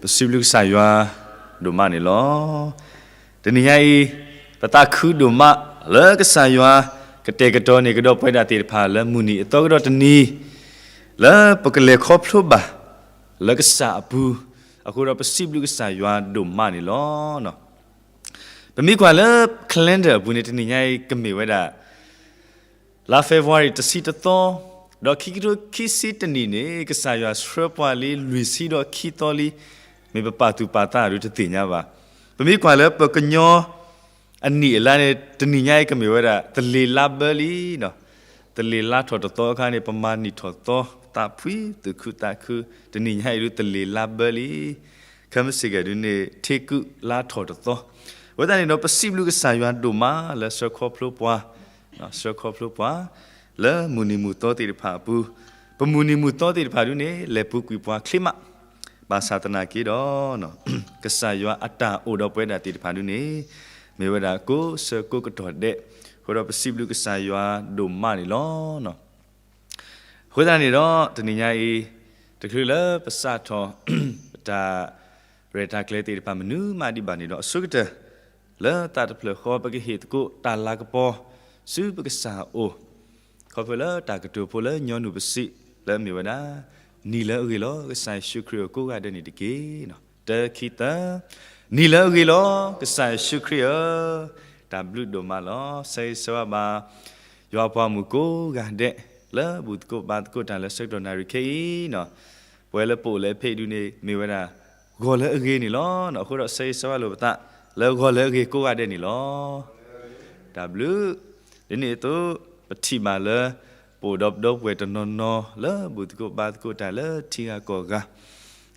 ပစံးဘျုးကစၢ်ယွၤဒိၣ်မးန့ၣ်လီၤ. တနံၤညါအံၤ, ပသးခုဒိၣ်မးလၢကစၢ်ယွၤ ကတဲာ်ကတီၤန့ၢ်ကဒီးပဝဲဒၣ်သ့ၣ်တဖၣ်လၢမုၢ်နံၤအသီကဒီးတနံၤ လၢပကလဲၤခီဖျိဘၣ်လၢကစၢ်အပူၤ, အဃိဒီးပစံးဘျုးကစၢ်ယွၤဒိၣ်မးန့ၣ်လီၤ. ပမ့ၢ်ကွၢ်လၢ calendar အပူၤန့ၣ် တနံၤညါအံၤကမ့ၢ်ဝဲဒၣ် လါ February တဆံတသီ, ဒီးခံကထိခံဆံတနံၣ်န့ၣ် ကစၢ်ယွၤဆှၢပှၤလံ လွံၢ်ဆံဒီးခံသီလံ, မ့ၢ်ပပာ်သူၣ်ပာ်သးဒုးတသ့ၣ်ညါဘၣ်. ပမ့ၢ်ကွၢ်လၢပကညီအနံၣ်အလါန့ၣ် တနံၤညါအံၤကမ့ၢ်ဝဲဒၣ် သလ့ၤလါဘၢလံ, သလ့ၤလါထီၣ်တသီအခါန့ၣ် ပမၤနံၣ်ထီၣ်သီ, သးဖှံသူၣ်ခုသးခု, တနံၤညါအံၤဒုးသလ့ၤလါဘၢလံ, ခဲမုၢ်ဆ့ၣ်ကဲၤဒုးန့ၣ် ထ့ကူးလါထီၣ်တသီ, အဃိသတးန့ၣ်ဒီး ပစံးဘျုးကစၢ်ယွၤဒိၣ်မးလၢဆှၢခီဖျိပှၤ, ဆှၢခီဖျိပှၤ လၢမုၢ်နံၤမုၢ်သီသ့ၣ်တဖၣ်အပူၤ, ပမုၢ်နံၤမုၢ်သီသ့ၣ်တဖၣ်ဒုးန့ၣ် လဲၤပူၤကွံာ်ပှၤချ့မး, ဘၣ်ဆၣ်သနာ်က့ဒီး ကစၢ်ယွၤအတၢ်အိၣ်ဒီးပဝဲဒၣ်သ့ၣ်တဖၣ်ဒုးန့ၣ် မ့ၢ်ဝဲဒၣ်ကိးဆၢကိးကတီၢ်ဒဲး, အဃိဒီးပစံးဘျုးကစၢ်ယွၤဒိၣ်မးန့ၣ်လီၤ. အဃိသတးန့ၣ်ဒီး တနံၤညါအံၤ တချုးလၢပစးထီၣ် ပတၢ်ရဲၣ်တၢ်ကျဲၤသ့ၣ်တဖၣ်မနုၤမးဒံးဘၣ်န့ၣ်ဒီး အဆိကတၢၢ် လၢသးတဖျၢၣ်ဃီ ပကဟ့ၣ်သကိးတၢ်လၤကပီၤ ဆူပကစၢ်အအိၣ်, ခီဖျိလၢတၢ်ကတိၤဖိလၢညီနုၢ်ပစံး လၢအမ့ၢ်ဝဲဒၣ် နံၤလၢအဂ့ၤလီၤ ကစၢ်ယ့ၣ်ၡူးခရံာ်အကိးဂၤဒဲးန့ၣ်တက့ၢ်. တၢ ခံ သၢ, နံၤလၢအဂ့ၤလီၤ ကစၢ်ယ့ၣ်ၡူးခရံာ်ဧၢ, တၢ်ဘျုးဒိၣ်မးလီၤ. ဆၢဂ့ၤဆၢဝါဘၣ် ယွၤပှၤမုၣ်ကိးဂၤဒဲး လၢဘူၣ်သကိးဘါသကိးတၢ်လၢဆၢကတီၢ်နၣ်ရံၣ်ခဲအံၤ, ပဝဲလၢပအိၣ်လၢဖဲအံၤဒုးန့ၣ် မ့ၢ်ဝဲဒၣ် ဂီၤလၢအဂ့ၤန့ၣ်လီၤ. အဃိဒီးဆၢဂ့ၤဆၢဝါလိာ်ပသး လၢဂီၤလၢအဂ့ၤကိးဂၤဒဲးန့ၣ်လီၤ. တၢ်ဘျုး, ဒ်န့ၣ်အသိး ပထံၣ်ဘၣ်လၢ ပအိၣ်ဒီးပဒီပုၢ်ဝဲၢ်တနီၤနီၤ လၢဘူၣ်သကိးဘါသကိးတၢ်လၢထံဂၤကီၢ်ဂၤ,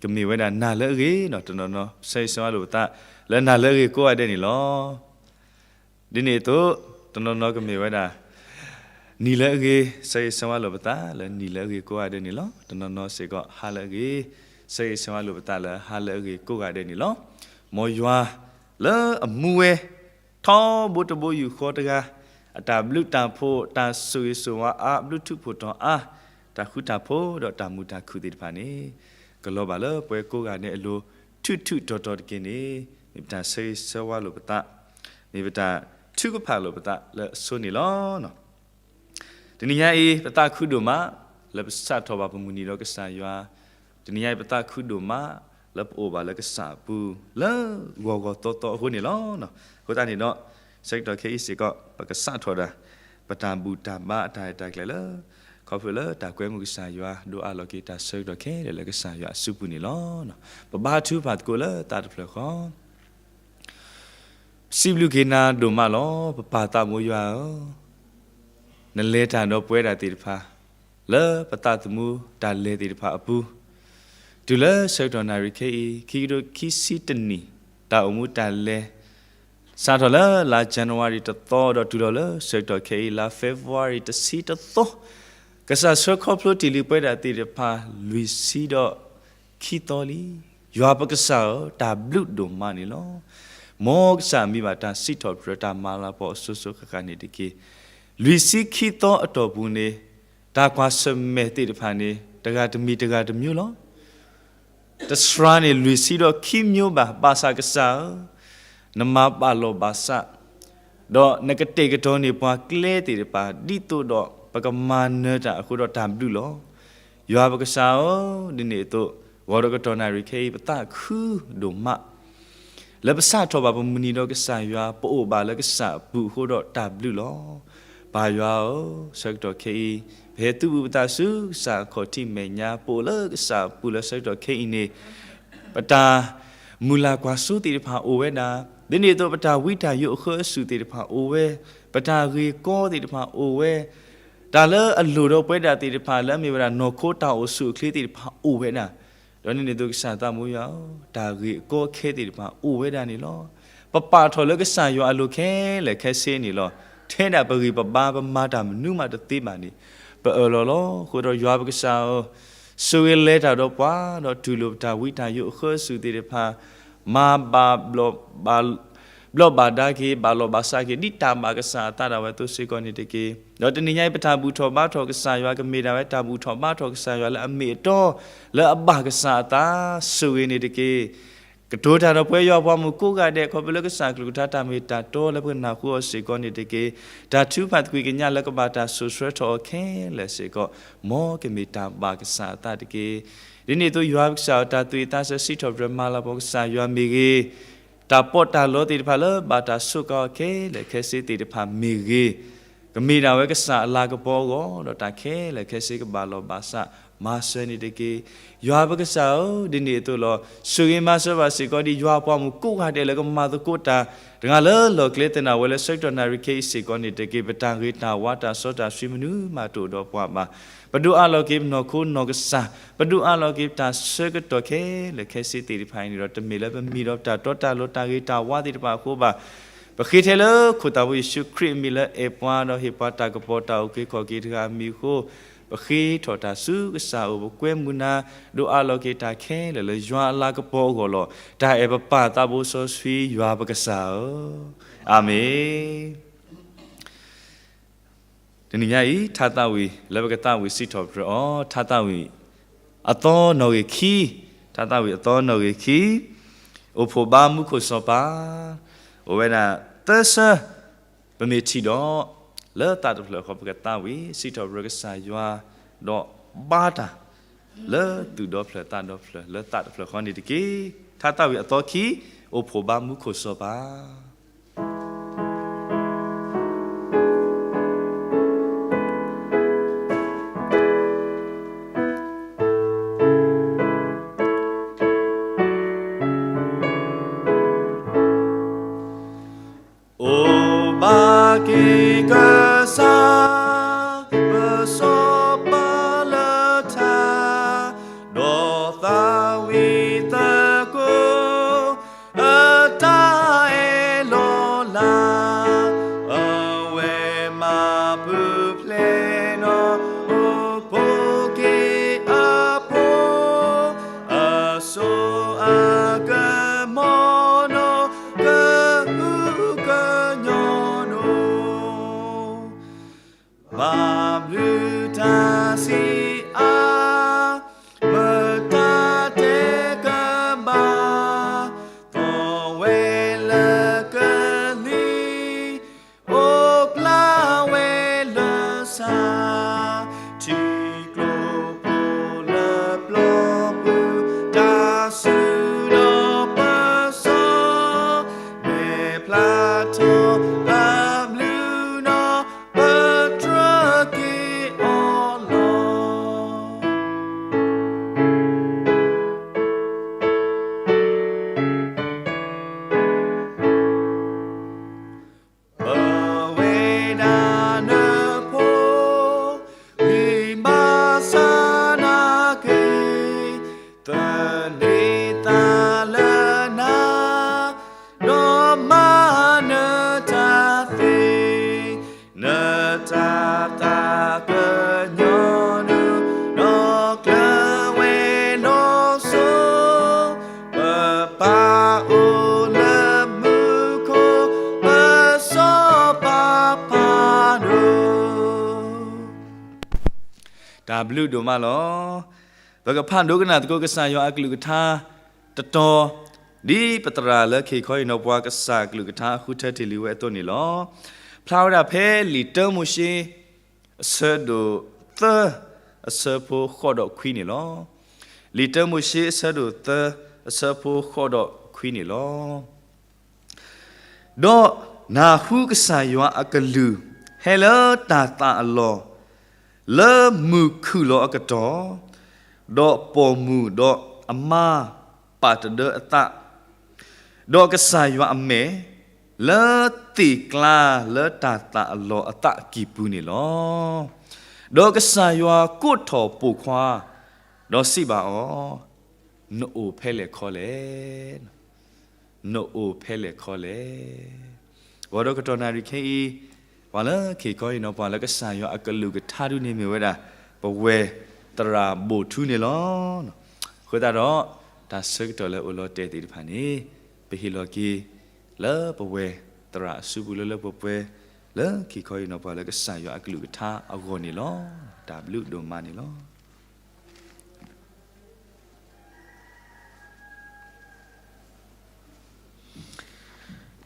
ကမ့ၢ်ဝဲဒၣ်နၤလၢအဂ့ၤနီၤ, တနီၤနီၤ ဆၢဂ့ၤဆၢဝါလိာ်ပသး လၢနၤလၢအဂ့ၤကိးဂၤဒဲးန့ၣ်လီၤ. ဒ်န့ၣ်အသိး တနီၤနီၤကမ့ၢ်ဝဲဒၣ် နံၤလၢအဂ့ၤ, ဆၢဂ့ၤဆၢဝါလိာ်ပသး လၢနံၤလၢအဂ့ၤကိးဂၤဒဲးန့ၣ်လီၤ. တနီၤနီၤစ့ၢ်ကီး ဟါလၢအဂ့ၤ, ဆၢဂ့ၤဆၢဝါလိာ်ပသးလၢဟါလၢအဂ့ၤကိးဂၤဒဲးန့ၣ်လီၤ. မ်ယွၤလၢအမူဝဲ ထီဘိတဘိယူၢ်ဃီတဂၤ, အတၢ်ဘျုးတၢ်ဖှိၣ် တၢ်ဆိၣ်ဂ့ၤဆိၣ်ဝါအါ ဘျုးထူးဖှိၣ်တီၤအါ, တၢ်ဃူတၢ်ဖိးဒီးတၢ်မုာ်တၢ်ခုၣ်သ့ၣ်တဖၣ်န့ၣ် ကလီၤဘၣ်လၢပှၤကိးဂၤဒဲးအလိၤ ထူးထူးတီၤတီၤတက့ၢ်န့ၣ် မ့ၢ်ပတၢ်ဆၢဂ့ၤဆၢဝါလိာ်ပသး, မ့ၢ်ပတၢ်ထုကဖၣ်လိာ်ပသးလၢအဆိန့ၣ်လီၤ. တနံၤညါအံၤ ပသးခုဒိၣ်မး လၢပစးထီၣ်ဘၣ်ပမုၢ်နံၤဒီးကစၢ်ယွၤ, တနံၤညါအံၤ ပသးခုဒိၣ်မး လၢပအိၣ်ဘၣ်လၢကစၢ်အပူၤ လၢဂီၤဂီၤသီသီအဃိန့ၣ်လီၤ. အဃိသတးန့ၣ်ဒီး ဆၢကတီၢ်ခဲအံၤစ့ၢ်ကီး ပကစးထီၣ်ဒၣ် ပတၢ်ဘူၣ်တၢ်ဘါအတၢ်ရဲၣ်တၢ်ကျဲၤလၢ ခီဖျိလၢတၢ်ကွဲမုာ်ကစၢ်ယွၤ ဒိးအးလီၤက့ၤတၢ်ဆၢကတီၢ်ခဲလၢာ်လၢကစၢ်ယွၤအစုပူၤန့ၣ်လီၤ. ပဘါထုကဖၣ်သကိးလၢသးတဖျၢၣ်ဃီ စံးဘျုးက့ၤနၤဒိၣ်မးလီၤ ပပၢ်သးဘိယွၤဧၢ, နလဲၤတၢ်ဒီးပဝဲဒၣ်သ့ၣ်တဖၣ် လၢပသးသမူတၢ်လဲၤသ့ၣ်တဖၣ်အပူၤ, တုၤလၢဆၢကတီၢ်နၣ်ရံၣ်ခဲအံၤ ခံကထိခံဆံတနံၣ် တၢ်အိၣ်မူတၢ်လဲၤ စးထီၣ်လၢလါ January တသီ ဒီးတုၤလီၤလၢဆၢကတီၢ်ခဲအံၤ လါ February တဆံတသီ, ကစၢ်ဆှၢခီဖျိတ့ၢ်လံပဝဲဒၣ်သ့ၣ်တဖၣ် လွံၢ်ဆံဒီးခံသီလံ. ယွၤပကစၢ်ဧၢ, တၢ်ဘျုးဒိၣ်မးန့ၣ်လီၤ. မ်ကစၢ်မံဘၣ်တၢ်စံးထီၣ်ပတြၢၤတၢ်မၤလၤကပီၤအစိၤစိၤဃၣ်ဃၣ်န့ၣ်တက့ၢ်. လွံၢ်ဆံခံသီအတီၢ်ပူၤန့ၣ် တၢ်ကွၢ်ဆၢၣ်မဲာ်သ့ၣ်တဖၣ်န့ၣ် တဂၤတမံၤတဂၤတမျိုးလီၤ. တစှၤန့ၣ်လွံၢ်ဆံဒီးခံမျိုးဘၣ်, ဘၣ်ဆၣ်ကစၢ်ဧၢ, နမၤဘၣ်လီၢ်ဘၣ်စး, ဒီးနကတဲာ်ကတီၤန့ၢ်ပှၤကျဲသ့ၣ်တဖၣ် ဒ်သိးဒီးပကမၤနၢၤတၢ်အဃိဒီးတၢ်ဘျုးလီၤ. ယွၤပကစၢ်ဧၢ, ဒ်န့ၣ်အသိး ဂီၤဒီးကတီၢ်နၣ်ရံၣ်ခဲအံၤ ပသးခုဒိၣ်မး လၢပစးထီၣ်ဘၣ်ပမုၢ်နံၤဒီးကစၢ်ယွၤ ပအိၣ်ဘၣ်လၢကစၢ်အပူၤအဃိဒီးတၢ်ဘျုးလီၤ. ပၢ်ယွၤဧၢ, ဆၢကတီၢ်ခဲအံၤ ပဟဲသုးဘူးပသးဆူကစၢ်အခီၣ်ထံးမဲာ်ညါ ပအိၣ်လၢကစၢ်အပူၤလၢဆၢကတီၢ်ခဲအံၤန့ၣ် ပတၢ်မုၢ်လၢ်ကွၢ်စိသ့ၣ်တဖၣ်အိၣ်ဝဲဒၣ်, ဒ်န့ၣ်အသိးပတၢ်ဝံတၢ်ယိးအဃၢအစုးသ့ၣ်တဖၣ်အိၣ်ဝဲ, ပတၢ်ဂ့ၢ်ကီသ့ၣ်တဖၣ်အိၣ်ဝဲ, တၢ်လၢအလိၣ်ဒီးပဝဲဒၣ်သ့ၣ်တဖၣ်လၢအမ့ၢ်ဝဲဒၣ်နီၢ်ခိတၢ်အိၣ်ဆူၣ်အိၣ်ချ့သ့ၣ်တဖၣ်အိၣ်ဝဲဒၣ်, ဒီးဒ်န့ၣ်အသိးကစၢ်သးဘိယွၤဧၢ, တၢ်ဂ့ၢ်အကီအခဲသ့ၣ်တဖၣ်အိၣ်ဝဲဒၣ်န့ၣ်လီၤ. ပပာ်ထီၣ်လၢကစၢ်ယွၤအလိၤခဲလၢာ်ခဲဆ့န့ၣ်လီၤ. ထဲဒၣ်ပဂံၢ်ပဘါ ပမၤတၢ်မနုၤမးတသ့ဘၣ်န့ၣ် ပအၢၣ်လီၤလီၤ. အဃိဒီးယွၤပကစၢ်ဧၢ, ဆိၣ်ဂ့ၤလဲၤတၢ်ဒီးပှၤ ဒီးတူၢ်လိာ်ပတၢ်ဝံတၢ်ယိးအဃၢအစုးသ့ၣ်တဖၣ်, မၤဘၣ်ဘျီးဘၣ် ဘျီၣ်ဘၣ်ဒါက့ၤ ဘၣ်လီၤဘၣ်စးက့ၤ ဒ်တၢ်ဘၣ်ကစၢ်အသးဒၣ်ဝဲအသိးစ့ၢ်ကီးန့ၣ်တက့ၢ်. ဒီးတနံၤညါအံၤ ပတၢ်ဘူၣ်ထီၣ်ဘါထီၣ်ကစၢ်ယွၤ ကမ့ၢ်ဒၣ်ဝဲတၢ်ဘူၣ်ထီၣ်ဘါထီၣ်ကစၢ်ယွၤလၢအမ့ၢ်အတီ လၢအဘၣ်ကစၢ်အသး ဆိၣ်ဂ့ၤန့ၣ်တက့ၢ်. ကတိၤတၢ်ဒီးပဝဲယွၤအပှၤမုၣ်ကိးဂၤဒဲး ခီဖျိလၢကစၢ်အကလုၢ်ကထါတၢ်မ့ၢ်တၢ်တီလၢပကနၢ်ဟူအီၤစ့ၢ်ကီးန့ၣ်တက့ၢ်. တၢ်ထုကဖၣ်သကွံၢ်ကညးလၢကဘၣ်တၢ်စိာ်ဆှၢထီၣ်အီၤခဲလၢာ်စ့ၢ်ကီး မ်ကမ့ၢ်တၢ်ဘၣ်ကစၢ်အသးတက့ၢ်. ဒ်န့ၣ်အသိးယွၤပကစၢ် တၢ်သူၣ်ဝံၣ်သးဆၢစံးထီၣ်ပတြၢၤမၤလၤကပီၤကစၢ်ယွၤမ့ၢ်ဂ့ၤ, တၢ်ပီးတၢ်လီသ့ၣ်တဖၣ်လၢဘၣ်တၢ်ဆိးကါအီၤခဲလၢာ်ခဲဆ့သ့ၣ်တဖၣ်မ့ၢ်ဂ့ၤ, ကမ့ၢ်ဒၣ်ဝဲကစၢ်အလၤကပီၤအဂီၢ် ဒီးတၢ်ခဲလၢာ်ခဲဆ့ကဘၣ်လီၤဘၣ်စးမၤစၢၤန့ၣ်တက့ၢ်. ယွၤပကစၢ်ဧၢ, ဒ်န့ၣ်အသိးလီၤ ဆိၣ်ဂ့ၤမၤစၢၤဘၣ်စ့ၢ်ကီးဒ်ယွၤအပှၤမုၣ်ကိးဂၤဒဲးလၢကမၤသကိးတၢ် တဂၤလၢလီၢ်ကျဲသနၢ်ဝဲလၢဆၢကတီၢ်နၣ်ရံၣ်ခဲအံၤစ့ၢ်ကီးန့ၣ်တက့ၢ်. ပတၢ်ဂ့ၤတၢ်ဝါတၢ်စီတၢ်ဆှံမနုၤမးတအိၣ်ဒီးပှၤဘၣ်. ပဒိးအးလီၤက့ၤပနီၢ်ခိနီၢ်ကစၢ်, ပဒိးအးလီၤက့ၤပတၢ်ဆၢကတီၢ်ခဲလၢာ်ခဲဆ့သ့ၣ်တဖၣ်အံၤန့ၣ်ဒီး တမ့ၢ်လၢပမံၤဒီးပတၢ်တီတၢ်လိၤတၢ်ဂ့ၤတၢ်ဝါသ့ၣ်တဖၣ်အဃိဘၣ်. ပဃ့ထဲလၢခိၣ်သးဖိယ့ၣ်ၡူးခရံာ်အမံၤလၢအဲၣ်ပှၤဒီးဟ့ၣ်ပှၤတၢ်ကပီၤတၢ်အုၣ်က့ၤခီၣ်က့ၤတဂၤအမံၤအဃိ, ပဃ့ထီၣ်တၢ်ဆူကစၢ်အအိၣ် ပကွဲမုာ်နၤ, ဒိးအးလီၤက့ၤတၢ်ခဲလၢာ်လၢယွၤအလၤကပီၤအဂီၢ်လီၤ. တၢ်အဲၣ်ပပၢ်သးဘိစီဆှံယွၤပကစၢ်ဧၢ, အၤမ့ၣ်. တနံၤညါအံၤ ထါသးဝံၣ်လၢပကသးဝံၣ်စံးထီၣ်ပတြၢၤအီၤ ထါသးဝံၣ်အသီနီၣ်ဂံၢ်ခံ, ထါသးဝံၣ်အသီနီၣ်ဂံၢ်ခံ, အိၣ်ဖှိၣ်ဘါမူခိၣ်စီၤပၤ, အိၣ်ဝဲဒၣ်သၢဆၢ, ပမ့ၢ်ထံၣ်ဒီး လၢသးတဖျၢၣ်ဃီ ပကသးဝံၣ်စံးထီၣ်ပတြၢၤကစၢ်ယွၤ ဒီးဘါတၢ် လၢသူၣ်ဒီဖျၢၣ်သးဒီဖျၢၣ် လၢသးတဖျၢၣ်ဃီန့ၣ်တက့ၢ်. ထါသးဝံၣ်အသီခံ, အိၣ်ဖှိၣ်ဘါမူခိၣ်စီၤပၤ. အိၣ်ဘၣ်က့ၤကစၢ် ပစီၤပၤလၢထါ, ဒီးသးဝံၣ်သကိး အတၢ်အဲၣ်လီၤလး, အဝဲမၤပူၤဖျဲးနီၢ် အိၣ်ဖှိၣ်က့ၤအဖိ, အစိအကမီၤနီၢ် ကဟုကညီၢ်နီၢ်, ဘၣ်ဘျုးတၢ်ဆံးအါ မတၤတဲကဘၣ်, သီၣ်ဝဲလၢကလံၤ အိၣ်ကျါဝဲလၢစၢ်, ထံကျိဖိလၢပျီပူၤ တၢ်စုဒီးပစီၤ, မဲာ်ဖျါထီၣ်အဘျုးနီၢ် ပတြၢၤက့ၤအီၤလီၤ. ပဝဲဒၣ်နဖိ ဂံၢ်ဘါစၢ်နာ်က့ၤ, သန့ၤသးလၢနၤ ဒီးမၤနတၢ်သ့, နတၢ်သးကညီၤနုာ် ဒီးကျၢၤဝဲလီၤစိၤ, ပပၢ်အိၣ်လၢမူခိၣ် ပစီၤပၤဖးဒိၣ်. တၢ်ဘျုးဒိၣ်မးလီၤ. ပကဖးဒိကနၣ်သကိးကစၢ်ယွၤအကလုၢ်ကထါတတီၤ, ဒ်ပသရၣ်လၢခ့ၣ်ခီအံၤနီၢ်ပှၤကစၢ်အကလုၢ်ကထါအဃုထၢတ့ၢ်လံဝဲအသိးန့ၣ်လီၤ. ဖျါဝဲဒၣ်ဖဲလံာ်တၢမိၤၡ့ အဆၢဒိၣ်သၢ အဆၢဖိဃိးဒီးခွံန့ၣ်လီၤ. လံာ်တၢမိၤၡ့အဆၢဒိၣ်သၢ အဆၢဖိဃိးဒီးခွံန့ၣ်လီၤ. ဒီးနၢ်ဟူကစၢ်ယွၤအကလုၢ် ဟဲလၢတၢ်သးအလီၢ် လၢမုၢ်ခုၣ်လီၤအကတီၢ်, ဒီးပိာ်မုၣ်ဒီးအမါပာ်တဒၢအသး, ဒီးကစၢ်ယွၤအမဲာ် လၢသ့ၣ်ကျါလၢတၢ်သးအလီၢ်အသးကံၢ်ပူၤန့ၣ်လီၤ. ဒီးကစၢ်ယွၤကိးထီၣ်ပိာ်ခွါ, ဒီးစံးဘၣ်အီၤ, နအိၣ်ဖဲလဲၣ်ခီလဲၣ်. နအိၣ်ဖဲလဲၣ်ခီလဲၣ်. ဂီၤဒီးကတီၢ်နၣ်ရံၣ်ခဲအံၤ, ပှၤလၢခ့ၣ်ခီအံၤနီၢ် ပှၤလၢကစၢ်ယွၤအကလုၢ်ကထါဒုန့ၣ်မ့ၢ်ဝဲဒၣ် ပဝဲသရၣ်ဘိၣ်ထူန့ၣ်လီၤ. အဃိသတးဒီး တၢ်ဆၢကတီၢ်လၢအိၣ်လီၤတဲာ်သ့ၣ်တဖၣ်န့ၣ် ပဟ့ၣ်လီၤက့ၤ လၢပဝဲသရၣ်အစုပူၤလၢလၢပှဲၤပှဲၤ လၢခံခီအံၤနီၤ ပှၤလၢကစၢ်ယွၤအကလုၢ်ကထါအဂီၢ်န့ၣ်လီၤ. တၢ်ဘျုးဒိၣ်မးန့ၣ်လီၤ.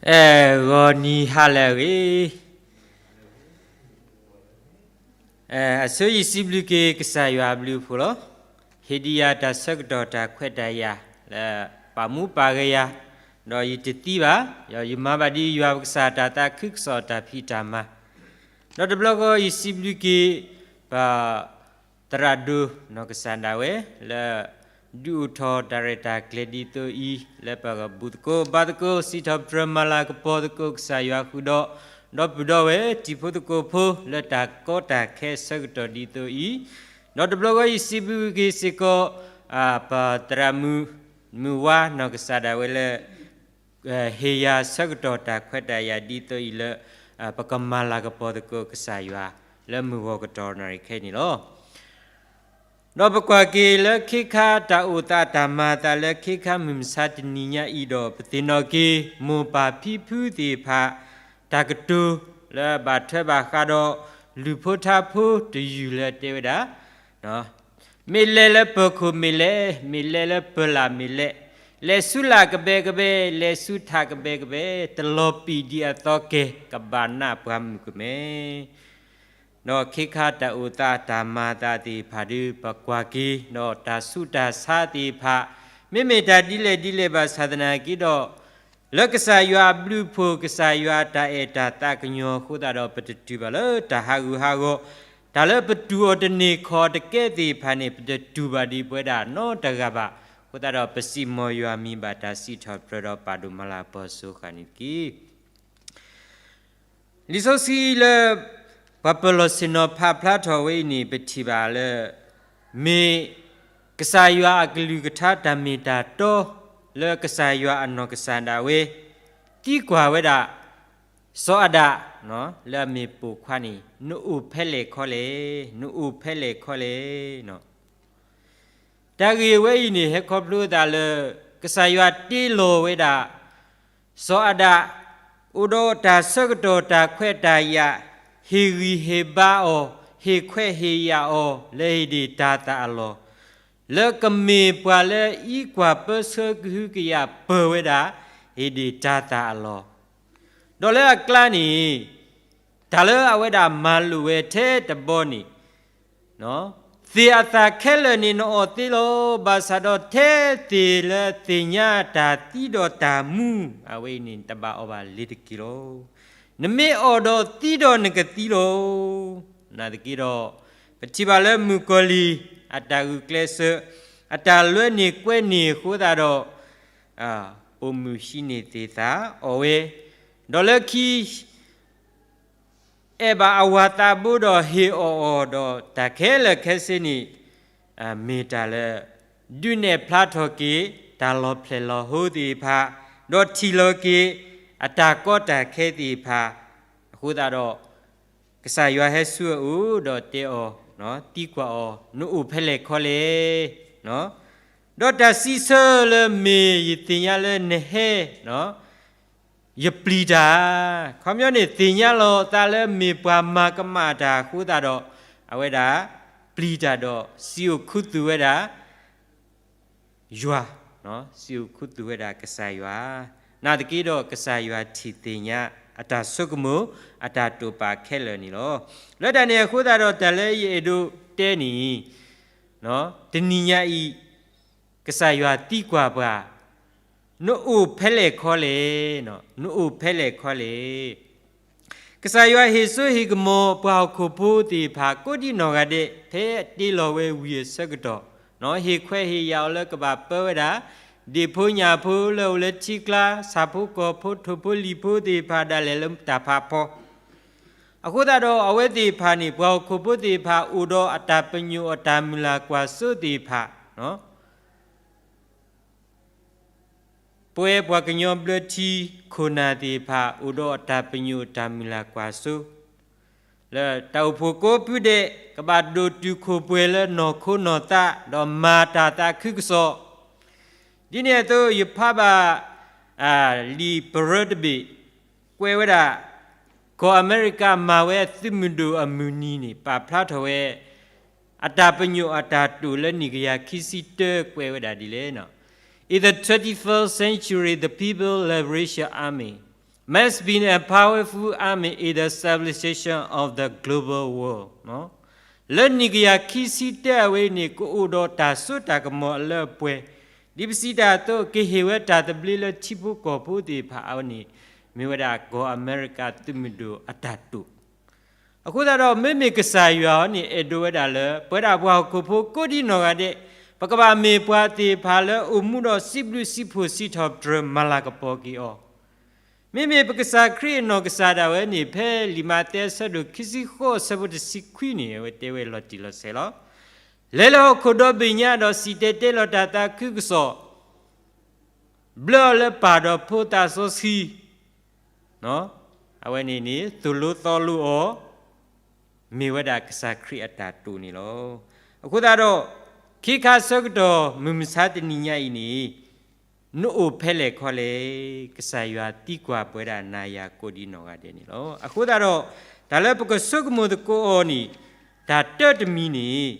အဲ ဂီၤနံၤဟါလၢအဂ့ၤ, အဲ အဆိယစံးဘျုးက့ၤကစၢ်ယွၤအဘျုးအဖှိၣ်လီၤ. ဟ့ၣ်ဒံးယၤတၢ်ဆၢကတီၢ်တၢ်ခွဲးတၢ်ယာ် လၢပာ်မူပာ်ဂဲၤယၤ, ဒီးယတသံဘၣ်, ဒီးယမၤဘၣ်ဒ်ယွၤပကစၢ်တၢ်သးခုကစီၣ်တၢ်ဖံးတၢ်မၤ, ဒီးတဘျီဃီယစံးဘျုးက့ၤ ပ သရၣ်ဒိၣ်နီၢ်ကစၢ်ဒၣ်ဝဲ လၢ ဒုးအိၣ်ထီၣ်တၢ်ရဲၣ်တၢ်ကျဲၤဒ်သိးအံၤ လၢပကဘူၣ်သကိးဘါသကိး စံးထီၣ်ပတြၢၤမၤလၤကပီၤသကိးကစၢ်ယွၤဃုာ်ဒီး ဒီပုၢ်ဒီဝဲၢ် တံၤဖိသကိးဖိ လၢတၢ်ကီတၢ်ခဲဆၢကတီၢ်ဒ်သိးအံၤ, ဒီးတဘျီဃီယစံးဘျုးက့ၤစ့ၢ်ကီး ပသရၣ်မုၣ် မုၢ်ဝါနီၢ်ကစၢ်ဒၣ်ဝဲလၢ ဟ့ၣ်ယၤဆၢကတီၢ်တၢ်ခွဲးတၢ်ယာ်ဒ်သိးအံၤလၢ ပကမၤလၤကပီၤသကိးကစၢ်ယွၤ လၢမုၢ်ဂီၤကတီၢ်နၣ်ရံၣ်ခဲအံၤန့ၣ်လီၤ. ဒီးပကွၢ်က့ၤလၢခ့ခါတၢ်အိၣ်သးတၢ်မၤအသးလၢခ့ခါမုၢ်မဆါတနံၤညါအံၤဒီး ပသ့ၣ်နီၣ်က့ၤ မိၢ်ပၢ်ဖံဖုသ့ၣ်တဖၣ် တၢ်ကတိၤလၢဘၣ်ထွဲဘၣ်ဃးဒီး လုၢ်ဖိထါဖိတယုၢ်လၢတဲဝဲဒၣ် မ့ၢ်လဲၤလၢပၢၤခိၣ်မ့ၢ်လဲၤ, မ့ၢ်လဲၤလၢပၢၤလၢ်မ့ၢ်လဲၤ, လဲၤဆူလၢ်ကဘဲကဘဲ, လဲၤဆူထးကဘဲကဘဲ, တလီၤပံာ်ဒံးအသီကဲၤ ကဘၣ်နးပှၤမုၣ်ကမဲ. ဒီးခ့ခါတၢ်အိၣ်သးတၢ်မၤအသးသ့ၣ်တဖၣ်ဒီး ပကွၢ်က့ၤ ဒီးတၢ်ဆူးတၢ်ဆါသ့ၣ်တဖၣ် မ့မ့ၢ်တၢ်ဒ်လဲၣ်ဒ်လဲၣ်ဘၣ်ဆၣ်သနာ်က့ဒီး လၢကစၢ်ယွၤအဘျုးအဖှိၣ် ကစၢ်ယွၤအတၢ်အဲၣ်တၢ်သးကညီၤအဃိသတးဒီး ပတတူၢ်ဘၣ်လၢတၢ်ဟးဂူာ်ဟးဂီၤ, တၢ်လၢပတူၢ်အီၤတန့ၢ်ခီၣ်တကဲသ့ၣ်တဖၣ်န့ၣ် ပတတူၢ်ဘၣ်ဒံးပဝဲဒၣ်နီတဂၤဘၣ်. အဃိသတးဒီး ပစံၣ်မီၢ်ယွၤမံၤဘၣ်တၢ်စံးထီၣ်ပတြၢၤဒီးပာ်ဒိၣ်မၤလၤကပီၤစိၤဃာ်န့ၣ်တက့ၢ်. လံာ်စီဆှံလၢ ပှၤပၢၤလီၢ်ဆ့ၣ်နီၤဖးဖျါထီၣ်ဝဲအံၤန့ၣ် ပထံၣ်ဘၣ်လၢ မ့ၢ်ကစၢ်ယွၤအကလုၢ်ကထါတၢ်မ့ၢ်တၢ်တီ လၢကစၢ်ယွၤအနီၢ်ကစၢ်ဒၣ်ဝဲ သံကွၢ်ဝဲဒၣ် စီၤအၤဒၣ် လၢအမ့ၢ်ပိာ်ခွါန့ၣ် နအိၣ်ဖဲလဲၣ်ခီလဲၣ်, နအိၣ်ဖဲလဲၣ်ခီလဲၣ်. တၢ်ဂ့ၢ်ဝဲအံၤန့ၣ် ဟဲခီဖျိသးလၢ ကစၢ်ယွၤတ့လီၤဝဲဒၣ် စီၤအၤဒၣ် အိၣ်ဒီးတၢ်ဆၢကတီၢ်တၢ်ခွဲးတၢ်ယာ်, ဟ့ၣ်ဂံၢ်ဟ့ၣ်ဘါအီၤ, ဟ့ၣ်ခွဲးဟ့ၣ်ယာ်အီၤ လၢဟ့ၣ်ဒံးတၤသၣ်အလီၢ်, လၢကမ့ၢ်ပှၤလၢအအံးကွၢ်ပၢဆှၢကဟုကယာ်ပၢၢ်ဝဲဒၣ် ဟ့ၣ်ဒံးတၤသၣ်အလီၢ်, ဒီးလၢအကျါန့ၣ် တၢ်လၢအဝဲဒၣ်မၤလိာ်ဝဲထဲတဘီန့ၣ် သ့ၣ်အသၣ်ခဲလၢာ်န့ၣ်နအီၣ်သ့လီၤ. ဘၣ်ဆၣ်ဒီးထဲသ့ၣ်လၢသ့ၣ်ညါတၢ်သံဒီးတၢ်မူ အဝဲအံၤန့ၣ် တဘၣ်အီၣ်ဘၣ်လ့ၤတက့ၢ်လီၤ. နမ့ၢ်အီၣ်ဒီးသံဒီးနကသံလီၤ. နာ်သက့ဒီး ပထံၣ်ဘၣ်လၢမုၣ်ကီၤလံၢ် အတၢ်ဂုာ်ကျဲးစၢး အတၢ်လွဲန့ၢ်ကွဲန့ၢ်အဃိသတးဒီး ပိာ်မုၣ်ဟံးန့ၢ်သ့ၣ်သၣ်အီၣ်ဝဲ, ဒီးလၢခံ အဲၣ်ဘၣ်အဝၤသးဘိဒီးဟ့ၣ်အီၣ်အီၤဒီးတၢ်ခဲလၢာ်ခဲဆ့န့ၣ် မ့ၢ်တၢ်လၢ ဒုးနဲၣ်ဖျါထီၣ်က့ၤ တၢ်လီၤဖျဲၣ်လီၤဟိသ့ၣ်တဖၣ်, ဒီးထံၣ်လီၤက့ၤ အတၢ်ကီတၢ်ခဲသ့ၣ်တဖၣ်, အဃိသတးဒီး ကစၢ်ယွၤဟဲဆူအအိၣ်ဒီးတဲအီၤ, သံကွၢ်အီၤ, နအိၣ်ဖဲလဲၣ်ခီလဲၣ်. ဒီးတၢ်စံးဆၢလၢမ့ၢ်ယသ့ၣ်ညါလၢနဟဲ ယပျံၤတၢ်, ခီပညီန့ၣ် သ့ၣ်ညါလီၤသးလၢမ့ၢ်ပှၤမၤကမၣ်တၢ်အဃိသတးဒီး အဝဲဒၣ်ပျံၤတၢ်ဒီးစံးအိၣ်ခူသူၣ်ဝဲဒၣ် ယွၤ, စံးအိၣ်ခူသူၣ်ဝဲဒၣ်ကစၢ်ယွၤ, နာ်သက့ဒီးကစၢ်ယွၤထံၣ်သ့ၣ်ညါ အတၢ်ဆိကမိၣ် အတၢ်တိာ်ပာ်ခဲလၢာ်န့ၣ်လီၤ. လၢတၢ်န့ၣ်အဃိသတးဒီး တၢ်လၢယအဲၣ်ဒိးတဲန့ၣ် တနံၤညါအံၤ ကစၢ်ယွၤသံကွၢ်ပှၤ, နအိၣ်ဖဲလဲၣ်ခီလဲၣ်, နအိၣ်ဖဲလဲၣ်ခီလဲၣ်. ကစၢ်ယွၤဟ့ၣ်စိဟ့ၣ်ကမီၤပှၤဟီၣ်ခိၣ်ဖိသ့ၣ်တဖၣ် ကိးဒံနီၢ်ဂၤဒဲး ဖဲတ့လီၤဝဲဝံၤအဆၢကတီၢ်, ဟ့ၣ်ခွဲးဟ့ၣ်ယာ်အီၤလၢကဘၣ်ပၢဝဲဒၣ် ဒ့ၣ်ဖိညၣ်ဖိလၢအိၣ်လၢထံကျါ ဆၣ်ဖိကီၢ်ဖိ ထိၣ်ဖိလံၣ်ဖိသ့ၣ်တဖၣ်ဒၣ်လဲာ်လၢတၢ်ဖးဖီ အဃိသတးဒီး အဝဲသ့ၣ်တဖၣ်န့ၣ် ပှၤဟီၣ်ခိၣ်ဖိသ့ၣ်တဖၣ် အိၣ်ဒီးအတၢ်ပညိၣ်အတၢ်မုၢ်လၢ်ကွၢ်စိသ့ၣ်တဖၣ်, ပဝဲပှၤကညီဘျၢထံခိၣ်နၢ်သ့ၣ်တဖၣ် အိၣ်ဒီးအတၢ်ပညိၣ်အတၢ်မုၢ်လၢ်ကွၢ်စိ လၢတၢ်အိၣ်ဖှိၣ်ကိးဖုဒဲး ကဘၣ်ဒိၣ်တုာ်ခိၣ်ပှဲၤလၢနီၢ်ခိနီၢ်သး ဒီးမၤတၢ်သးခုကစီၣ် ဒ်န့ၣ်အသိး ယဖးဘၣ် လံာ်ပရၢတဘ့ၣ် ကွဲးဝဲဒၣ် ကီၢ်အမဲရကၤမၤဝဲအသုးမုၢ်ဒိၣ်အမုၢ်နံၤန့ၣ် ပာ်ဖျါထီၣ်ဝဲ အတၢ်ပညိၣ်အတၢ်တိာ်လၢနံၣ်ကယၤခံဆံတၢ ကွဲးဝဲဒၣ်ဒ်လဲၣ်န့ၣ်, In the twenty-first century, the People Liberation Army must be a powerful army in the civilization of the global world. လၢနံၣ်ကယၤခံဆံတၢအဝဲအံၤန့ၣ် ကအိၣ်ဒီးတၢ်စိတၢ်ကမီၤအလၢအပှဲၤ, ဒ်ပစံးတၢ်အသိး ကဟ့ၣ်ဝဲတၢ်သဘျ့လၢထံဖိကီၢ်ဖိသ့ၣ်တဖၣ်အဝဲန့ၣ် မ့ၢ်ဝဲဒၣ်ကီၢ်အမဲရကၤသုးမုၢ်ဒိၣ်အတၢ်တိာ်. အဃိသတးဒီး မ့မ့ၢ်ကစၢ်ယွၤအံၤန့ၣ် အဲၣ်ဒိးဝဲဒၣ်လၢ ပဝဲဒၣ်ပှၤဟီၣ်ခိၣ်ဖိကိးဒံနီၢ်ဂၤဒဲး ပကဘၣ်မ့ၢ်ပှၤသ့ၣ်တဖၣ်လၢအိၣ်မူဒီးစံးဘျုးစံးဖှိၣ်စံးထီၣ်ပတြၢၤမၤလၤကပီၤက့ၤအီၤ, မ့မ့ၢ်ပကစၢ်ခရံာ်အနီၢ်ကစၢ်ဒၣ်ဝဲန့ၣ် ဖဲလံာ်မးသဲအဆၢဒိၣ်ခံဆံဃိးအဆၢဖိတဆံခွံန့ၣ် အဝဲတဲဝဲလီၤတံၢ်လီၤဆဲးလီၤ. လဲၤလၢဟီၣ်ခိၣ်ဒီဘ့ၣ်ညါဒီးစံၣ်တဲၤတဲလီၤတၢ်သးခုကစီၣ် ဘျၢအီၤလၢပၢ်ဒီးဖိသးစီဆှံ အဝဲန့ၣ်န့ၣ် သိၣ်လိသီလိအီၤ မ့ၢ်ဝဲဒၣ်ကစၢ်ခရံာ်အတၢ်တိာ်န့ၣ်လီၤ. အဃိသတးဒီး ခ့ခါဆၢကတီၢ်မုၢ်မဆါတနံၤညါအံၤန့ၣ် နအိၣ်ဖဲလဲၣ်ခီလဲၣ်, ကစၢ်ယွၤသံကွၢ်ပဝဲဒၣ်နၤယၤကိးဒံနီၢ်ဂၤဒဲးန့ၣ်လီၤ. အဃိသတးဒီး တၢ်လၢပကဆိကမိၣ်သကိးအီၤန့ၣ် တၢ်တၢတမံၤန့ၣ်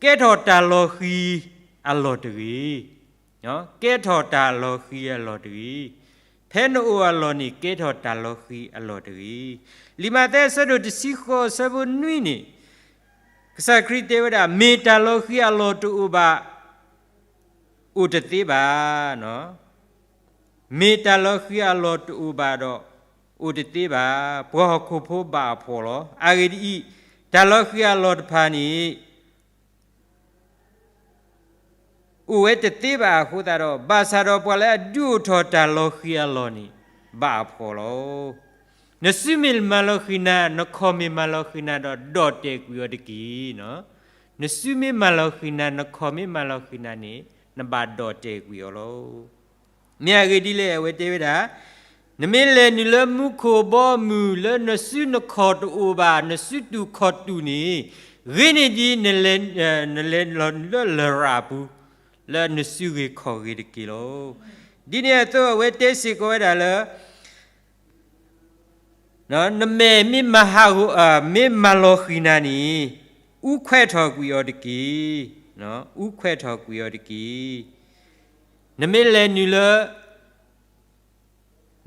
ကဲထီၣ်တၢ်လီၤဃံၤအလီၢ်တဂ့ၤ. ကဲထီၣ်တၢ်လီၤဃံၤအလီၢ်တဂ့ၤ. ဖဲနအိၣ်အလီၢ်န့ၣ် ကဲထီၣ်တၢ်လီၤဃံၤအလီၢ်တဂ့ၤ. လံာ်မးသဲအဆၢဒိၣ်တဆံဃိးအဆၢဖိနွံန့ၣ် ကစၢ်ခရံာ်တဲဝဲဒၣ် မ့ၢ်တၢ်လီၤဃံၤအလီၢ်တအိၣ်ဘၣ် အိၣ်တသ့ဘၣ်. မ့ၢ်တၢ်လီၤဃံၤအလီၢ်တအိၣ်ဘၣ်ဒီး အိၣ်တသ့ဘၣ်. ပှၤဟီၣ်ခိၣ်ဖိဘၣ်အဖှီၣ်လီၤ. အဂ့ၢ်ဒ်အံၤ, တၢ်လီၤဃံၤအလီၢ်တဖၣ်န့ၣ် အိၣ်ဝဲတသ့ဘၣ်အဃိသတးဒီး ဘၣ်ဆၣ်ဒီးပှၤလၢအဒုးအိၣ်ထီၣ်တၢ်လီၤဃံၤအလီၢ်န့ၣ် ဘၣ်အဖှီၣ်လီၤ. နစုမ့ၢ်မၤလီၤဃံၤနၤ, နခီၣ်မ့ၢ်မၤလီၤဃံၤနၤဒီး ဒီၣ်တဲာ်ကွံာ်အီၤတက့ၢ်. နစုမ့ၢ်မၤလီၤဃံၤနၤ, နခီၣ်မ့ၢ်မၤလီၤဃံၤနၤန့ၣ် နဘၣ်ဒီၣ်တဲာ်ကွံာ်အီၤလီၤ. မ့ၢ်အဂ့ၢ်ဒ်လဲၣ် အဝဲတဲဝဲဒၣ်, နမ့ၢ်လဲၤနုာ်လၢမူခိၣ်ဘီမုၢ် လၢနစုနခီၣ်တအိၣ်ဘၣ်, နစုတူၢ်ခီၣ်တူၢ်န့ၣ်, ဂ့ၤန့ၢ်ဒံး နလဲၤလီၤနုာ်လၢလရာ်အပူၤ လၢနစုဂ့ၤခီၣ်ဂ့ၤတက့ၢ်လီၤ. ဒ်န့ၣ်အသိး အဝဲတဲစ့ၢ်ကီးဝဲဒၣ်လၢ နမဲာ်မ့ၢ်မၤဟးဂီၤ, မ့ၢ်မၤလီၤဃံၤနၤန့ၣ်, အူခွဲးထီၣ်ကွံာ်အီၤတက့ၢ်. အူခွဲးထီၣ်ကွံာ်အီၤတက့ၢ်. နမ့ၢ်လဲၤနုာ်လၢ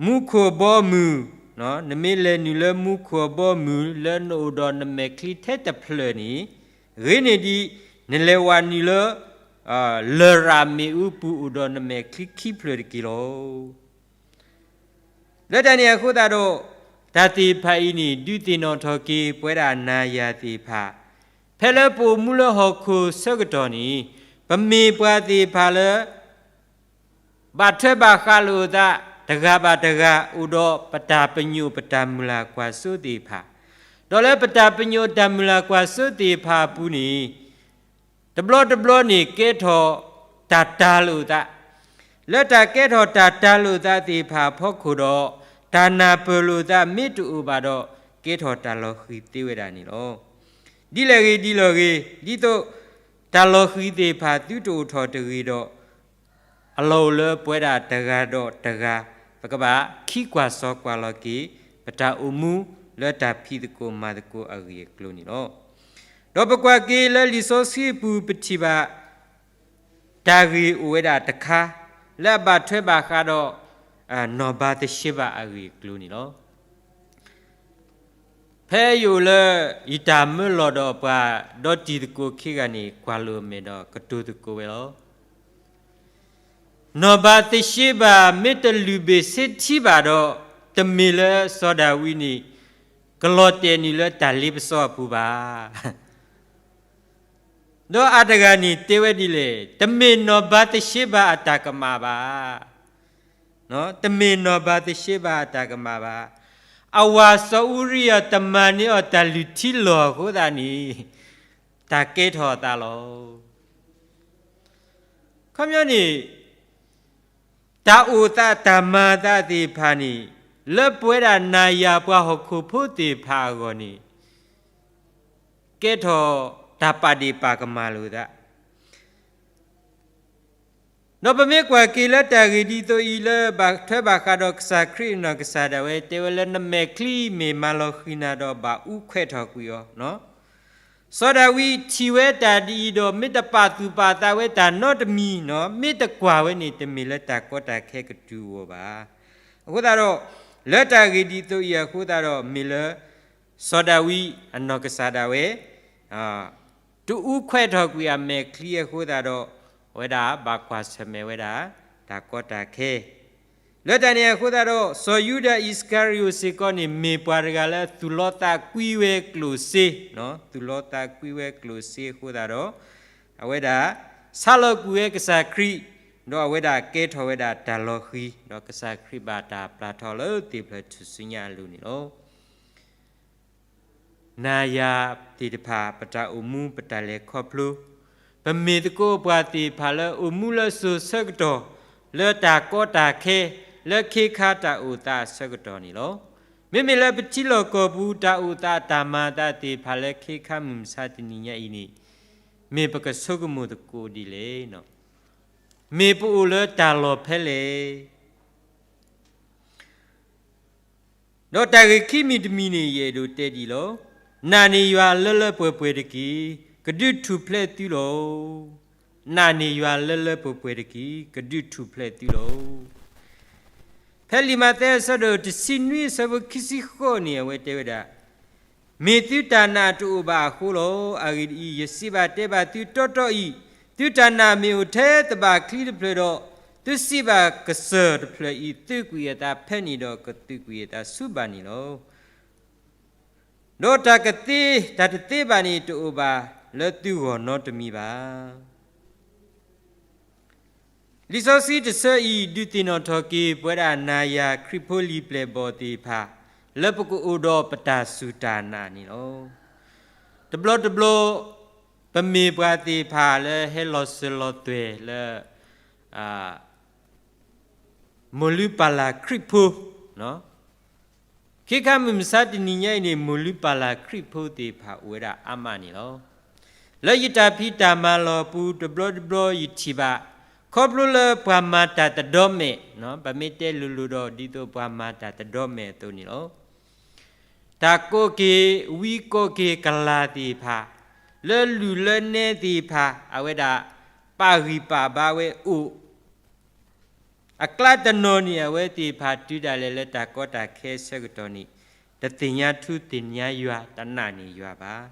မူခိၣ်အဘီအမုၢ်, နမ့ၢ်လဲၤနုာ်လၢမူခိၣ်အဘီအမုၢ် လၢနအိၣ်ဒီးနမဲာ်ချံထဲတဖျၢၣ်န့ၣ်, ဂ့ၤန့ၢ်ဒံး နလဲၤဝးနုာ်လၢ လရာ်မ့ၣ်အူပူၤအိၣ်ဒီးနမဲာ်ချံခံဖျၢၣ်တက့ၢ်လီၤ. လၢတၢ်န့ၣ်အဃိသတးဒီး, တၢ်သ့ၣ်တဖၣ်အံၤန့ၣ် ဒုးသ့ၣ်နီၣ်ထီၣ်က့ၤပဝဲဒၣ်နၤယၤသ့ၣ်တဖၣ်, ဖဲလၢပအိၣ်မူလၢဟီၣ်ခိၣ်ဆၢကတီၢ်န့ၣ်, ပမ့ၢ်ပှၤသ့ၣ်တဖၣ်လၢ ဘၣ်ထွဲဘၣ်ဃးလိာ်အသး တဂၤဘၣ်တဂၤ အိၣ်ဒီးပတၢ်ပညိၣ်ပတၢ်မုၢ်လၢ်ကွၢ်စိသ့ၣ်တဖၣ်, ဒီးလၢပတၢ်ပညိၣ်တၢ်မုၢ်လၢ်ကွၢ်စိသ့ၣ်တဖၣ်အပူၤန့ၣ်, တဘျီတဘျီန့ၣ် ကဲထီၣ်တၢ်တၤလိာ်သး, လၢတၢ်ကဲထီၣ်တၢ်တၤလိာ်သးသ့ၣ်တဖၣ်အဖီခိၣ်ဒီး, တၢ်နၢ်ပၢၢ်လိာ်သးမ့ၢ်တအိၣ်ဘၣ်ဒီး ကဲထီၣ်တၢ်လီၤဃံၤသ့ဝဲဒၣ်န့ၣ်လီၤ. ဒ်လဲၣ်ဂ့ၤဒ်လဲၣ်ဂ့ၤ, ဒ်သိးတၢ်လီၤဃံၤသ့ၣ်တဖၣ်သုတအိၣ်ထီၣ်တဂ့ၤဒီး, အလီၢ်အိၣ်လၢပဝဲဒၣ်တဂၤဒီးတဂၤ, ပကဘၣ်ခံကွၢ်စီကွၢ်လီၤက့ၤ ပတၢ်အိၣ်မူလၢတၢ်ဖံးသကိးမၤသကိးအဂ့ၢ်အကျိၤန့ၣ်လီၤ. ဒီးပကွၢ်က့ၤလၢလံာ်စီဆှံအပူၤ ပထံၣ်ဘၣ် တၢ်ဂ့ၢ်အိၣ်ဝဲဒၣ်တခါ လၢအဘၣ်ထွဲဘၣ်ဃးဒီး နီၢ်ဘၤသရှ့ဘၤအဂ့ၢ်အကျိၤန့ၣ်လီၤ. ဖဲယအိၣ်လၢယတၢ်မၢလီၤဒီးပှၤဒီတံၤသကိးခံဂၤန့ၣ် ကွၢ်လိာ်အမဲာ်ဒီးကတိၤသကိးဝဲလီၤ. နီၢ်ဘၤသရှ့ဘၤမ့ၢ်တလုၢ်ဘ့ၣ်ဆ့ထံဘၣ်ဒီး, တမ့ၢ်လၢစီၤဒၤဝံးန့ၣ် ကလီၤတဲာ်နုာ်လၢတၢ်လ့ပစီအပူၤဘၣ်. ဒီးအတဂၤန့ၣ်တဲဝဲဒ်လဲၣ်, တမ့ၢ်နီၢ်ဘၤသရှ့ဘၤအတၢ်ကမၣ်ဘၣ်. တမ့ၢ်နီၢ်ဘၤသရှ့ဘၤအတၢ်ကမၣ်ဘၣ်. အဝၤစီၤအူရံယၤတမၤန့ၢ်အီၤတၢ်လုၢ်ထံလီၢ်အဃိသတးန့ၣ်, တၢ်ကဲထီၣ်အသးလီၤ. ခီပညီန့ၣ်, တၢ်အိၣ်သးတၢ်မၤသးသ့ၣ်တဖၣ်န့ၣ်, လၢပဝဲဒၣ်နၤယၤပှၤဟီၣ်ခိၣ်ဖိသ့ၣ်တဖၣ်အဂီၢ်န့ၣ်, ကဲထီၣ်တၢ်ပာ်ဒ့ၣ်ပာ်ကမၣ်လိာ်သး ဒီးပမ့ၢ်ကွၢ်က့ၤလၢတၢ်ဂ့ၢ်ဒ်သိးအံၤလၢဘၣ်ထွဲဘၣ်ဃးဒီးကစၢ်ခရံာ်အနီၢ်ကစၢ်ဒၣ်ဝဲ တဲဝဲလၢနမဲာ်ချံမ့ၢ်မၤလီၤဃံၤနၤဒီးဘၣ်အူခွဲးထီၣ်ကွံာ်အီၤ, စီၤဒၤဝံးထံၣ်ဝဲတၢ်ဒ်အံၤဒီး မ့ၢ်တပာ်သူၣ်ပာ်သးဝဲတၢ်နီတမံၤနီၤ, မ့ၢ်တကွၢ်ဝဲန့ၣ် တမ့ၢ်လၢတၢ်ကီတၢ်ခဲကတုၤအီၤဘၣ်. အဃိသတးဒီး လၢတၢ်ဂ့ၢ်ဒ်သိးအံၤအဃိသတးဒီး မ့ၢ်လၢ စီၤဒၤဝံးအနီၢ်ကစၢ်ဒၣ်ဝဲ တအူခွဲးထီၣ်ကွံာ်အမဲာ်ချံအဃိသတးဒီး အဝဲဒၣ်ဘၣ်ကွၢ်ဆၢၣ်မဲာ်ဝဲဒၣ် တၢ်ကီတၢ်ခဲ လၢတၢ်န့ၣ်အဃိသတးဒီး စီၤယူဒၤအံၣ်စကၤရံၤအိၣ်စ့ၢ်ကီးန့ၣ် မ့ၢ်ပှၤတဂၤလၢသူၣ်လီသးကွံဝဲကျိၣ်စ့, သူၣ်လီသးကွံဝဲကျိၣ်စ့အဃိသတးဒီး အဝဲဒၣ် ဆါလီၤကွံာ်ဝဲကစၢ်ခရံာ်, ဒီးအဝဲဒၣ်ကဲထီၣ်ဝဲဒၣ်တၢ်လီၤဃံၤ, ဒီးကစၢ်ခရံာ်ဘၣ်တၢ်ပျၢ်ထီၣ်လၢသ့ၣ်ဖျၢၣ်ထူၣ်စုညါအလိၤန့ၣ်လီၤ. နၤယၤသ့ၣ်တဖၣ် ပတၢ်အိၣ်မူ ပတၢ်လဲၤခီဖျိ, ပမ့ၢ်သကိးပှၤသ့ၣ်တဖၣ်လၢအိၣ်မူလၢစိၤဆၢကတီၢ် လၢတၢ်ကီတၢ်ခဲ လၢခ့ခါတၢ်အိၣ်သးအဆၢကတီၢ်န့ၣ်လီၤ. မ့မ့ၢ်လၢပထံလီၢ်ကီၢ်ပူၤ တၢ်အိၣ်သးတၢ်မၤအသးသ့ၣ်တဖၣ်လၢခ့ခါမုၢ်မဆါတနံၤညါအံၤန့ၣ် မ့ၢ်ပကဆိကမိၣ်သကိးဒ်လဲၣ်. မ့ၢ်ပအိၣ်လၢတၢ်လီၢ်ဖဲလဲၣ် ဒီးတၢ်ဂ့ၢ်ခံမံၤတမံၤန့ၣ် ယအဲၣ်ဒိးတဲဒ်အံၤလီၤ. နာ်န့ၢ်ယွၤလၢလၢပှဲၤပှဲၤတက့ၢ်, ကဒုးထူၣ်ဖျဲးသုလီၤ. နာ်န့ၢ်ယွၤလၢလၢပှဲၤပှဲၤတက့ၢ်, ကဒုးထူၣ်ဖျဲးသုလီၤ. ဖဲလံာ်မးသဲအဆၢဒိၣ်တဆံနွံအဆၢဖိခံဆံဃိးန့ၣ် အဝဲတဲဝဲဒၣ် မ့ၢ်သုတၢ်နာ်တအိၣ်ဘၣ်အဃိလီၤ. အဂ့ၢ်ဒ်အံၤ, ယစံးဘၣ်တဲဘၣ်သုတီတီအံၤ, သုတၢ်နာ်မ့ၢ်အိၣ်ထဲတဘၣ်ချံတဖျၢၣ်ဒီး, သုစံးဘၣ်ကစၢၢ်တဖျၢၣ်အံၤ, သုးကွံာ်အသးဖဲန့ၣ်ဒီး ကသုးကွံာ်အသးဆူဘၣ်န့ၣ်လီၤ. ဒီးတၢ်ကသ့, တၢ်တသ့ဘၣ်န့ၣ် တအိၣ်ဘၣ်လၢသုဂီၢ်နီတမံၤဘၣ်. လံာ်စီဆှံတဆၢအံၤ ဒုးသ့ၣ်နီၣ်ထီၣ်က့ၤ ပဝဲဒၣ်နၤယၤခရံာ်ဖိလံၤပျဲၢ်ဘီၣ်သ့ၣ်တဖၣ် လၢပကအိၣ်ဒီးပတၢ်စူၢ်တၢ်နာ်န့ၣ်လီၤ. တဘျီတဘျီ ပမ့ၢ်ပှၤသ့ၣ်တဖၣ်လၢဟဲလီၤစၢၤလီၤသွဲၣ်လၢ မိၢ်လုၢ်ပၢ်လၢ်ခရံာ်ဖိ, ခ့ခါမုၢ်မဆါတနံၤညါအံၤန့ၣ် မိၢ်လုၢ်ပၢ်လၢ်ခရံာ်ဖိသ့ၣ်တဖၣ်အိၣ်ဝဲဒၣ်အါမးန့ၣ်လီၤ. လၢယတၢ်ဖံးတၢ်မၤလီၢ်ပူၤ တဘျီတဘျီယထံၣ်ဘၣ်, ခီဖျိလၢပှၤမၤတၢ်တဒီမဲာ်, ပမ့ၢ်တဲလိၤလိၤဒီး ဒ်သိးပှၤမၤတၢ်တဒီမဲာ်အသိးန့ၣ်လီၤ. တၢ်ကိးက့ၤဝံကိးက့ၤကလၤသ့ၣ်တဖၣ်, လၢလုၢ်လၢနဲသ့ၣ်တဖၣ် အဝဲဒၣ်ပာ်ဂံၢ်ပာ်ဘါဝဲအိၣ် အကျါတနီၤန့ၣ် အဝဲသ့ၣ်တဖၣ်တုၤဒၣ်လဲာ်လၢတၢ်ကီတၢ်ခဲအဆၢကတီၢ်န့ၣ် တသ့ၣ်ညါထူသ့ၣ်ညါယွၤ တနာ်န့ၢ်ယွၤဘၣ်.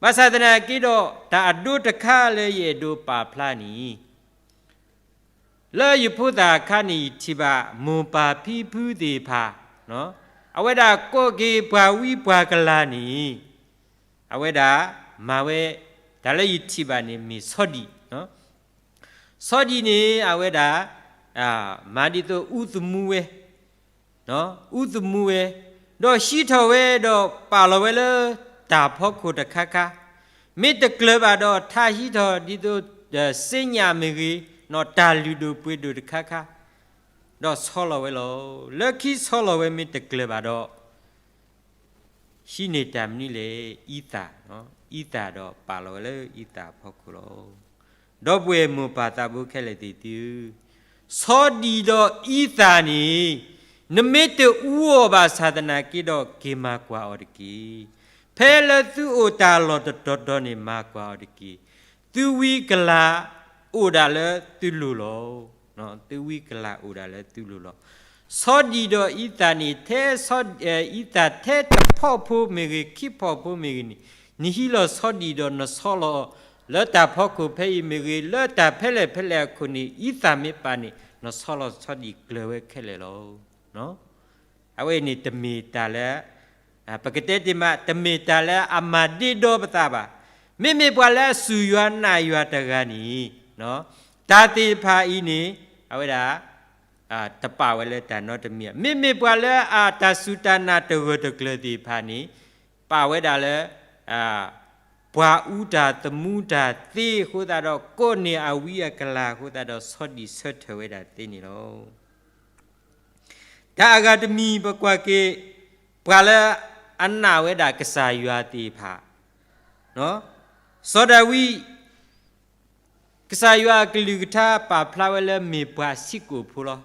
ဘၣ်ဆၣ်သနာ်က့ဒီး တၢ်အဒိတခါလၢယအဲၣ်ဒိးပာ်ဖျါန့ၣ် လၢယဖိသၣ်အခါန့ၣ် ယထံၣ်ဘၣ်မိၢ်ပၢ်ဖံဖုသ့ၣ်တဖၣ် အဝဲဒၣ်ကိးက့ၤပှၤဝံပှၤကလၤန့ၣ် အဝဲဒၣ်မၤဝဲ တၢ်လၢယထံၣ်ဘၣ်န့ၣ်မ့ၢ်ဆီဒံၣ် ဆီဒံၣ်န့ၣ် အဝဲဒၣ် မၤဒ်သိးအူသမူဝဲ, အူသမူဝဲ, ဒီးဟံးထီၣ်ဝဲဒီးပာ်လီၤဝဲလၢတၢ်ဖီခိၣ်တခါခါ, မ့ၢ်တကျၢၤဘၣ်ဒီးထါဟံးထီၣ်ဒ်သိး စ့ညၣ်မ့ၢ်ဂ့ၤ, တၢ်လုၢ်ဒိၣ်ပှ့ၤဒိၣ်တခါခါ, ဒီးဆီလီၤဝဲလီၤ. လၢခံဆီလီၤဝဲမ့ၢ်တကျၢၤဘၣ်ဒီး ဟံးန့ၢ်တၢ်မနုၤလဲၣ်, အံသၣ်, အံသၣ်ဒီးပာ်လီၤဝဲလၢအံသၣ်အဖီခိၣ်လီၤ. ဒီပုၢ်ဝဲၢ်မိၢ်ပၢ်သးဘိခဲလၢာ်သ့ၣ်သုဧၢ, ဆီဒံၣ်ဒီးအံသၣ်န့ၣ် နမ့ၢ်တအူအီၤဘၣ်ဆၣ်သနာ်က့ဒီး က့ၤမၤကွၢ်အီၤတက့ၢ်. ဖဲလၢသုအိၣ်တၢ်လီၢ်တတီၤတီၤန့ၣ် မၤကွၢ်အီၤတက့ၢ်. သုဝံကလၤအိၣ်ဒၣ်လၢသုလိၤလီၤ. သုဝံကလၤအိၣ်ဒၣ်လၢသုလိၤလီၤ. ဆီဒံၣ်ဒီးအံသၣ်န့ၣ် ထဲ အံသၣ်ထဲတဖီဖိမ့ၢ်ဂ့ၤ ခံဖီဖိမ့ၢ်ဂ့ၤန့ၣ် နဟံးလီၤဆီဒံၣ်ဒီးနဆီလီၤ လၢတၢ်ဖီခိၣ်ဖဲအံၤမ့ၢ်ဂ့ၤ လၢတၢ်ဖဲလဲၣ်ဖဲလဲၣ်အခိၣ်န့ၣ် အံသၣ်မ့ၢ်ပာ်န့ၣ် နဆီလီၤဆီဒံၣ်ကျၢၤဝဲခဲလၢာ်လီၤ. အဝဲအံၤန့ၣ်တမ့ၢ်တၢ်လၢ ပကတဲတ့ၢ်မး တမ့ၢ်တၢ်လၢအမၤဒ့ဒီပသးဘၣ်. မ့မ့ၢ်ပှၤလၢအစူၢ်ယွၤနာ်ယွၤတဂၤန့ၣ် တၢ်သ့ၣ်တဖၣ်အံၤန့ၣ် အဝဲဒၣ် တပာ်ဝဲလၢတၢ်နီတမံၤ. မ့မ့ၢ်ပှၤလၢအတၢ်စူၢ်တၢ်နာ်တဂၢၢ်တကျၢၤသ့ၣ်တဖၣ်န့ၣ် ပာ်ဝဲဒၣ်လၢ ပှၤအူတၢ်သမူတၢ်သ့အဃိသတးဒီး ကိးန့ၢ်အဝံအကလၤအဃိသတးဒီး ဆီဒံၣ်ဆၢထၢၣ်ဝဲဒၣ်သ့န့ၣ်လီၤ. တၢ်အဂၤတမံၤပကွၢ်က့ၤ ပှၤလၢအနာ်ဝဲဒၣ်ကစၢ်ယွၤသ့ၣ်တဖၣ်, စီၤဒၤဝံး ကစၢ်ယွၤအကလုၢ်ကထါပာ်ဖျါဝဲလၢမ့ၢ်ပှၤဆံးကိာ်ဖိလီၤ.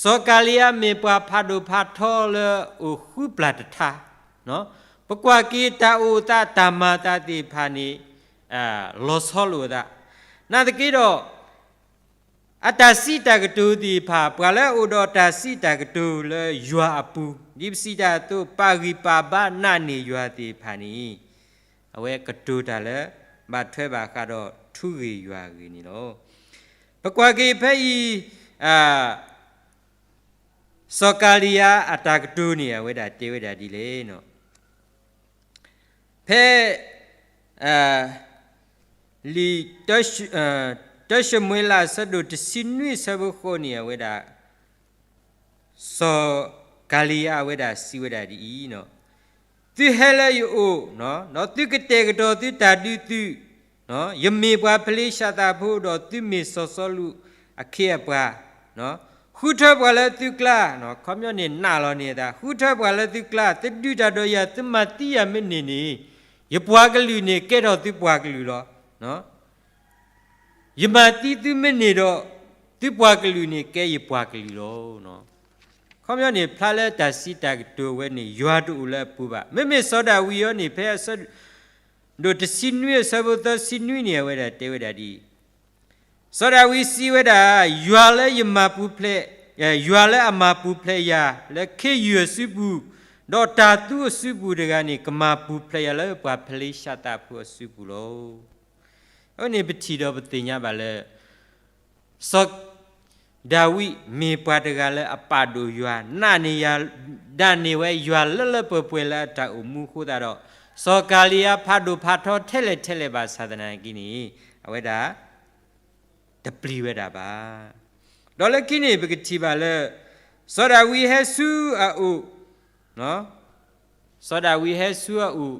စီၤကၤလံယါမ့ၢ်ပှၤဖးဒိၣ်ဖးထီလၢအိၣ်ဃုပျၢ်တထါ, ပကွၢ်က့ၤတၢ်အိၣ်သးတၢ်မၤသးသ့ၣ်တဖၣ်န့ၣ် လီၤဆီလိာ်အသး, နာ်သက့ဒီး အတၢ်စံးတၢ်ကတိၤသ့ၣ်တဖၣ် ပှၤလၢအအိၣ်ဒီးတၢ်စံးတၢ်ကတိၤလၢယွၤအပူၤ ဒ်ပစံးတၢ်အသိး ပာ်ဂံၢ်ပာ်ဘါနာ်န့ၢ်ယွၤသ့ၣ်တဖၣ်န့ၣ် အဝဲကတိၤတၢ်လၢ ဘၣ်ထွဲဘၣ်ဃးဒီးထူဂ့ၢ်ယွၤဂ့ၢ်န့ၣ်လီၤ. ပကွၢ်က့ၤဖဲအံၤ စီၤကၤလံယါအတၢ်ကတိၤန့ၣ် အဝဲဒၣ်တဲဝဲဒၣ်ဒ်လဲၣ်. ဖဲ လံာ် တၢၡမူၤအ့လး အဆၢဒိၣ်တဆံနွံ အဆၢဖိဃိးန့ၣ် အဝဲဒၣ် စီၤကၤလံယါအဝဲဒၣ်စံးဝဲဒၣ်ဒ်အံၤ, သုဟဲလၢယအိၣ်, ဒီးသုကတဲာ်ကတီၤသုတၢ်ဒုးသု, ယမ့ၢ်ပှၤဖလ့ၡသးဖိ ဒီးသုမ့ၢ်စီၤစီလူးအခ့အပှၤ, ဃုထၢပှၤလၢသုကျါ, ခီပညီန့ၣ်နာ်လီၤန့ၢ်အသး, ဃုထၢပှၤလၢသုကျါ, သုဒုးတၢ်ဒီးယၤ, သုမၤသံယၤမ့ၢ်န့ၢ်န့ၣ်, ယပှၤကလုာ်န့ၣ်ကဲထီၣ်သုပှၤကလုာ်လီၤ. ယမၤသံသုမ့ၢ်န့ၢ်ဒီး, သုပှၤကလုာ်န့ၣ်ကဲယပှၤကလုာ်လီၤ. ခီပညီန့ၣ် ဖျါလၢတၢ်စံးတၢ်ကတိၤဝဲန့ၣ် ယွၤတအိၣ်လၢအပူၤဘၣ်. မ့မ့ၢ်စီၤဒၤဝံးအံၤန့ၣ် ဖဲအဆၢဒိၣ်တဆံနွံ အဆၢဖိသၢဆံနွံန့ၣ် အဝဲဒၣ်တဲဝဲဒၣ်ဒ်အံၤ, စီၤဒၤဝံးစံးဝဲဒၣ်, ယွၤလၢယမၤပူၤဖျဲး, ယွၤလၢအမၤပူၤဖျဲးယၤ လၢခ့ယုၢ်အစုပူၤ, ဒီးတၢ်သူအစုပူၤတဂၤန့ၣ် ကမၤပူၤဖျဲးယၤလၢပှၤဖလ့ၡသးဖိအစုပူၤလီၤ. အဝဲန့ၣ်ပထံၣ်ဒီးပသ့ၣ်ညါဘၣ်လၢ စီၤဒၤဝံးမ့ၢ်ပှၤတဂၤလၢအပာ်ဒိၣ်ယွၤ, နာ်န့ၢ်ယၤ, ဒၣ်န့ၢ်ဝဲယွၤလၢလၢပှဲၤပှဲၤလၢအတၢ်အိၣ်မူအဃိသတးဒီး, စီၤကၤလံယါဖးဒိၣ်ဖးထီထဲလဲၣ်ထဲလဲၣ်ဘၣ်ဆၣ်သနာ်က့န့ၣ်, အဝဲဒၣ် တပျံၤဝဲဒၣ်ဘၣ်. ဒီးလၢခံန့ၣ် ပကထံၣ်ဘၣ်လၢ စီၤဒၤဝံးဟဲဆူအအိၣ်, စီၤဒၤဝံးဟဲဆူအအိၣ်,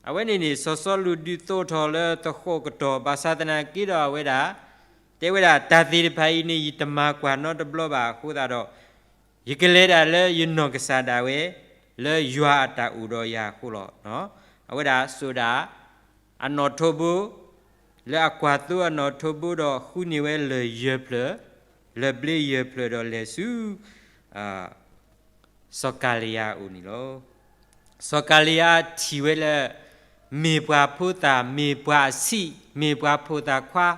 အဝဲန့ၣ်န့ၣ် စီၤစီလူးဒုးသိးထီၣ်လၢသဃိးကတီၢ်ဘၣ်ဆၣ်သနာ်က့ဒီး အဝဲဒၣ် တဲဝဲဒၣ် တၢ်သ့ၣ်တဖၣ်အံၤန့ၣ် ယတမၤကွၢ်နီတဘျီဘၣ်အဃိသတးဒီး, ယကလဲၤဒၣ်လၢယနီၢ်ကစၢ်ဒၣ်ဝဲ လၢယွၤအတၢ်အိၣ်ဒီးယၤအဃိလီၤ. အဝဲဒၣ်စိာ်ဒၣ် အနီၣ်ထိးဘိ လၢအကွၢ်သိအနီၣ်ထိးဘိဒီးဃုန့ၢ်ဝဲလၢၢ်ယဲၢ်ဖျၢၣ်, လၢၢ်ဘျ့ယဲၢ်ဖျၢၣ်ဒီးလဲၤဆူ စီၤကၤလံယါအအိၣ်န့ၣ်လီၤ. စီၤကၤလံယါထံၣ်ဝဲလၢ မ့ၢ်ပှၤဖိသၣ်, မ့ၢ်ပှၤအဆံး, မ့ၢ်ပှၤဖိသၣ်ခွါ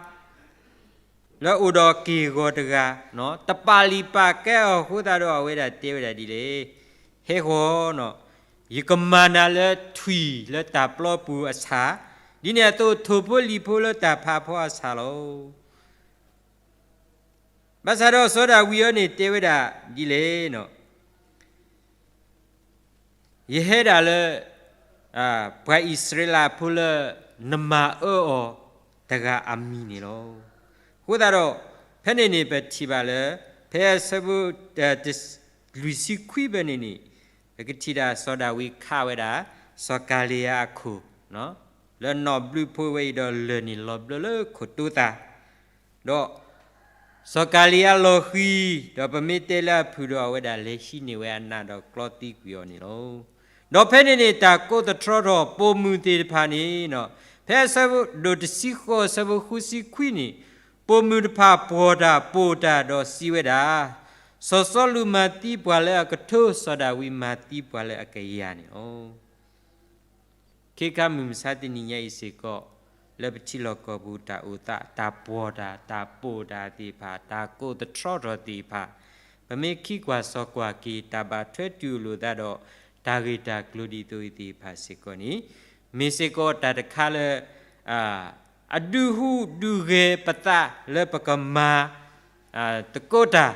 လၢအိၣ်ဒီးက့ၢ်ဂီၤတဂၤ, တပာ်လုၢ်ပာ်ကဲအီၤအဃိသတးဒီး အဝဲဒၣ်တဲဝဲဒၣ်ဒ်လဲၣ်, ဟဲဃီၤ, ယကမၤနၤလၢထွံၣ်လၢတၢ်ပျီပူၤအဆၣ်, ဒ်န့ၣ်အသိး ထိၣ်ဖိလံာ်ဖိလၢတၢ်ဖးဖီအဆၣ်လီၤ. ဘၣ်ဆၣ်ဒီးစီၤဒၤဝံးအံၤန့ၣ်တဲဝဲဒၣ်ဒ်လဲၣ်, ယဟဲဒၣ်လၢ ပှၤအံၣ်စရ့လးဖိလၢနမၤအၢအီၤတဂၤအမံၤန့ၣ်လီၤ. အဃိသတးဒီး ဖဲန့ၣ်န့ၣ်ပထံၣ်ဘၣ်လၢ ဖဲအဆၢဖိ လွံၢ်ဆံခွံဖဲန့ၣ်န့ၣ် ပကထံၣ်ဒၣ်စီၤဒၤဝံးခးဝဲဒၣ် စီၤကၤလံယါအခိၣ် လၢနီၣ်ဘျုးဖိဝဲအံၤဒီးလၢၢ်န့ၣ်လီၤဘျၢလၢခိၣ်တိသး ဒီး စီၤကၤလံယါလီၤဃံၤ, ဒီးပမ့ၢ်တဲလၢအဖုၣ်ဒီးအဝဲဒၣ်လဲၤဟံးန့ၢ်ဝဲအနးဒီးကျီသံကွံာ်အီၤန့ၣ်လီၤ. ဒီးဖဲန့ၣ်န့ၣ် တၢ်ကိးသတြီထီၣ်ပိာ်မုၣ်သ့ၣ်တဖၣ်န့ၣ်, ဖဲအဆၢဒိၣ်တဆံဃိး အဆၢဖိဃုဆံခွံန့ၣ်, ပိာ်မုၣ်တဖၣ်ပှီၢ်တၢ်ပိာ်တၢ်ဒီးစံးဝဲဒၣ်, စီၤစီလူးမၤသံပှၤလၢအကထိ, စီၤဒၤဝံးမၤသံပှၤလၢအကယၤန့ၣ်လီၤ. ခ့ခါမုၢ်မဆါတနံၤညါအံၤစ့ၢ်ကီး, လၢပထံလီၢ်ကီၢ်ပူၤတၢ်အိၣ်သး တၢ်ပှီၢ်တၢ် တၢ်ပိာ်တၢ်သ့ၣ်တဖၣ် တၢ်ကိးသတြီထီၣ်သ့ၣ်တဖၣ်, ပမ့ၢ်ခံကွၢ်စီၣ်ကွၢ်က့ၤ တၢ်ဘၣ်ထွဲတုၤလိာ်သးဒီး တၢ်ဂ့ၢ်တၢ်ကျိၤဒ်သိးအံၤသ့ၣ်တဖၣ်စ့ၢ်ကီးန့ၣ်, မ့ၢ်စ့ၢ်ကီးတၢ်တခါလၢ အဒုးဟူးဒုးဂဲၤပသးလၢပကမၤ သကိးတၢ်,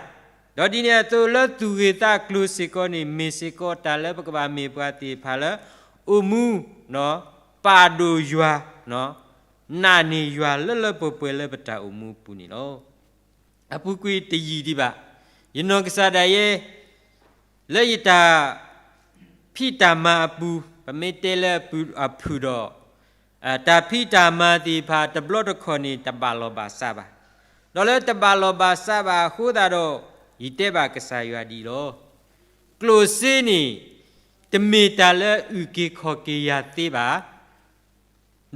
ဒီးဒ်န့ၣ်အသိးလၢသူၣ်ဂ့ၤသးကျိၤစ့ၢ်ကီးန့ၣ် မ့ၢ်စ့ၢ်ကီးတၢ်လၢပကဘၣ်မ့ၢ်ပှၤသ့ၣ်တဖၣ်လၢ အိၣ်မူ ပာ်ဒိၣ်ယွၤ, နာ်န့ၢ်ယွၤလၢလၢပှဲၤပှဲၤလၢပတၢ်အိၣ်မူအပူၤန့ၣ်လီၤ. အပူၤကွံာ်တယံာ်ဒံးဘၣ်, ယနီၢ်ကစၢ်ဒၣ်ယဲ လၢယတၢ်ဖံးတၢ်မၤအပူၤ, ပမ့ၢ်တဲလၢအဖုၣ်ဒီး တၢ်ဖံးတၢ်မၤသ့ၣ်တဖၣ်တဘျီတခီၣ်န့ၣ် တဘၣ်လီၢ်ဘၣ်စးဘၣ်. ဒီးလၢတဘၣ်လီၢ်ဘၣ်စးဘၣ်အဃိသတးဒီး ယတဲဘၣ်ကစၢ်ယွၤဒ်အံၤလီၤ. ကျိၣ်စ့န့ၣ် တမ့ၢ်တၢ်လၢအအုၣ်က့ၤခီၣ်က့ၤယၤသ့ဘၣ်.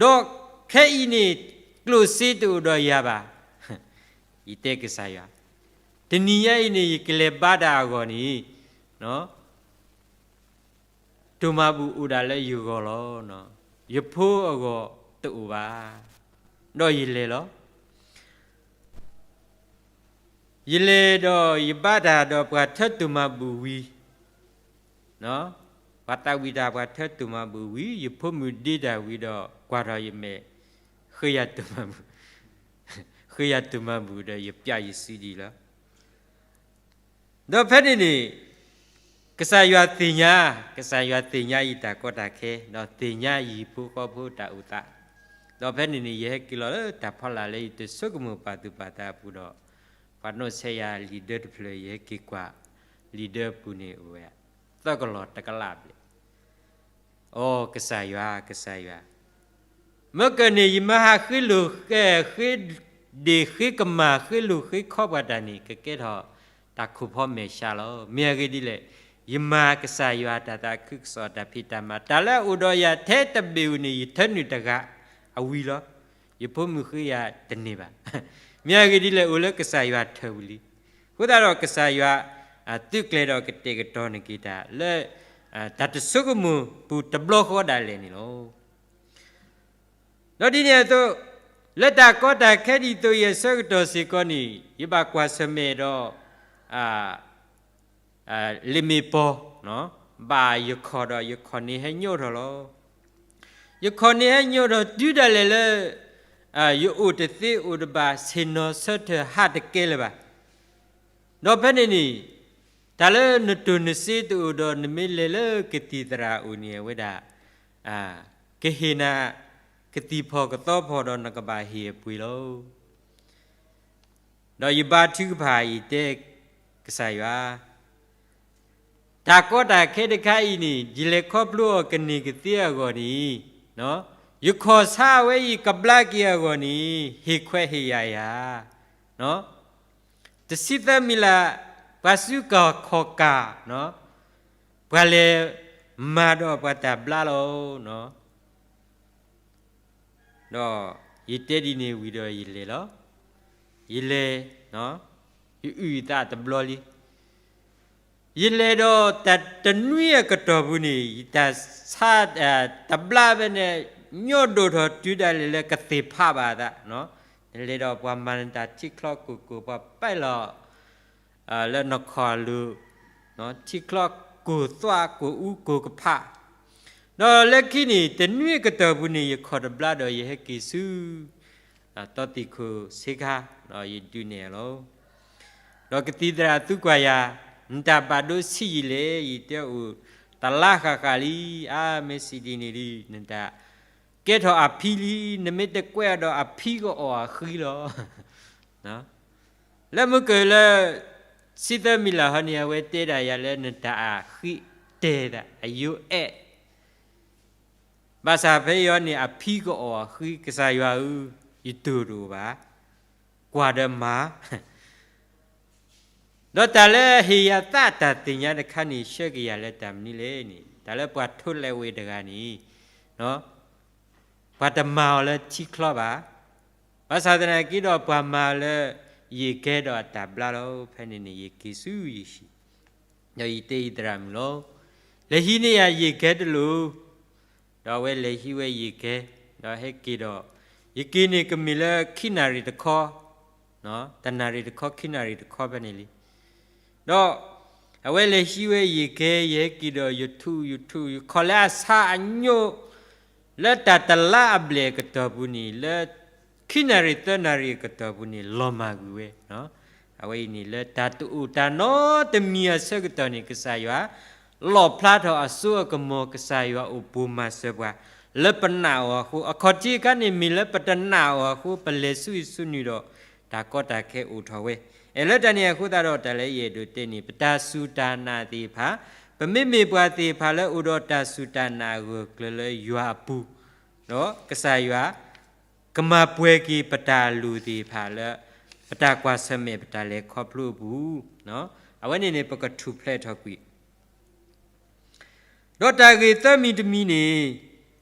ဒီးခဲအံၤန့ၣ် ကျိၣ်စ့တအိၣ်ဒီးယၤဘၣ်. ယတဲကစၢ်ယွၤ, တနံၤညါအံၤန့ၣ် ယကလဲၤဘါတၢ်အဂီၢ်န့ၣ် တိၢ်မၤဘူၣ်အိၣ်ဒၣ်လၢယဂီၢ်လီၤ. ယဖိအဂီၢ်တအိၣ်ဘၣ်. ဒီးယလဲၤလီၤ. ယလဲၤဒီးယဘါတၢ်ဒီးပှၤထၢတိၢ်မၤဘူၣ်ဝံၤ, ပှၤသးဝံၣ်တၢ်ပှၤထၢတိၢ်မၤဘူၣ်ဝံၤ, ယဖိမုၣ်ဒ့တၢ်ဝံၤဒီး ကွၢ်ထီၣ်ယမဲာ်, ဃ့ယၤတိၢ်မၤဘူၣ်, ဃ့ယၤတိၢ်မၤဘူၣ်ဒီးယပျးယစုဒံးလီၤ. ဒီးဖဲန့ၣ်န့ၣ် ကစၢ်ယွၤသ့ၣ်ညါ, ကစၢ်ယွၤသ့ၣ်ညါယတၢ်ကီတၢ်ခဲ, ဒီးသ့ၣ်ညါယဟံၣ်ဖိဃီဖိတၢ်အိၣ်သး, ဒီးဖဲန့ၣ်န့ၣ် ယဟဲက့ၤလီၤလၢတၢ်ဖီလာ်လၢယတဆိကမိၣ်ပာ်သူၣ်ပာ်သးအပူၤဒီး, ပှၤနီၣ်ဆဲးယၤလံာ်ဒၢတဖျၢၣ် ယဟဲက့ၤကွၢ်, လံာ်ဒၢအပူၤန့ၣ်အိၣ်ဝဲ, သၢကလီၢ်တကလးဘျဲၣ်. အိ ကစၢ်ယွၤ, ကစၢ်ယွၤ, မ့ၢ်ကန့ၣ် ယမၤဟးဃ့လိၢ်, ဃ့ဒ့ၣ်ဃ့ကမၢ် ဃ့လိၢ်ဃ့ခီပှၤတၢ်န့ၣ် ကကဲထီၣ်တၢ်ခိၣ်ဖီမဲာ်ဆှးလီၤ. မ့ၢ်အဂ့ၢ်ဒ်လဲၣ်, ယမၤကစၢ်ယွၤတၢ်သးခုကစီၣ် တၢ်ဖံးတၢ်မၤ တၢ်လၢအအိၣ်ဒီးယၤထဲတဘ့ၣ်အံၤန့ၣ် ယထၢနုာ်တဂၤအဝံၤလီၤ. ယဖိမုၣ်ဃ့ယၤတန့ၢ်ဘၣ်. မ့ၢ်အဂ့ၢ်ဒ်လဲၣ်, အိၣ်လၢကစၢ်ယွၤထၢဝံၤလံ. အဃိသတးဒီးကစၢ်ယွၤ သုးကျဲၤဒီးကတဲာ်ကတီၤနက့ၤတၢ်လၢ တၢ်တဆိကမိၣ်ပူၤတဘျီဃီဒၣ်လဲာ်န့ၣ်လီၤ. ဒီးဒ်န့ၣ်အသိး, လၢတၢ်ကီတၢ်ခဲဒ်သိးအံၤအဆၢကတီၢ်စ့ၢ်ကီးန့ၣ် ယဘၣ်ကွၢ်ဆၢၣ်မဲာ်ဒီး လ့ၣ်မ့ၢ်ပီၤ, ဘၣ်ယခီၣ်ဒီးယခီၣ်န့ၣ်ဟဲညိးထီၣ်လီၤ. ယခီၣ်န့ၣ်ဟဲညိးထီၣ်တုၤဒၣ်လဲာ်လၢ ယအိၣ်တသ့အိၣ်တဘၣ် ဆ့ၣ်နီၤဆၢထၢၣ်ဟးတကဲလၢၤဘၣ်. ဒီးဖဲန့ၣ်န့ၣ် တၢ်လၢနတိၢ်နစ့တအိၣ်ဒီး နမ့ၢ်လဲၤလၢကသံၣ်သရၣ်အအိၣ်န့ၣ် အဝဲဒၣ် ကဟ့ၣ်နၤ ကသံၣ်ဖီၣ်ကသီဖီၣ်ဒီးနကဘၣ်ဟ့ၣ်အပှ့ၤလီၤ. ဒီးယဘါထုကဖၣ်ယတဲ ကစၢ်ယွၤ, တၢ်ကီတၢ်ခဲတခါအံၤန့ၣ် ယလဲၤခီဖျိအီၤကန့ၢ်ကသ့အဂီၢ်န့ၣ်, ယခီၣ်ဆါအဝဲအံၤကဘျါက့ၤအဂီၢ်န့ၣ် ဟ့ၣ်ခွဲးဟ့ၣ်ယာ်ယၤ တဆံသၢမံၤလၢ် ပှၤစုကၢ်ခီၣ်ကၢ်, ပှၤလဲၤမၤဒီးပှၤတၢ်ဘျါလီၤ. ဒီးယတဲဒ်န့ၣ်ဝံၤဒီးယလဲၤလီၤ. ယလဲၤ, ယအုၣ်ယသးတဘျီလံ. ယလဲၤဒီးတၢ်တနွံအကတီၢ်ပူၤန့ၣ် ယတၢ်ဆါ တဘျါဖဲန့ၣ် ညိးဒိၣ်ထီၣ်တုၤဒၣ်လဲာ်လၢကသ့ၣ်ဖးဘၣ်အသး, နလဲၤဒီးပှၤမၤနတၢ်ထံချီကိၢ်ကိၢ် ပှၤပဲလီၤ လၢနခီၣ်လိၤ, ထံချီကိၢ်သွးကိၢ်အူကိၢ်ကဖး, ဒီးလၢခံန့ၣ် တနွံအကတီၢ်ပူၤန့ၣ် ယခီၣ်တဘျါဒီးယဟဲက့ၤဆူ တီသံၣ်ခိၣ်ဆ့ခါ, ဒီးယဒုးနဲၣ်လီၤ. ဒီးကသံၣ်သရၣ်သူကွၢ်ယၤ, နတၢ်ဘၣ်ဒိဆံးယံာ်လဲၣ်, ယတဲအိၣ် တလါဃၣ်ဃၣ်လံ, အါ မ့ၢ်စံးဒ်န့ၣ်ဒီး နတၢ်ကဲထီၣ်အဖံလံ, နမ့ၢ်တကွဲးအီၤဒီးအဖံကအီၣ်အဃံလီၤ. လၢမုၢ်ကၢၢ်လၢ ဆံသၢမံၤလၢ်ဟီန့ၣ် အဝဲတဲဒၣ်ယၤလၢနတၢ်အဃံတဲာ်သး အယိအဲၣ် ဘၣ်ဆၣ်ဖဲအံၤန့ၣ် အဖံကအီၣ်အဃံ, ကစၢ်ယွၤဧၢ, ယတိၢ်တအိၣ်ဘၣ်, ကွၢ်ဒီးမၤ ဒီးတၢ်လၢဟ့ၣ်ယၤသးတၢ်သ့ၣ်ညါတခါန့ၣ် ဆှၢက့ၤယၤလၢတၢ်မနုၤလဲၣ်န့ၣ် တၢ်လၢပှၤထိးလဲၤဝဲတဂၤန့ၣ် ပှၤတမၤအီၤလၢထံချီဘၣ်. ဘၣ်ဆၣ်သနာ်က့ဒီး ပှၤမၤအီၤလၢယံာ်ကဲဒီးအတၢ်ဘျါလီၤ. ဖဲန့ၣ်န့ၣ် ယက့ၤဆူယဟံၣ်, ဒီးယတဲယသရၣ်မုၣ်လီၤ, လဲၤဟံးန့ၢ်ယၤယံာ်ကဲတလိၣ်. ဒီးအဝဲလဲၤဟံးဝဲယံာ်ကဲ, ဒီးဟဲက့ၤဒီး ယက့ၤန့ၣ်ကမ့ၢ်လၢခံနၣ်ရံၣ်တခီ, တနၣ်ရံၣ်တခီ ခံနၣ်ရံၣ်တခီဖဲန့ၣ်လံ. ဒီးအဝဲလဲၤဟံးဝဲယံာ်ကဲ, ယဟဲက့ၤဒီး ယထူၣ်ယထူၣ် ယခီၣ်လၢအဆါအညိ လၢတၢ်တလါအဘျဲၣ်အကတီၢ်ပူၤန့ၣ် လၢခံနၣ်ရံၣ်သၢနၣ်ရံၣ်အကတီၢ်ပူၤန့ၣ် လီၤမၢ်ကွံာ်ဝဲ. အဝဲအံၤန့ၣ် လၢတၢ်တအိၣ်တၢ်နီတမံၤအဆၢကတီၢ်န့ၣ် ကစၢ်ယွၤ လီၣ်ဖျါထီၣ်အစိအကမီၤ, ကစၢ်ယွၤအိၣ်ပိာ်မၤစၢၤပှၤ လၢပနာ်အီၤအဃိ, အခီၣ်ထံးအခါန့ၣ် မ့ၢ်လၢပတနာ်အီၤအဃိ ပလဲၤဆူအံၤဆူနုၤဒီး တၢ်ကီတၢ်ခဲအိၣ်ထီၣ်ဝဲ. အဲၣ်လၢတၢ်န့ၣ်အဃိသတးဒီး တၢ်လၢယအဲၣ်ဒိးတဲန့ၣ် ပတၢ်စူၢ်တၢ်နာ်သ့ၣ်တဖၣ်, ပမ့မ့ၢ်ပှၤသ့ၣ်တဖၣ်လၢအိၣ်ဒီးတၢ်စူၢ်တၢ်နာ်အဂၢၢ်ကျၢၤလၢယွၤအပူၤ, ဒီးကစၢ်ယွၤ ကမၤပှဲၤက့ၤပတၢ်လိၣ်သ့ၣ်တဖၣ်လၢ ပတၢ်ကွၢ်ဆၢၣ်မဲာ်ပတၢ်လဲၤခီဖျိအပူၤ, အဝဲန့ၣ်န့ၣ် ပကထူၣ်ဖျဲးထီၣ်ကွံာ် ဒီးတၢ်ဂ့ၢ်သၢမံၤတမံၤန့ၣ်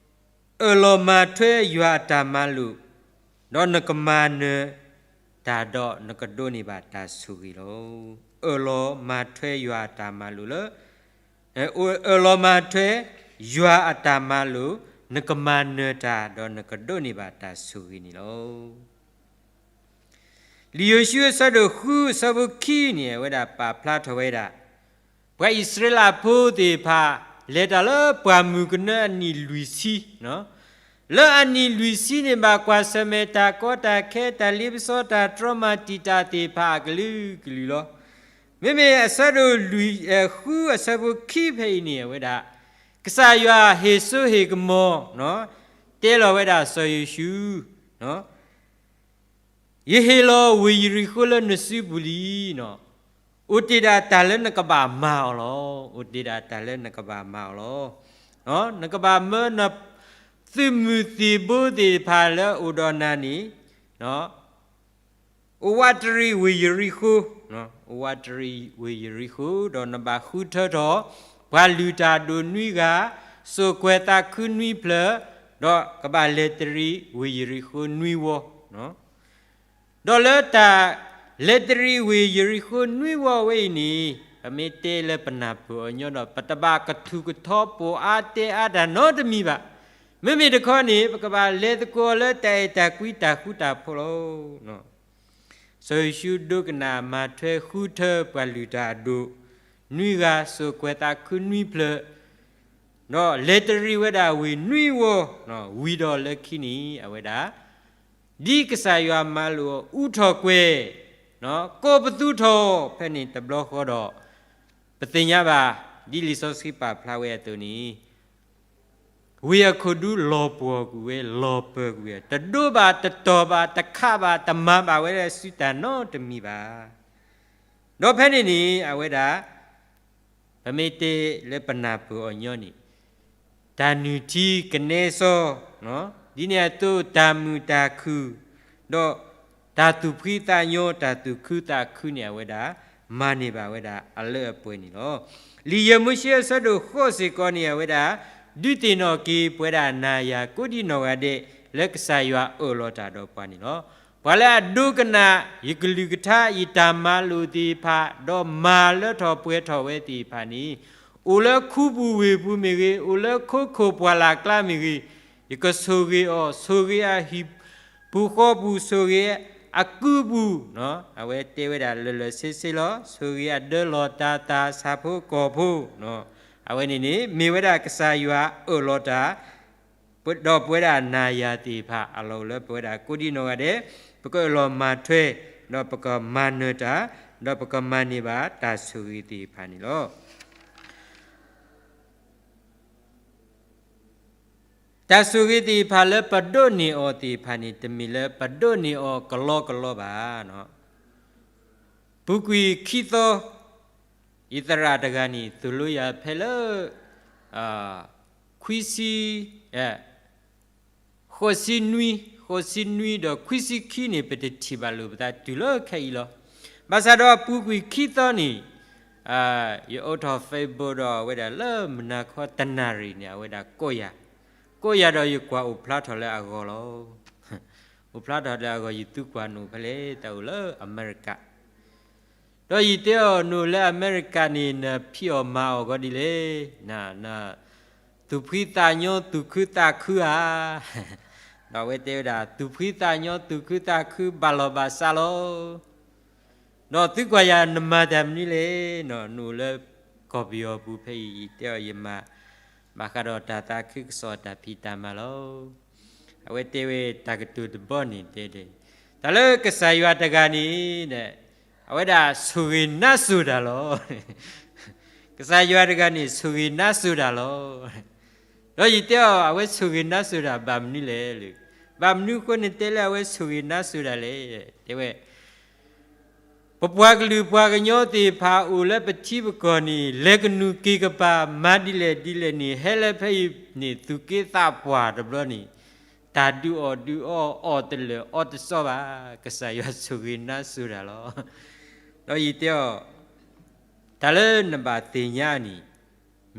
အၢၣ်လီၤမၤထွဲယွၤအတၢ်မၤလိာ်, ဒီးနကမၤနၢၤတၢ်ဒီးနကဒိးန့ၢ်ဘၣ်တၢ်ဆိၣ်ဂ့ၤလီၤ. အၢၣ်လီၤမၤထွဲယွၤအတၢ်မၤလိာ်လၢ အၢၣ်လီၤမၤထွဲယွၤအတၢ်မၤလိာ်, နကမၤနၢၤတၢ်ဒီးနကဒိးန့ၢ်ဘၣ်တၢ်ဆိၣ်ဂ့ၤန့ၣ်လီၤ. လံာ်ယိၤၡူအဆၢဒိၣ်ဃုအဆၢဖိခံန့ၣ် အဝဲဒၣ်ပာ်ဖျါထီၣ်ဝဲဒၣ် ပှၤအံၣ်စရ့လးဖိသ့ၣ်တဖၣ် လဲၤတၢ်လၢပှၢ်မုၢ်ကနၢအနံၣ်လွံၢ်ဆံ, လၢအနံၣ်လွံၢ်ဆံန့ၣ် ဘၣ်ကွၢ်ဆၢၣ်မဲာ်တၢ်ကီတၢ်ခဲ တၢ်လ့ပစီ တၢ်တြီမၤတံာ်တာ်သ့ၣ်တဖၣ်အကလုာ်ကလုာ်လီၤ. မ့မ့ၢ်အဆၢဒိၣ်လွံၢ်, ဃုအဆၢဖိခံဖဲအံၤန့ၣ် အဝဲဒၣ် ကစၢ်ယွၤဟ့ၣ်စိဟ့ၣ်ကမီၤ တဲလီၤဝဲဒၣ်စီၤယိၤၡူ ယဟ့ၣ်လီၤဝ့ၢ်ယရံၣ်ဃိၤလၢနစုပူၤလံ, အိၣ်တ့ၢ်ဒၣ်တၢ်လၢနကဘၣ်မၤအီၤလီၤ. အိၣ်တ့ၢ်ဒၣ်တၢ်လၢနကဘၣ်မၤအီၤလီၤ. နကဘၣ်မၢနသုးမုၢ်သံၣ်ဘိသ့ၣ်တဖၣ်လၢအိၣ်ဒီးနၤန့ၣ် အိၣ်ဝးတရံးဝ့ၢ်ယရံၣ်ဃိၤ, အိၣ်ဝးတရံးဝ့ၢ်ယရံၣ်ဃိၤ, ဒီးနဘၣ်ဃုထၢထီၣ် ပှၤလုၢ်တၢ်အဒိၣ်နွံဂၤ, စိာ်ကွဲၤသးခုနွံဖျၢၣ်, ဒီးကဘၣ်လဲၤတရံးဝ့ၢ်ယရံၣ်ဃိၤနွံဝီ, ဒီးလၢတၢ်လဲၤတရံးဝ့ၢ်ယရံၣ်ဃိၤနွံဝီဝဲအံၤန့ၣ် ပမ့ၢ်တဲလၢပနၢ်ပၢၢ်အီၤညီဒီး ပတဘၣ်ကထူၣ်ကထီပိာ်အါတဲအါတၢ်နီတမံၤဘၣ်. မ့မ့ၢ်တခီန့ၣ် ပကဘၣ်လဲၤသကိးလၢတၢ်အဲၣ်တၢ်ကွံတၢ်ဃူတၢ်ဖိးလီၤ. စီၤယိၤၡူဒိကနၣ်မၤထွဲဃုထၢပှၤလုၢ်တၢ်အဒိၣ်နွံဂၤ, စိာ်ကွဲၤသးခုနွံဖျၢၣ်, ဒီးလဲၤတရံးဝဲဒၣ်ဝ့ၢ်နွံဝီ, ဝံၤဒီးလၢခံန့ၣ် အဝဲဒၣ် ဒ်ကစၢ်ယွၤမၤလိာ်အီၤအူထီၣ်ကွဲၤ, ကိးပသူထီၣ်ဖဲန့ၣ်တဘျီဃီဒီး ပသ့ၣ်ညါဘၣ် ဒ်လံာ်စီဆှံပာ်ဖျါဝဲအသိးန့ၣ် ဝ့ၢ်အခိၣ်ဒူလီၤပှီၢ်ကွံာ်ဝဲ လီၤပၢၢ်ကွံာ်ဝဲ တဒိးဘၣ်တတီၢ်ဘၣ် တခးဘၣ်တမၤဘၣ်ဝဲဒၣ်စုတၢ်နီတမံၤဘၣ်. ဒီးဖဲန့ၣ်န့ၣ် အဝဲဒၣ် ပမ့ၢ်တဲလၢပနၢ်ပၢၢ်အီၤညီန့ၣ် တၢ်နုၢ်ထံကနဲစီ, ဒ်န့ၣ်အသိးတၢ်မုာ်တၢ်ခုၣ်, ဒီးတၢ်သူၣ်ဖှံသးညီ တၢ်သူၣ်ခုသးခုန့ၣ် အဝဲဒၣ် မၤန့ၢ်ဘၣ်ဝဲဒၣ်အလၢအပှဲၤန့ၣ်လီၤ. လံာ်ယဲၢ်မိၤၡ့အဆၢဒိၣ်ဃိးစ့ၢ်ကီးန့ၣ် အဝဲဒၣ် ဒုးသ့ၣ်နီၣ်က့ၤပဝဲဒၣ်နၤယၤကိးဒံနီၢ်ဂၤဒဲး လၢကစၢ်ယွၤအၢၣ်လီၤတၢ်ဒီးပှၤန့ၣ်လီၤ. ပှၤလၢအဒိကနၣ်ယကလုၢ်ကထါ ယတၢ်မၤလိာ်သ့ၣ်တဖၣ် ဒီးမၤလၢထီၣ်ပှဲၤထီၣ်ဝဲသ့ၣ်တဖၣ်န့ၣ် အိၣ်လၢခူပူၤဝ့ၢ်ပူၤမ့ၢ်ဂ့ၤ, အိၣ်လၢခိခိၣ်ပှၢ်လၢ်ကျါမ့ၢ်ဂ့ၤ, ယကဆိၣ်ဂ့ၤအီၤ, ဆိၣ်ဂ့ၤအဟံၣ်ပူၤဃီပူၤ, ဆိၣ်ဂ့ၤအကုၢ်ပူၤ, အဝဲတဲဝဲဒၣ်လၢာ်လၢာ်ဆ့ဆ့လီၤ. ဆိၣ်ဂ့ၤအဒၢလီၤတၢ်သၣ်ဆၣ်ဖိကီၢ်ဖိ, အဝဲန့ၣ်န့ၣ် မ့ၢ်ဝဲဒၣ်ကစၢ်ယွၤအၢၣ်လီၤတၢ် ဒီးပဝဲဒၣ်နၤယၤသ့ၣ်တဖၣ် အလီၢ်အိၣ်လၢပဝဲဒၣ်ကိးဒံနီၢ်ဂၤဒဲး ပကအၢၣ်လီၤမၤထွဲ, ဒီးပကမၤနၢၤတၢ်, ဒီးပကမၤန့ၢ်ဘၣ်တၢ်ဆိၣ်ဂ့ၤသ့ၣ်တဖၣ်န့ၣ်လီၤ. တၢ်ဆိၣ်ဂ့ၤသ့ၣ်တဖၣ်လၢပဒိးန့ၢ်အီၤသ့ၣ်တဖၣ်န့ၣ် တမ့ၢ်လၢပဒိးန့ၢ်အီၤကလီကလီဘၣ်. ပူၤကွံာ်ခံသီ ယသရၣ်တဂၤန့ၣ် သိၣ်လိယၤဖဲလၢ ခွံဆံ, ဃိးဆံနွံ, ဃိးဆံနွံဒီးခွံဆံခံန့ၣ် ပတထံၣ်ဘၣ်လိာ်ပသးတုၤလၢခဲအံၤလီၤ. ဘၣ်ဆၣ်ဒီးပူၤကွံာ်ခံသီန့ၣ် ယအိးထီၣ် Facebook ဒီးအဝဲဒၣ်လၢမုၢ်နၤခီတနၣ်ရံၣ်န့ၣ် အဝဲဒၣ်ကိးယၤ, ကိးယၤဒီးယကွၢ်အိၣ်ဖျါထီၣ်လၢအဂီၢ်လီၤ. အိၣ်ဖျါထီၣ်လၢအဂီၢ် ယသုကွၢ်နအိၣ်ဖဲလဲၣ် တၢ်အိၣ်လၢအမဲရကၤ ဒီးယတဲအီၤ နအိၣ်လၢအမဲရကၤန့ၣ် နဖံးအီၣ်မၤအီၣ်ဂီၢ်ဒ်လဲၣ်, နသူၣ်ဖှံသးညီ သူၣ်ခုသးခုဧါ. ဒီးအဝဲတဲဝဲဒၣ် သူၣ်ဖှံသးညီ သူၣ်ခုသးခု ဘၣ်လီၢ်ဘၣ်စးလီၤ. ဒီးသုကွၢ်ယၤ နမၤတၢ်မနုၤလဲၣ်, နအိၣ်လၢကီၢ်ပယီၤပူၤဖဲအံၤ ယတဲအီၤ ယမၤ ဘၣ်ဃးဒီးတၢ်သးခုကစီၣ်တၢ်ဖံးတၢ်မၤလီၤ. အဝဲတဲဝဲတၢ်ကတိၤတဘီန့ၣ်တဲ, တၢ်လၢကစၢ်ယွၤတဂၤန့ၣ် အဝဲဒၣ်ဆိၣ်ဂ့ၤနါစိၤတၢ်လီၤ. ကစၢ်ယွၤတဂၤန့ၣ် ဆိၣ်ဂ့ၤနါစိၤတၢ်လီၤ. ဒီးယတဲအီၤ အဝဲဆိၣ်ဂ့ၤနါစိၤတၢ်ဘၣ်မနုၤလဲၣ်လၢ, ဘၣ်မနုၤအဃိနတဲလၢအဝဲဆိၣ်ဂ့ၤနါစိၤတၢ်လဲၣ်, တဲဝဲ ပပှၤကလုာ်ပှၤကညီသ့ၣ်တဖၣ်အိၣ်လၢပထံပကီၢ်န့ၣ် လဲၤကနူၤက့ၤကပၤ မၤဒ်လဲၣ်ဒ်လဲၣ်န့ၣ် ဟဲလၢဖဲအံၤန့ၣ် သူၣ်က့သးပှၢ်တဘျီန့ၣ် တၢ်ဒုးအီၣ်ဒုးအီအီၣ်တလၢာ်အီတစီဘၣ်, ကစၢ်ယွၤဆိၣ်ဂ့ၤနါစိၤတၢ်လီၤ. ဒီးယတဲအီၤ တၢ်လၢနဘၣ်သ့ၣ်ညါန့ၣ်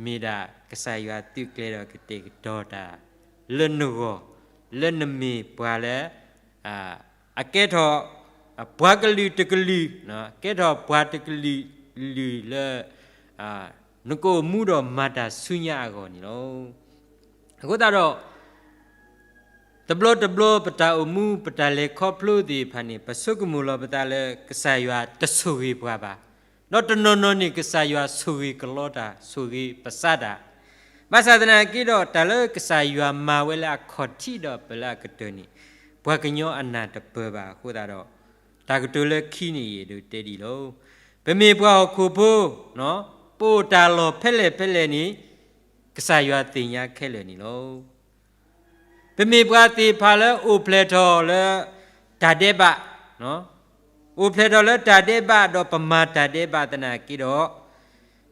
မ့ၢ်ဒၣ်ကစၢ်ယွၤသုးကျဲၤဒီးကတဲာ်ကတီၤတၢ် လၢနဂီၢ်, လၢနမ့ၢ်ပှၤလၢ အကဲထီၣ် ပှၤကလုာ်တကလုာ်, ကဲထီၣ်ပှၤတကလုာ်လုာ်လၢ နကအိၣ်မူဒီးမၤတၢ်ဆူညါအဂီၢ်န့ၣ်လီၤ. အဃိသတးဒီး တဘျီတဘျီပတၢ်အိၣ်မူ ပတၢ်လဲၤခီဖျိသ့ၣ်တဖၣ်န့ၣ် ပဆိကမိၣ်လီၤပသးလၢကစၢ်ယွၤတဆိၣ်ဂ့ၤပှၤဘၣ်. ဒီးတနီၤနီၤန့ၣ် ကစၢ်ယွၤဆိၣ်ဂ့ၤကလီတၢ် ဆိၣ်ဂ့ၤပစးတၢ်. ဘၣ်ဆၣ်သနာ်က့ဒီး တၢ်လၢကစၢ်ယွၤမၤဝဲလၢအခီၣ်ထံးဒီးပလၢအကတၢၢ်န့ၣ် ပှၤကညီအနၢ်တပၢၢ်ဘၣ်အဃိသတးဒီး တၢ်ကတိၤလၢခံန့ၣ် ယအဲၣ်ဒိးတဲဒ်အံၤလီၤ. ပမ့ၢ်ပှၤဟီၣ်ခိၣ်ဖိ ပအိၣ်တၢ်လီၢ်ဖဲလဲၣ်ဖဲလဲၣ်န့ၣ် ကစၢ်ယွၤသ့ၣ်ညါခဲလၢာ်န့ၣ်လီၤ. ပမ့ၢ်ပှၤသ့ၣ်တဖၣ်လၢအိၣ်ဖျဲၣ်ထီၣ်လၢတၢ်ဒဲးဘး, အိၣ်ဖျဲၣ်ထီၣ်လၢတၢ်ဒဲးဘးဒီးပမၤတၢ်ဒဲးဘးသနာ်က့ဒီး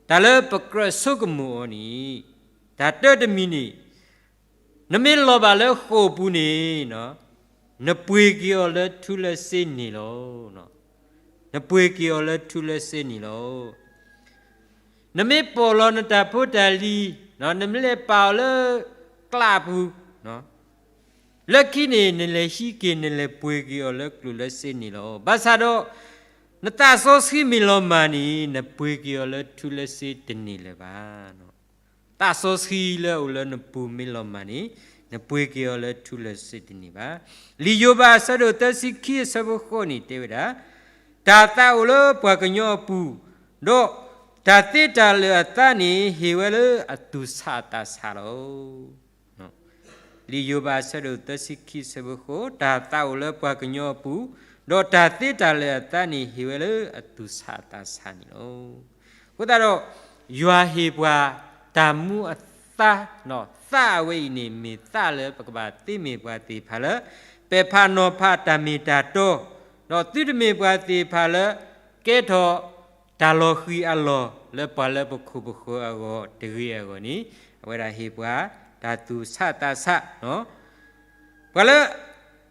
တၢ်လၢပကြၢးဆိကမိၣ်အီၤန့ၣ် တၢ်တၢတမံၤန့ၣ် နမ့ၢ်လီၤဘၣ်လၢဃိာ်ပူၤန့ၣ် နပှ့ၤက့ၤအီၤလၢထူလၢစ့န့ၣ်လီၤ. နပှ့ၤက့ၤအီၤလၢထူလၢစ့န့ၣ်လီၤ. နမ့ၢ်ပိာ်လီၤနတၢ်ဖိတၢ်လံၤ, နမ့ၢ်လဲၤပာ်အီၤလၢကျးပူၤ, လၢခံန့ၣ် နလဲၤဟံးက့ၤ နလဲၤပှ့ၤက့ၤအီၤလၢကျိၣ်လၢစ့န့ၣ်လီၤ. ဘၣ်ဆၣ်ဒီး နသးစီဆှံမ့ၢ်လီၤမၢ်န့ၣ် နပှ့ၤက့ၤအီၤလၢထူလၢစ့တန့ၢ်လၢၤဘၣ်. သးစီဆှံလၢအအိၣ်လၢနပူၤမ့ၢ်လီၤမၢ်န့ၣ် နပှ့ၤက့ၤအီၤလၢထူလၢစ့တန့ၢ်ဘၣ်. လံာ်ယိၤဘးအဆၢဒိၣ်သၢဆံခံအဆၢဖိဃိးန့ၣ်တဲဝဲဒၣ်, တၢ်သးအိၣ်လၢပှၤကညီအပူၤ, ဒီးတၢ်သ့တၢ်လၢာ်အသးန့ၣ် ဟ့ၣ်ဝဲလၢအသူၣ်ဆးအသးဆးလီၤ. လံာ်ယိၤဘးအဆၢဒိၣ်သၢဆံခံအဆၢဖိဃိး, တၢ်သးအိၣ်လၢပှၤကညီအပူၤ, ဒီးတၢ်သ့တၢ်လၢာ်အသးန့ၣ် ဟ့ၣ်ဝဲလၢအသူၣ်ဆးအသးဆးန့ၣ်လီၤ. အဃိသတးဒီး ယွၤဟ့ၣ်ပှၤတၢ်မူအသး, သးအဝဲအံၤန့ၣ် မ့ၢ်သးလၢပကဘၣ်သ့မ့ၢ်ပှၤသ့ၣ်တဖၣ်လၢ ပဲာ်ဖးနီၤဖးတၢ်မ့ၢ်တၢ်တီ, ဒီးသုတမ့ၢ်ပှၤသ့ၣ်တဖၣ်လၢ ကဲထီၣ်တၢ်လီၤဃံၤအလီၢ်လၢပှၤလၢပခိၣ်ပဃၢၤအဂီၢ်တဂ့ၤအဂီၢ်န့ၣ်, အဝဲဒၣ်ဟ့ၣ်ပှၤတၢ်သူၣ်ဆးသးဆး, ပှၤလၢ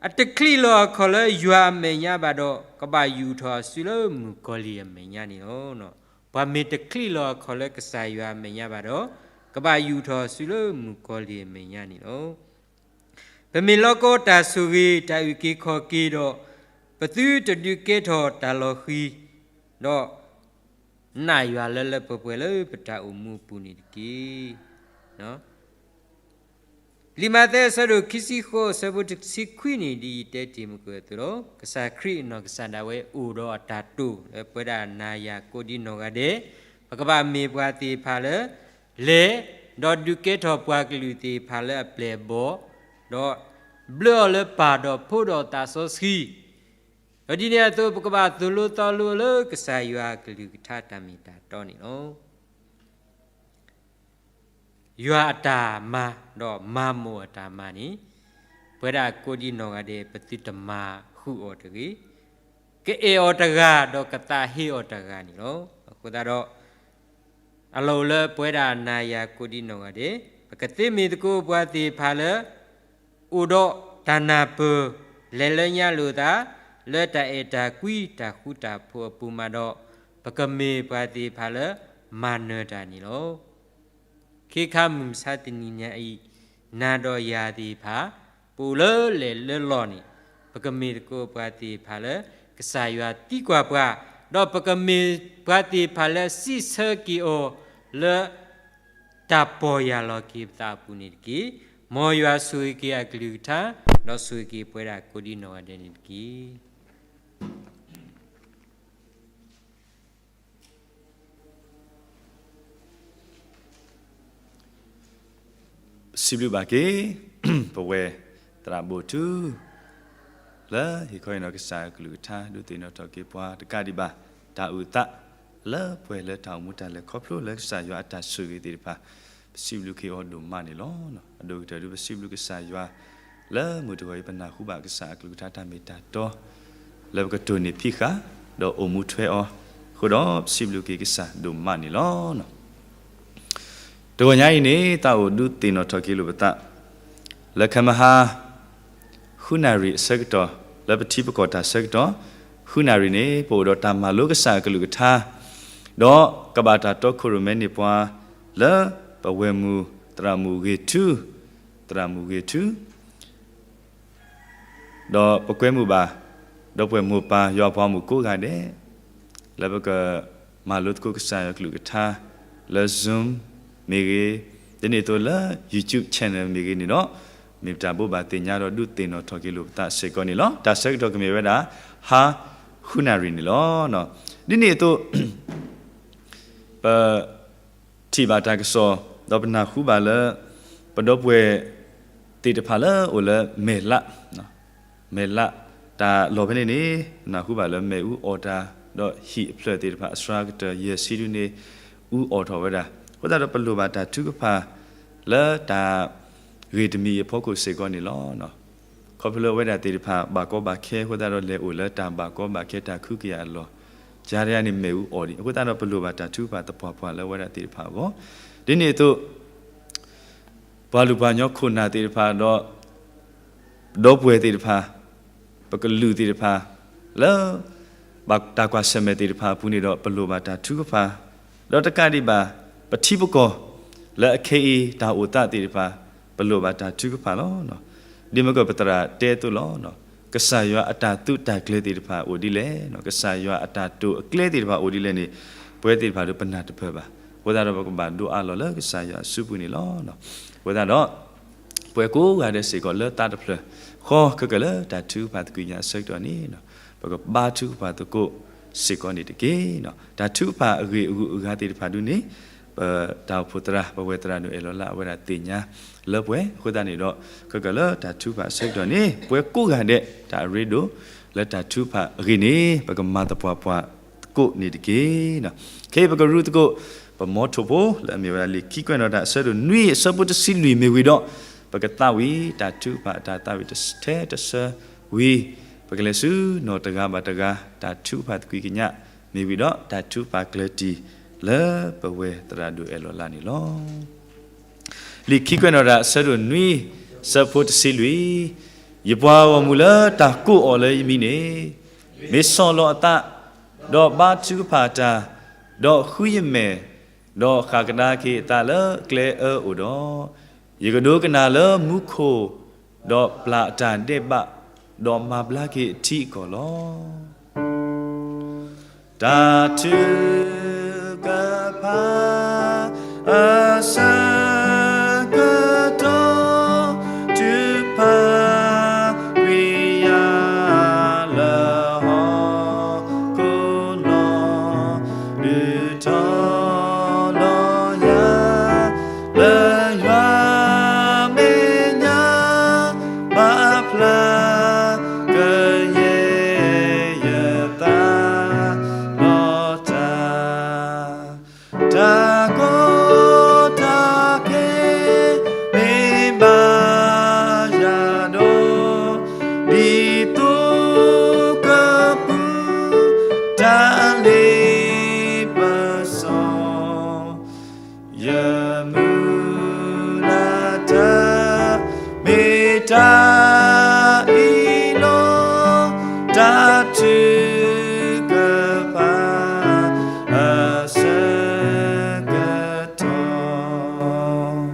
အတချံးလီၤအခီၣ်လၢယွၤအမဲာ်ညါဘၣ်ဒီး ကဘၣ်ယူာ်ထီၣ်အစုလၢမုၣ်ကီၤလံၢ်အမဲာ်ညါန့ၣ်လီၤ. ပှၤမ့ၢ်တချံးလီၤအခီၣ်လၢကစၢ်ယွၤအမဲာ်ညါဘၣ်ဒီး ကဘၣ်ယူာ်ထီၣ်အစုလၢမုၣ်ကီၤလံၢ်အမဲာ်ညါန့ၣ်လီၤ. ပမ့ၢ်လီၤကီတၢ်ဆိၣ်ဂ့ၤ တၢ်အုၣ်က့ၤခီၣ်က့ၤဒီး ပသုတဒုးကဲထီၣ်တၢ်လီၤဃံၤ, ဒီးနာ်ယွၤလၢလၢပှဲၤပှဲၤလၢပတၢ်အိၣ်မူအပူၤန့ၣ်တက့ၢ်. လံာ်မးသဲအဆၢဒိၣ်ခံဆံဃိးအဆၢဖိတဆံခွံန့ၣ် ဒ်ယတဲတ့ၢ်မုၢ်ကၢၢ်အသိးလီၤ. ကစၢ်ခရံာ်အနီၢ်ကစၢ်ဒၣ်ဝဲအိၣ်ဒီးအတၢ်တိာ် လၢပဝဲဒၣ်နၤယၤကိးဒံနီၢ်ဂၤဒဲး, ပကဘၣ်မ့ၢ်ပှၤသ့ၣ်တဖၣ်လၢ လဲၤ, ဒီးဒုးကဲထီၣ်ပှၤကလုာ်သ့ၣ်တဖၣ်လၢအပျဲၢ်အဘီၣ်, ဒီးဘျၢအီၤလၢပၢ်ဒီးဖိဒီးသးစီဆှံ, ဒီးဒ်န့ၣ်အသိး ပကဘၣ်သိၣ်လိသီလိလၢကစၢ်ယွၤအကလုၢ်ကထါတၢ်မ့ၢ်တၢ်တီန့ၣ်လီၤ. ယွၤအတၢ်မၤ ဒီးမၤမိၢ်အတၢ်မၤန့ၣ်, ပဝဲဒၣ်ကိးဒံနီၢ်ဂၤဒဲး ပသုတမၤဃုာ်အီၤတဂ့ၤ, ကအဲၣ်အီၤတဂၤဒီးကသးဟ့အီၤတဂၤန့ၣ်လီၤ. အဃိသတးဒီး အလီၢ်အိၣ်လၢပဝဲဒၣ်နၤယၤကိးဒံနီၢ်ဂၤဒဲး, ပကသ့မ့ၢ်သကိးပှၤသ့ၣ်တဖၣ်လၢ အိၣ်ဒီးတၢ်နၢ်ပၢၢ် လဲၤလၢညါလိာ်သး လၢတၢ်အဲၣ်တၢ်ကွံ တၢ်ဃူတၢ်ဖိးအပူၤမးဒီး ပကမ့ၢ်ပှၤသ့ၣ်တဖၣ်လၢမၤနၢၤတၢ်န့ၣ်လီၤ. ခ့ခါမုၢ်မဆါတနံၤညါအံၤ နၤဒီးယၤသ့ၣ်တဖၣ် ပအိၣ်လၢလဲၣ်လၢလီၢ်န့ၣ် ပကမ့ၢ်သကိးပှၤသ့ၣ်တဖၣ်လၢ ကစၢ်ယွၤသံကွၢ်ပှၤ, ဒီးပကမ့ၢ်ပှၤသ့ၣ်တဖၣ်လၢစံးဆၢက့ၤအီၤလၢ တၢ်ပီၢ်ယၢ်လီၤက့ၤပသးအပူၤန့ၣ်တက့ၢ်. မ်ယွၤဆိၣ်ဂ့ၤက့ၤအကလုၢ်ကထါ, ဒီးဆိၣ်ဂ့ၤက့ၤပဝဲဒၣ်ကိးဒံနီၢ်ဂၤဒဲးန့ၣ်တက့ၢ်. ပစံးဘျုးဘၣ်က့ၤ ပဝဲသရၣ်ဘိၣ်ထူ လၢဟ့ၣ်ခီဟ့ၣ်နီၤကစၢ်အကလုၢ်ကထါ ဒုးသ့ၣ်နီၣ်ထီၣ်က့ၤပှၤတကးဒံးဘၣ် တၢ်အုၣ်သးလၢပှဲၤလၢတၢ်အိၣ်မူတၢ်လဲၤခီဖျိလၢကစၢ်ယွၤအတၢ်ဆိၣ်ဂ့ၤသ့ၣ်တဖၣ် ပစံးဘျုးက့ၤအီၤဒိၣ်မးန့ၣ်လီၤ. အဒိၣ်ကတၢၢ်ဒုးပစံးဘျုးကစၢ်ယွၤ လၢမုၢ်တဂီၤအံၤပနၢ်ဟူဘၣ်ကစၢ်အကလုၢ်ကထါတၢ်မ့ၢ်တၢ်တီ လၢပကတိၢ်န့ၢ်ဖံးဃာ် ဒီးအိၣ်မူထွဲအီၤအဃိဒီး ပစံးဘျုးက့ၤကစၢ်ဒိၣ်မးန့ၣ်လီၤ. တဂီၤညါအံၤန့ၣ် သးအိၣ်ဒုးသ့ၣ်နီၣ်ထီၣ်က့ၤလိာ်ပသး လၢခဲမဟါ ဃုနၣ်ရံၣ်အဆၢကတီၢ် လၢပထံပကီၢ်တၢ်ဆၢကတီၢ် ဃုနၣ်ရံၣ်န့ၣ် ပအိၣ်ဒီးတၢ်မၤလိကစၢ်အကလုၢ်ကထါ ဒီးကဘၣ်တၢ်တီခိၣ်ရိၣ်မဲန့ၢ်ပှၤ လၢပဝဲၢ်မုၢ် သရၣ်မုၣ်ဂ့ၤထူ သရၣ်မုၣ်ဂ့ၤထူ ဒီးပကွဲမုာ်ဘၣ် ဒီပုၢ်ဝဲၢ်မိၢ်ပၢ်ယွၤအပှၤဂီၢ်မုၢ်ကိးဂၤဒဲး လၢပကမၤလိသကိးကစၢ်ယွၤကလုၢ်ကထါ လၢ Zoom မ့ၢ်ဂ့ၤ, ဒ်န့ၣ်အသိးလၢ YouTube channel မ့ၢ်ဂ့ၤန့ၣ်ဒီး မ့ၢ်ပတၢ်ဘိးဘၣ်သ့ၣ်ညါဒီးဒုးသ့ၣ်နီၣ်ထီၣ်က့ၤလိာ်ပသးစ့ၢ်ကီးန့ၣ်လီၤ. တၢ်ဆၢကတီၢ်ကမ့ၢ်ဝဲဒၣ် ဟါဃုနၣ်ရံၣ်န့ၣ်လီၤ. ဒ်န့ၣ်အသိး ပ ထံၣ်ဘၣ်တၢ်ကစီၣ် ဒီးပနၢ်ဟူဘၣ်လၢ ပဒီပုၢ်ဝဲၢ်သ့ၣ်တဖၣ်လၢအိၣ်လၢမဲၢ်လး, မဲၢ်လးတၢ်လီၢ်ဖဲန့ၣ်န့ၣ် ပနၢ်ဟူဘၣ်လၢမ့ၣ်အူအီၣ်တၢ် ဒီးဟံၣ်အဖျၢၣ်သ့ၣ်တဖၣ်အစှၤကတၢၢ်ယဲၢ်ဆံဒုန့ၣ် အူအီၣ်ထီၣ်ဝဲဒၣ်. အဃိသတးဒီးပလိၣ်ဘၣ်တၢ်ထုကဖၣ် လၢတၢ်ဂ့ၢ်တမံၤအံၤအဖီခိၣ်စ့ၢ်ကီးန့ၣ်လီၤ. ခီဖျိလၢအဝဲဒၣ်သ့ၣ်တဖၣ် ဘၣ်ကီဘၣ်ခဲအဃိသတးဒီး လဲၤအိၣ်လၢတၢ်ဘၣ်ကီဘၣ်ခဲတၢ်ခုကယာ်အလီၢ် ယၤတယၤန့ၣ်မ့ၣ်အူအီၣ်ဒံး အဃိသတးဒီးပလိၣ်ဘၣ်တၢ်ထုကဖၣ်သပှၢ်ပှၢ်လၢအဝဲဒၣ်သ့ၣ်တဖၣ်အဂီၢ်, ဒ်န့ၣ်အသိး ပှၤလူၢ်ပှၤကညီခိၣ်နၢ်သ့ၣ်တဖၣ်ဒီး ဒီပုၢ်ဝဲၢ်သ့ၣ်တဖၣ် ပကလုာ်သ့ၣ်တဖၣ် လၢ ဘၣ်တၢ်ကွၢ်ဆၢၣ်မဲာ်သ့ၣ်တဖၣ်အပူၤန့ၣ်ဒီး ပလိၣ်ဘၣ်တၢ်ထုကဖၣ်, ဒီးတကးဒံးဘၣ် ပထံပကီၢ် လၢအခဲအံၤတၢ်အိၣ်သးသ့ၣ်တဖၣ် ပလိၣ်ဘၣ်တၢ်ထုကဖၣ်လီၤ. ဒ်မ့ၢ်ကပသရၣ်တဲအသိးလီၤ. ကစၢ်ယွၤအတၢ်သုးတၢ်ကျဲၤသ့ၣ်တဖၣ်အိၣ်ဒ်လဲၣ်, ကစၢ်ယွၤအတၢ်တိာ်အကျဲသ့ၣ်တဖၣ်အိၣ်ဒ်လဲၣ်န့ၣ် ပဝဲသ့ၣ်တဖၣ်ဒီးပနၢ်တပၢၢ်ဘၣ်. အဃိသတးဒီးပကဘၣ်ဒိးအးလီၤလၢကစၢ်ယွၤအစုပူၤန့ၣ်လီၤ. အဃိသတးဒီး ပဝဲကိးဂၤဒဲးစ့ၢ်ကီးလၢသးတဖျၢၣ်ဃီ ခဲကနံၣ်လၢတၢ်ထုကဖၣ်သကွံာ်ညါအဆၢကတီၢ်န့ၣ် ပကဘါထုကဖၣ်သကိးစ့ၢ်ကီးန့ၣ်တက့ၢ်. တၢ်ထုကဖၣ်အဂ့ၢ်အဂုၤအဂၤသ့ၣ်တဖၣ်ဒုန့ၣ် ပတၢ်အိၣ်ဖှိၣ်သရၣ် ပဝဲၢ်သရၣ်ဒိၣ်အဲၣ်လီၤလၢအဝဲဒၣ်သ့ၣ်ညါလၢပှဲၤ အဃိသတးန့ၣ်ဒီး ခဲကနံၣ်လၢတၢ်ထုကဖၣ်အဆၢကတီၢ်န့ၣ် ပဝဲကိးဂၤဒဲး တၢ်အရ့ဒိၣ်လၢတၢ်ထုကဖၣ်အဂ့ၢ်န့ၣ် ပကမၤသပှၢ်ပှၢ်သကိးန့ၣ်တက့ၢ်. ခဲအံၤပကရူသကိး ပမီထိၣ်ဖိ လၢအမ့ၢ်ဝဲဒၣ်လံာ်ခံကွဲးနီၣ်တၢ်အဆၢဒိၣ်နွံအဆၢဖိတဆံလွံၢ်မ့ၢ်ဝံၤဒီး ပကသးဝံၣ်တၢ်ထုကဖၣ်တၢ်သးဝံၣ်ထဲတဆၢဝံၤ ပကလဲၤဆူနီၢ်တဂၤဘၣ်တဂၤ တၢ်ထုကဖၣ်သကွံာ်ကညး မ့ၢ်ဝံၤဒီးတၢ်ထုကဖၣ်ကျၢၤတံၢ်လၢပဝဲၢ်သရၣ်ဒိၣ်အဲၣ်လီၤလၢန့ၣ်လီၤ. လံာ်ခံကွဲးနီၣ်တၢ်အဆၢဒိၣ်နွံ ဆၢဖိတဆံလွံၢ်, ယပှၤဂီၢ်မုၢ်လၢတၢ်ကိးအီၤလၢယမံၤန့ၣ် မ့ၢ်ဆီၣ်လီၤအသး ဒီးဘါထုကဖၣ်တၢ်, ဒီးဃုယမဲာ်, ဒီးဃၣ်ကဒါက့ၤအသးလၢကျဲအၢအိၣ်ဒီး, ယကဒိကနၣ်လၢမူခိၣ်, ဒီးပျၢ်အတၢ်ဒဲးဘး, ဒီးမၤဘျါက့ၤအထံအကီၢ်လီၤ. တၢ်ထုကဖၣ် အဆၢကတီၢ် ထုကဖၣ်ကွံာ်ယၤလၢဟီၣ်ခိၣ်နီၤ, ဒုးထီၣ်လီၤယၤ လၢယွၤမဲာ်ညါ ပာ်ဖျါကယဲၢ်ယသးလီၤတၢ်, တၢ်ကီတၢ်ခဲမ့ၢ်ဘၣ်ယၤဒီး ဒ်သိကပူၤ တၢ်လ့ပစီ ယမုၢ်လၢ်တၢ် မ့ၢ်တၢ်အံၤလီၤ, တၢ်ထုကဖၣ်အဆၢကတီၢ်.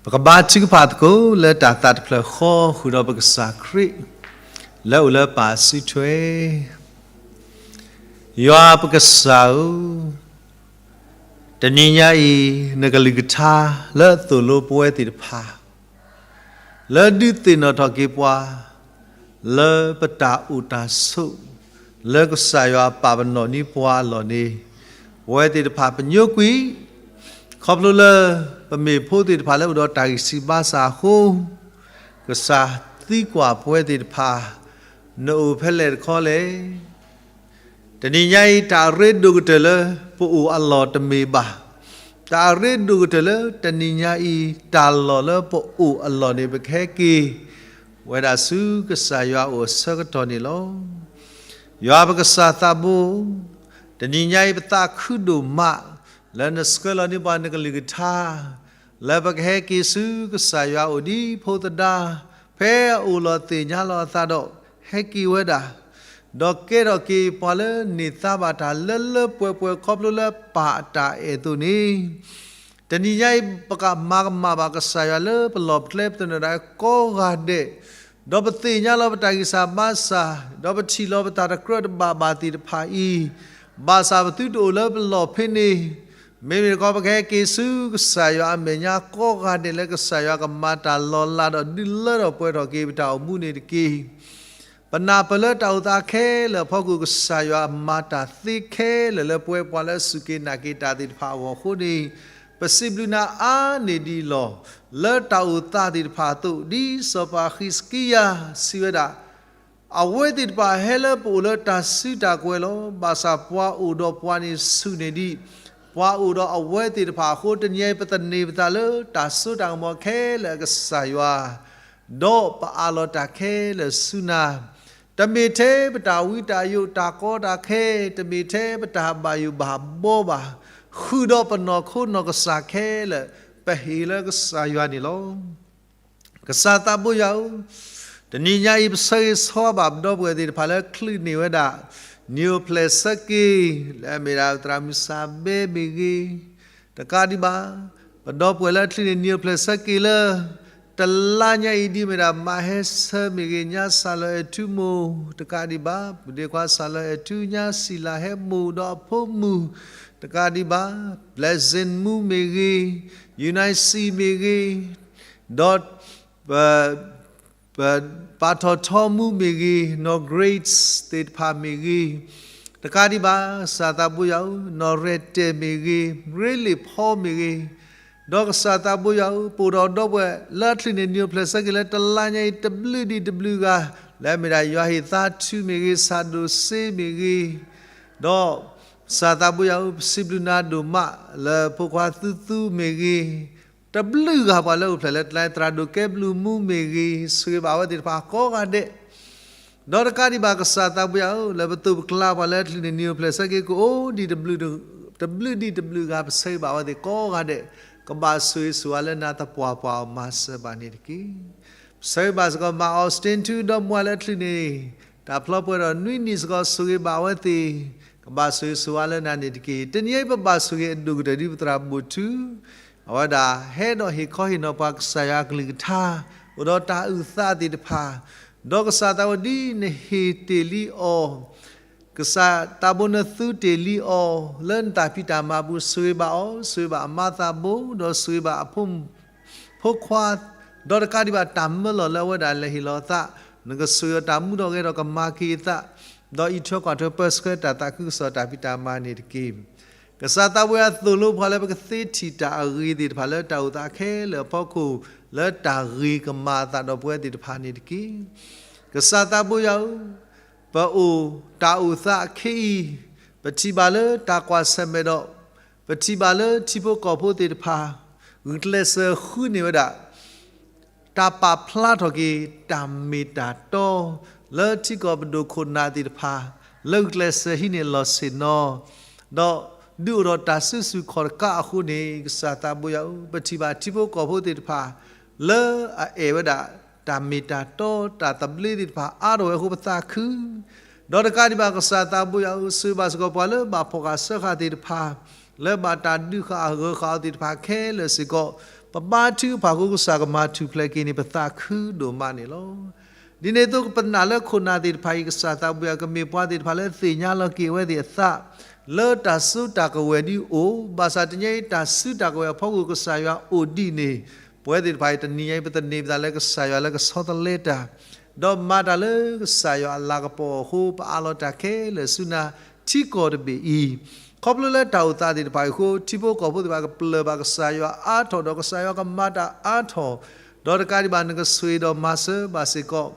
ပကဘါထုကဖၣ်သကိးလၢတၢ်သးတဖျၢၣ်ဃီ ဃုာ်ဒီးပကစၢ်ခရံာ် လၢအအိၣ်လၢပၢ်စုထွဲ. ယွၤပကစၢ်ဧၢ, တနံၤညါအံၤ နကလုၢ်ကထါလၢအသိၣ်လိပဝဲသ့ၣ်တဖၣ် လၢဒုးသ့ၣ်နီၣ်ထီၣ်က့ၤပှၤ လၢပတၢ်အိၣ်တၢ်ဆိး လၢကစၢ်ယွၤပာ်ပနီၣ်န့ၢ်ပှၤအလီၢ်န့ၣ်, ပဝဲသ့ၣ်တဖၣ်ပညိကွံာ်, ခီဖျိလၢ ပမ့ၢ်ဖိသ့ၣ်တဖၣ်လၢအိၣ်ဒီးတၢ်ဂံၢ်ဆံးဘါစၢ်အဃိ, ကစၢ်သံကွၢ်ပဝဲသ့ၣ်တဖၣ်, နအိၣ်ဖဲလဲၣ်တခီလဲၣ်. တနံၤညါအံၤ တၢ်အရ့ဒိၣ်ကတၢၢ်လၢပအိၣ်အလီၢ်တမ့ၢ်ဘၣ်. တၢ်အရ့ဒိၣ်ကတၢၢ်လၢတနံၤညါအံၤ တၢ်လီၢ်လၢပအိၣ်အလီၢ်န့ၣ် ပကဟဲက့ၤဝဲဒၣ်ဆူကစၢ်ယွၤအအိၣ်အဆၢကတီၢ်န့ၣ်လီၤ. ယွၤပကစၢ်သးဘိ, တနံၤညါအံၤ ပသးခုဒိၣ်မး လၢနဆှၢလီၤန့ၢ်ပှၤနကလုၢ်ကထါ လၢပကဟဲက့ၤဆူကစၢ်ယွၤအအိၣ်ဒ်ဖိသဒါ ဖဲအအိၣ်လီၤသ့ၣ်ညါလီၤအသးဒီး ဟဲက့ၤဝဲဒၣ်, ဒီးကဲထီၣ်က့ၤပှၤလၢန့ၢ်သါဘၣ်တၢ်လၢလၢပှဲၤပှဲၤခီဖျိလၢပၢ်အတၢ်အဲၣ်အသိးန့ၣ်, တနံၤညါအံၤ ပကမၤကမၣ်ဘၣ်ကစၢ်ယွၤလၢပလီၢ်ပကျဲပသနၢၣ်ဒၣ်ကိးဂၤဒဲး, ဒီးပသ့ၣ်ညါလီၤပတၢ်ဂံၢ်စၢ်ဘါစၢ်, ဒီးပထံၣ်လီၤပတၢ်တကြၢးတဘၣ်ဘၣ်သ့ၣ်တဖၣ်အံၤ, ဘၣ်ဆၣ်ပသုတအိၣ်လၢပလီၢ်ဖဲန့ၣ်, မ့မ့ၢ်တခီ ပကဟဲက့ၤဆူကစၢ်ယွၤအမဲာ်ညါကိးဂၤဒဲးလၢကစၢ်ယွၤကမၤတၢ်လီၤလးဒီးဒုးလၢထီၣ်ပှဲၤထီၣ်က့ၤပတၢ်အိၣ်မူန့ၣ်တက့ၢ်. ပနၢ်ပၢၢ်လၢတၢ်အိၣ်သးခဲလၢာ်အဖီခိၣ် ကစၢ်ယွၤမၤတၢ်သ့ခဲလၢာ်လၢပဝဲပှၤလၢအစူၢ်က့ၤနာ်က့ၤတၢ်သ့ၣ်တဖၣ်အဂီၢ်အဃိန့ၣ်, ပစံးဘျုးနၤအါန့ၢ်ဒံးလီၤ. လၢတၢ်အိၣ်သးသ့ၣ်တဖၣ်အသိး ဒ်စီၤပၤဟံးစကံယၤစံးဝဲဒၣ်, အဝဲသ့ၣ်တဖၣ်ဟဲလၢပအိၣ်လၢတၢ်စုတၢ်ကဝဲၤလီၤ. ဘၣ်ဆၣ်ပှၤအိၣ်ဒီးပှၤန့ၣ်ဆူၣ်န့ၢ်ဒံးပှၤအိၣ်ဒီးအဝဲသ့ၣ်တဖၣ်အဃိ, တနံၤအံၤပသန့ၤပသးလၢတၢ်စိတၢ်ကမီၤခဲလၢာ်အကစၢ်ယွၤ ဒီးပအးလီၤတၢ်ခဲလၢာ်ဆူနၤ, တမ့ၢ်ထဲပတၢ်ဝံတၢ်ယိးတၢ်ကီတၢ်ခဲ, တမ့ၢ်ထဲပတၢ်ဘၣ်ယိၣ်ဘၣ်ဘီဘၣ်, ဃုာ်ဒီးပနီၢ်ခိနီၢ်ကစၢ်ခဲလၢာ် ပဟ့ၣ်လၢကစၢ်ယွၤန့ၣ်လီၤ. ကစၢ်သးဘိယွၤဧၢ, တနံၤညါအံၤပဆၢဂ့ၤဆၢဝါဘၣ်ပဒီပုၢ်ဝဲၢ်သ့ၣ်တဖၣ်လၢချုးန့ၢ်ဝဲဒၣ် နံၣ်အိၣ်ဖျဲၣ်ဆၢက့ၤ လၢအမ့ၢ်ဒၣ်သရၣ်မုၣ်စၢ်ဘဲမ့ၢ်ဂ့ၤ, တကးဒံးဘၣ် ပဒီပုၢ်ဝဲၢ်လၢချုးန့ၢ် နံၣ်အိၣ်ဖျဲၣ်ဆၢက့ၤလၢ တလါညါအံၤ ဒ်အမ့ၢ်ဒၣ် မါဟဲဆၢမ့ၢ်ဂ့ၤ, ညါစၢ်လီၤအဲၣ်ထူမိၢ်, တကးဒံးဘၣ် ပုၢ်ဒ့ခွါစၢ်လီၤအဲၣ်ထူ, ညါစံၣ်လၤဟဲမိၢ်ဒီးအဖိမုၣ်, တကးဒံးဘၣ် ဘျဲးစ့ၣ်မူမ့ၢ်ဂ့ၤ, ယူနၢ်စံၣ်မ့ၢ်ဂ့ၤ, ဒီး ပပာ်ထီၣ်ထီမူမ့ၢ်ဂ့ၤ, နီၢ် Grace သ့ၣ်တဖၣ်မ့ၢ်ဂ့ၤ, တကးဒံးဘၣ် ကစၢ်သးဘိယွၤဧၢ, နီၢ်ရဲၣ်တဲာ်မ့ၢ်ဂ့ၤ, ရ့လ့ၣ်ဖီမ့ၢ်ဂ့ၤ, ဒီးကစၢ်သးဘိယွၤဧၢ, ပအိၣ်ဒီးဒီပုၢ်ဝဲၢ်လၢအချုးန့ၢ် နံၣ်အိၣ်ဖျဲၣ်ဆၢက့ၤလၢတလါညါအံၤ တဘျုးဒံးတဘျုးဂၤ, လၢအမ့ၢ်ဒၣ် ယွၤဟ့ၣ်သါထုမ့ၢ်ဂ့ၤ, စၢ်ဒိၣ်စ့မ့ၢ်ဂ့ၤ, ဒီးကစၢ်သးဘိယွၤဧၢ, ပစံးဘျုးနၤဒိၣ်မး လၢဖိခွါသူသူမ့ၢ်ဂ့ၤ, တဘျုးဂၤပှၤလၢအိၣ်ဖျဲၣ်လၢတၢ်သရၣ်ဒိၣ်ကဲဘျုးမူမ့ၢ်ဂ့ၤ, ဆိၣ်ဂ့ၤဘၣ်အဝဲသ့ၣ်တဖၣ်ကိးဂၤဒဲး, ဒီးတကးဒံးဘၣ် ကစၢ်သးဘိယွၤဧၢ, လၢပသိးပကျါပှၤလၢအချုးန့ၢ် နံၣ်အိၣ်ဖျဲၣ်ဆၢက့ၤ ကအိၣ်ဒံးတဘျုးဒံးတဘျုးဂၤ, ပဆၢဂ့ၤဘၣ်အဝဲသ့ၣ်ကိးဂၤဒဲး, ကဘၣ်ဆိၣ်ဂ့ၤဆိၣ်ဝါလၢနၤသပှၢ်ပှၢ်အီၤမၤစၢၤဘၣ်န့ၣ်တက့ၢ်. ပဆၢဂ့ၤဘၣ်စ့ၢ်ကီး မါ Austin ထူဒီးမါလၢအချုးန့ၢ် တၢ်ဖျီပှဲၤဒီးနွံနံၣ်စ့ၢ်ကီး, ဆိၣ်ဂ့ၤဘၣ်အဝဲသ့ၣ်, ကဘၣ်ဆိၣ်ဂ့ၤဆိၣ်ဝါလၢနၤန့ၣ်တက့ၢ်. တနံၤအံၤပဘၣ်ဆိၣ်ဂ့ၤအဒိၣ်ကတၢၢ်ဒ်ပသရၣ်ဘိၣ်ထူ အဝဲဒၣ်ဟဲဒီးဟ့ၣ်ခီဟ့ၣ်နီၤပှၤကစၢ်ယွၤအကလုၢ်ကထါ, အိၣ်ဒီးတၢ်အုၣ်သးသ့ၣ်တဖၣ်, ဒီးကစၢ်သးဘိဒ်နဟ့ၣ်တ့ၢ်လံအီၤ, ကစၢ်သးဘိနသူတ့ၢ်လံအီၤ လၢနတၢ်ဖံးတၢ်မၤအပူၤ, ဆိၣ်ဂ့ၤဘၣ်အီၤ, ဆိၣ်ဂ့ၤဘၣ်အမါသးဘိ, ဒီးဆိၣ်ဂ့ၤဘၣ်အဖိ ဖိခွါ, ဒီးတကးဒံးဘၣ်တၢ်မၢလီၤလၢအဝဲဒၣ်လဲၤဟ့ၣ်လီၤအသး, နကဆိၣ်ဂ့ၤအီၤတၢ်မူထီၣ်ဂဲၤထီၣ်ကမၤက့ၤအသး, ဒီးအံးထွဲကွၢ်ထွဲပၢဆှၢတၢ်သးခုကစီၣ်တၢ်ဖံးတၢ်မၤန့ၣ်တက့ၢ်. ကစၢ်သးဘိယွၤသိၣ်လိပှၤလၢပကသ့ထံၣ်တၢ်အဂ့ၤသ့ၣ်တဖၣ်လၢတၢ်အိၣ်သးခဲလၢာ်အဖီခိၣ်, လၢတၢ်ဂ့ၤကမၤအသးဒီးပဝဲသ့ၣ်တဖၣ်န့ၣ်တက့ၢ်. ကစၢ်သးဘိယွၤဧၢ, ပအိၣ်တၢ်အိၣ်သးခဲအံၤ, ပထံၣ်ဘၣ်လၢတၢ်ကွၢ်ဆၢၣ်မဲာ်ဒီး ပထံၣ်ဘၣ်လၢထံဖိကီၢ်ဖိသ့ၣ်တဖၣ် ဂုာ်ကျဲးစၢးဃုန့ၢ်ဝဲဒၣ် တၢ်ပာ်ဖျါထီၣ်က့ၤ တၢ်မ့ၢ်တၢ်တီ လၢထံကီၢ်ပဒိၣ်ခိၣ်နၢ်သ့ၣ်တဖၣ် လၢဂုာ်ကျဲးစၢးဟံးန့ၢ်လီၤဆ့ၣ်နီၤ, ဒီးဒုးအိၣ်ဒီးတၢ်စုဆူၣ်ခီၣ်တကးအဃိန့ၣ် ကစၢ်သးဘိယွၤဧၢ, ပထံၣ်ဘၣ်ထံဖိကီၢ်ဖိသ့ၣ်တဖၣ် လၢအအဲၣ်ဝဲဒၣ် တၢ်မ့ၢ်တၢ်တီ တၢ်သဘျ့သ့ၣ်တဖၣ် အါထီၣ်ဝဲအဃိ ပသးခု, ဒီးတကးဒံးဘၣ် ကစၢ်သးဘိယွၤဧၢ, ဆိၣ်ဂ့ၤဘၣ်စ့ၢ်ကီးပှၤလၢဘၣ်ဖှီၣ်ဃာ်စၢဃာ်သ့ၣ်တဖၣ် လၢဘၣ်တၢ်ဒုးဃာ်ဂၢၤဃာ်အီၤသ့ၣ်တဖၣ်ခဲလၢာ်စ့ၢ်ကီး, ပဘါထုကဖၣ်အဃိ ကစၢ်ကမၤထူၣ်ဖျဲးက့ၤန့ၣ် ပသးခုဒိၣ်မးန့ၣ်လီၤ. ဒ်န့ၣ်အသိး ပနာ်လၢခိၣ်နၢ်သ့ၣ်တဖၣ်အံၤ ကစၢ်သးဘိယွၤကမ့ၢ်ပှၤသ့ၣ်တဖၣ်လၢသ့ၣ်ညါလီၤက့ၤအဝဲသ့ၣ်အသး လၢတၢ်စုတၢ်ကဝဲၤဒ်အိၣ်, ဘၣ်ဆၣ်တနံၤအံၤ တၢ်စုတၢ်ကဝဲၤအဖီခိၣ် ကစၢ်ယွၤအိၣ်ဒံးန့ၣ်, ပဝဲသ့ၣ်တဖၣ်အံၤ တနံၤညါအံၤ ပသန့ၤပသးလၢကစၢ်ယွၤလၢကဆီတလဲတၢ်, ဒီးမၤတၢ်လၢကစၢ်ယွၤအလၤကပီၤအဃိ ပအးလီၤတၢ်ခဲလၢာ်ဆူနၤ ထံကီၢ်တဘ့ၣ်အံၤ, ခီဖျိလၢတၢ်အိၣ်သးသ့ၣ်တဖၣ်အံၤအဃိ ထံဖိကီၢ်ဖိသ့ၣ်တဖၣ်ကပျၢၢ်ဘၣ်ကစၢ်ယွၤအါထီၣ် ဒီးကစၢ်ယွၤကမၤတၢ်အါထီၣ်, ဒီးတကးဒံးဘၣ် နကဆိၣ်ဂ့ၤဒီးမၤစၢၤဘၣ်စ့ၢ်ကီး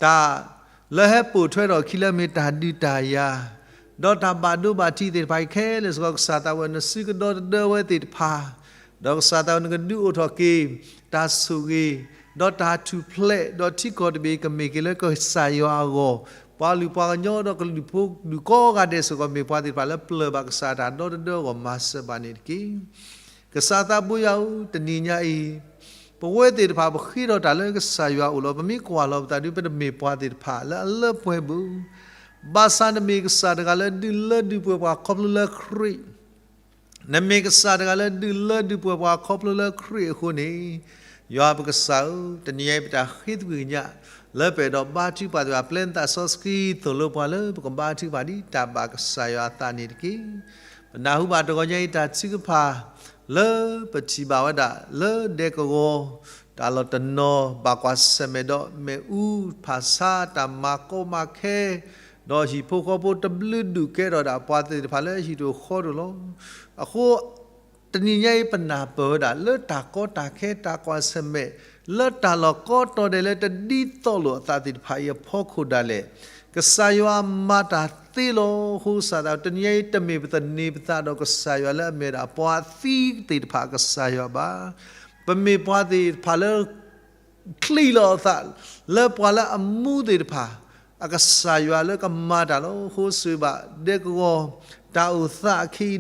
တၢ်လၢဟဲပိာ်ထွဲထီၣ်အခံလၢအမ့ၢ်တၢ်ဒုးတၢ်ယၤ ဒီးတၢ်ဘၣ်ဒိဘၣ်ထံးသ့ၣ်တဖၣ်အံၤခဲလၢာ်စ့ၢ်ကီး ကစၢ်သးဘိယွၤ နစုကဒီသဒၢဝဲသ့ၣ်တဖၣ်, ဒီးကစၢ်သးဘိယွၤ နကဒုးအိၣ်ထီၣ်က့ၤ တၢ်ဆိၣ်ဂ့ၤ, ဒီးတၢ်ထူၣ်ဖျဲး, ဒီးထံကီၢ်တဘ့ၣ်အံၤကမ့ၢ်က့ၤလၢကစၢ်ယွၤအဂီၢ်, ပှၤလုၢ်ပှၤကညီဒီးကလုာ်ဖိဒူၣ်ကိးဂၤဒဲးစ့ၢ်ကီး မ့ၢ်ပှၤသ့ၣ်တဖၣ်လၢပျၢၢ်ဘၣ်ကစၢ်တၢ်ဒီသဒၢအဂီၢ် မၤစၢၤဘၣ်န့ၣ်တက့ၢ်. ကစၢ်သးဘိယွၤဧၢ, တနံၤညါအံၤ ပဝဲသ့ၣ်တဖၣ် ပဃ့ထီၣ်တၢ်လၢကစၢ်ယွၤအအိၣ်လီၤ. ပမ့ၢ်ကွၢ်လီၤပသးဒ် ပတမ့ၢ်ပှၤသ့ၣ်တဖၣ်လၢအလၢပှဲၤဘၣ်. ဘၣ်ဆၣ်နမ့ၢ်ကစၢ်တဂၤလၢဒုးလၢဒုးပှဲၤပှၤခီဖျိလၢခရံာ်, နမ့ၢ်ကစၢ်တဂၤလၢဒုးလၢဒုးပှဲၤပှၤခီဖျိလၢခရံာ်အဃိန့ၣ်, ယွၤပကစၢ်ဧၢ, တနံၤညါအံၤ ပတၢ်ဃ့သကွံာ်ကညး လၢပအဲၣ်ဒိးဘါထုကဖၣ်သ့ၣ်တဖၣ် ပျဲနသးစီဆှံသိၣ်လိပှၤလၢပကဘါထုကဖၣ်ဒ်တၢ်ဘၣ်ကစၢ်ယွၤအသးန့ၣ်တက့ၢ်. ပနၢ်ဟူဘၣ်တဂီၤညါအံၤ တၢ်ထုကဖၣ်လၢပထံၣ်ဘၣ်ဝဲဒၣ် လၢဒဲကဝီၤ တၢ်လီၢ်တနီၤ ဘၣ်ကွၢ်ဆၢၣ်မဲာ်ဒီး မ့ၣ်အူဖၣ်ဆါ တၢ်မၤကီမၤခဲ ဒီးဟံၣ်ဖိဃီဖိတဘျုးဒူၣ် ကဲထီၣ်ဒၣ်ပှၤသ့ၣ်တဖၣ်လၢဟံၣ်တဃီတလိၤလီၤ. အဃိ တနံၤညါအံၤ ပနၢ်ပၢၢ်ဝဲဒၣ် လၢတၢ်ကီတၢ်ခဲ တၢ်ကွၢ်ဆၢၣ်မဲာ် လၢတၢ်လီၢ်ကီတီၤဒဲးလၢတဒ်သိးလိာ်အသးသ့ၣ်တဖၣ်အံၤအဖီခိၣ်ဒၣ်လဲာ်, ကစၢ်ယွၤမၤတၢ်သ့လီၤ. အဃိကစၢ်သး တနံၤညါအံၤ တမ့ၢ်ပသန့ၤပသးဒီးကစၢ်ယွၤလၢအမ့ၢ်ဝဲဒၣ်ပှၤသံသ့ၣ်တဖၣ်အကစၢ်ယွၤဘၣ်. ပမ့ၢ်ပှၤသ့ၣ်တဖၣ်လၢ ချံးလီၤအသး လၢပှၤလၢအမူသ့ၣ်တဖၣ် အကစၢ်ယွၤလၢကမၤတၢ်လီၤ. အဃိဆိၣ်ဂ့ၤဘၣ်ဒဲကဝီၤ တၢ်အိၣ်သးအခံဒီး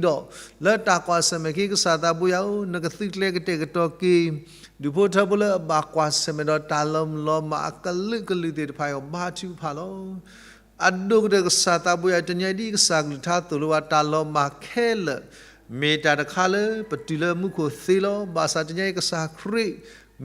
လၢတၢ်ကွၢ်ဆၢၣ်မဲာ်ခံ ကစၢ်သးဘိယွၤဧၢ, နကသုးကျဲၤကတဲာ်ကတီၤက့ၤ ဒူၣ်ဖိထၢဖိလၢအဘၣ်ကွၢ်ဆၢၣ်မဲာ်ဒီး တၢ်လီၤမုၢ်လီၤမၢ်အကလုာ်ကလုာ်သ့ၣ်တဖၣ်အံၤ ဘါထုကဖၣ်လီၤ. အဒိၣ်ကတၢၢ်ကစၢ်သးဘိယွၤ တနံၤညါအံၤ ဒ်ကစၢ်ကလုၢ်ကထါသိၣ်လိဘၣ် တၢ်လီၤမၢ်ခဲလၢာ် မ့ၢ်တၢ်တခါလၢပတုၤလၢမူခိၣ်သ့လီၤ. ဘၣ်ဆၣ်တနံၤညါအံၤ ကစၢ်ခရံာ်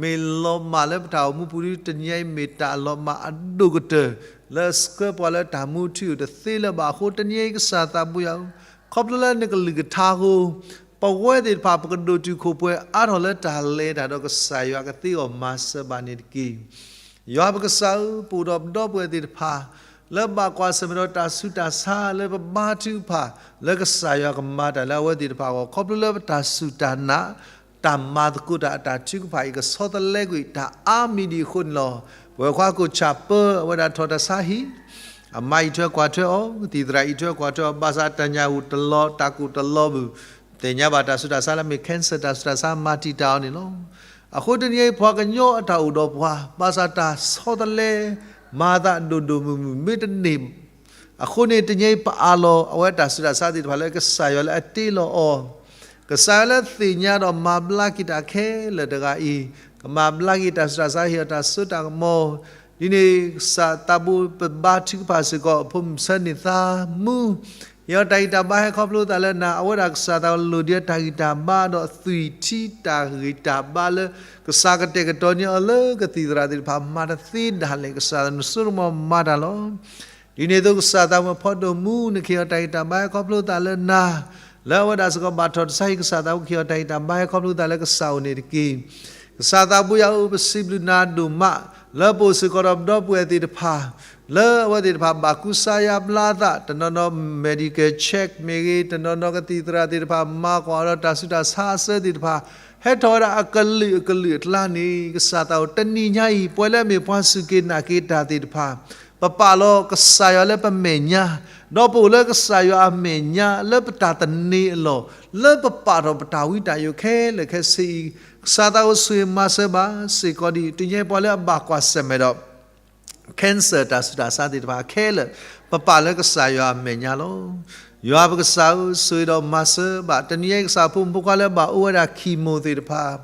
မ့ၢ်လီၤမၢ်လၢပတၢ်အိၣ်မူပူၤဒီး တနံၤညါအံၤမ့ၢ်တၢ်လီၤမၢ်အဒိၣ်ကတၢၢ် လၢအဆှၢပှၤလၢတၢ်မူထူယိာ်တသ့လၢၤဘၣ်အဃိ တနံၤညါအံၤ ကစၢ်သးဘိယွၤဧၢ, ခီဖျိလၢနကလုၢ်ကထါအဃိ ပဝဲသ့ၣ်တဖၣ် ပကဒိၣ်တုာ်ခိၣ်ပှဲၤအါထီၣ်လၢတၢ်လဲၤတၢ်ဒီးကစၢ်ယွၤကသ့အဂီၢ် မၤစၢၤဘၣ်န့ၣ်တက့ၢ်. ယွၤပကစၢ်ဧၢ, ပအိၣ်ဒီးပဒီပုၢ်ဝဲၢ်သ့ၣ်တဖၣ် လၢဘၣ်ကွၢ်ဆၢၣ်မဲာ်ဒီးတၢ်ဆူးတၢ်ဆါ လၢပဘါထုကဖၣ် လၢကစၢ်ယွၤကမၤတၢ်လၢအဝဲသ့ၣ်တဖၣ်အဂီၢ် ခီဖျိလၢပတၢ်စူၢ်တၢ်နာ် တၢ်မၤသကိးတၢ်အတၢ်ထုကဖၣ်အံၤ ကဆီတလဲကွံာ်တၢ်အါမံၤဒံးအဃိန့ၣ်လီၤ. ပဝဲခွါကိၣ်ဆၣ်ပၢ အဝဲဒၣ်ထီၣ်တၢ်ဆါဟံၣ်, အမါအံးထွဲကွၢ်ထွဲအီၤ, ကသံၣ်သရၣ်အံးထွဲကွၢ်ထွဲအီၤ, ဘၣ်ဆၣ်တၢ်ညၣ်အူတလီၤ တၢ်ကူၣ်တလီၤဘၣ် သ့ၣ်ညါဘၣ်တၢ်ဆူးတၢ်ဆါလၢမ့ၢ် cancer တၢ်ဆူးတၢ်ဆါမၤတံာ်တာ်အီၤန့ၣ်လီၤ. အဃိတနံၤအံၤ ပှၤကညီအတၢ်အိၣ်ဒီးပှၤ ဘၣ်ဆၣ်တၢ်ဆီတလဲ မၤသးဒိၣ်ဒိၣ်မုၢ်မုၢ် မ့ၢ်တန့ၢ် အဃိန့ၣ် တနံၤအံၤပအးလီၤ အဝဲတၢ်ဆူးတၢ်ဆါသ့ၣ်တဖၣ်လၢကစၢ်ယွၤလၢအတ့လီၤအီၤ, ကစၢ်ယွၤလၢသ့ၣ်ညါဒီးမၤဘျါက့ၤတၢ်ခဲလၢာ်တဂၤအံၤ, ကမၤဘျါက့ၤတၢ်ဆူးတၢ်ဆါ ဟ့ၣ်အီၤတၢ်စိတၢ်ကမီၤ, ဒ်န့ၣ် ကစၢ်သးဘိပဘါထုကဖၣ်စ့ၢ်ကီး အဖိမုၣ်ဆၢန့ၢ်သးမူ ဟ့ၣ်အီၤတၢ်ဂံၢ်တၢ်ဘါဟဲခီဖျိသးလၢနၤ, အဝဲဒၣ်ကစၢ်သးဘိလိၣ်ဒံးအတၢ်ဂံၢ်တၢ်ဘါဒီးသွံၣ်ထံတၢ်ဂံၢ်တၢ်ဘါလၢ ကစၢ်ကတဲာ်ကတီၤန့ၢ်အီၤလၢကသံၣ်သရၣ်သ့ၣ်တဖၣ် မၤတသ့ဒၣ်လဲာ် ကစၢ်နစိတမီၤမၤတၢ်လီၤ. ဒ်န့ၣ်အသိးကစၢ်သးဘိဖးဒိၣ်မူ နကဟ့ၣ်အီၤတၢ်ဂံၢ်တၢ်ဘါဟဲခီဖျိသးလၢနၤ, လၢအဝဲဒၣ်စ့ၢ်ကီးဘၣ်ထီၣ်တၢ်ဆါဟံၣ် ကစၢ်သးဘိကဟ့ၣ်အီၤတၢ်ဂံၢ်တၢ်ဘါဟဲခီဖျိသးလၢကစၢ်အိၣ်န့ၣ်တက့ၢ်. ကစၢ်သးဘိယွၤဧၢ ပစံးဘျုးနၤဒိၣ်မး လၢပအိၣ်စ့ၢ်ကီးဒီးပဒီပုၢ်ဝဲၢ်သ့ၣ်တဖၣ် လၢအဝဲသ့ၣ်တဖၣ်ဘၣ်ကူစါယါဘျါအသး တနီၤနီၤ medical check မ့ၢ်ဂ့ၤ, တနီၤနီၤကသံၣ်သရၣ်သ့ၣ်တဖၣ် မၤကွၢ်အီၤဒီးတၢ်ဆူးတၢ်ဆါအဆၢသ့ၣ်တဖၣ် ဟဲထီၣ်ဝဲဒၣ်အကလုာ်အကလုာ်အကျါန့ၣ် ကစၢ်သးဘိတနံၤညါအံၤ ပှၤလၢအမ့ၢ်ပှၤစူၢ်က့ၤနာ်က့ၤတၢ်သ့ၣ်တဖၣ် ပပာ်လီၤကစၢ်ယွၤလၢပမဲာ်ညါ, ဒီးပအိၣ်လၢကစၢ်ယွၤအမဲာ်ညါ လၢပတၢ်သန့ၤအလီၢ် လၢပပာ်ထီၣ်ပတၢ်ဝံတၢ်ယိးခဲလၢာ်ခဲဆ့အံၤ, ကစၢ်သးဘိဆိၣ်ဂ့ၤမၤစၢၤဘၣ်စ့ၢ်ကီးဒ် တနံၤညါအံၤပှၤလၢအဘၣ်ကွၢ်ဆၢၣ်မဲာ်ဒီး cancer တၢ်ဆူးတၢ်ဆါသ့ၣ်တဖၣ်ခဲလၢာ် ပပာ်လၢကစၢ်ယွၤအမဲာ်ညါလီၤ. ယွၤပကစၢ်ဧၢ, ဆိၣ်ဂ့ၤဒီးမၤစၢၤဘၣ် တနံၤညါအံၤကစၢ်ဖိမုၣ်ဖိခွါလၢဘၣ်အိၣ်ဝဲဒၣ် chemo သ့ၣ်တဖၣ်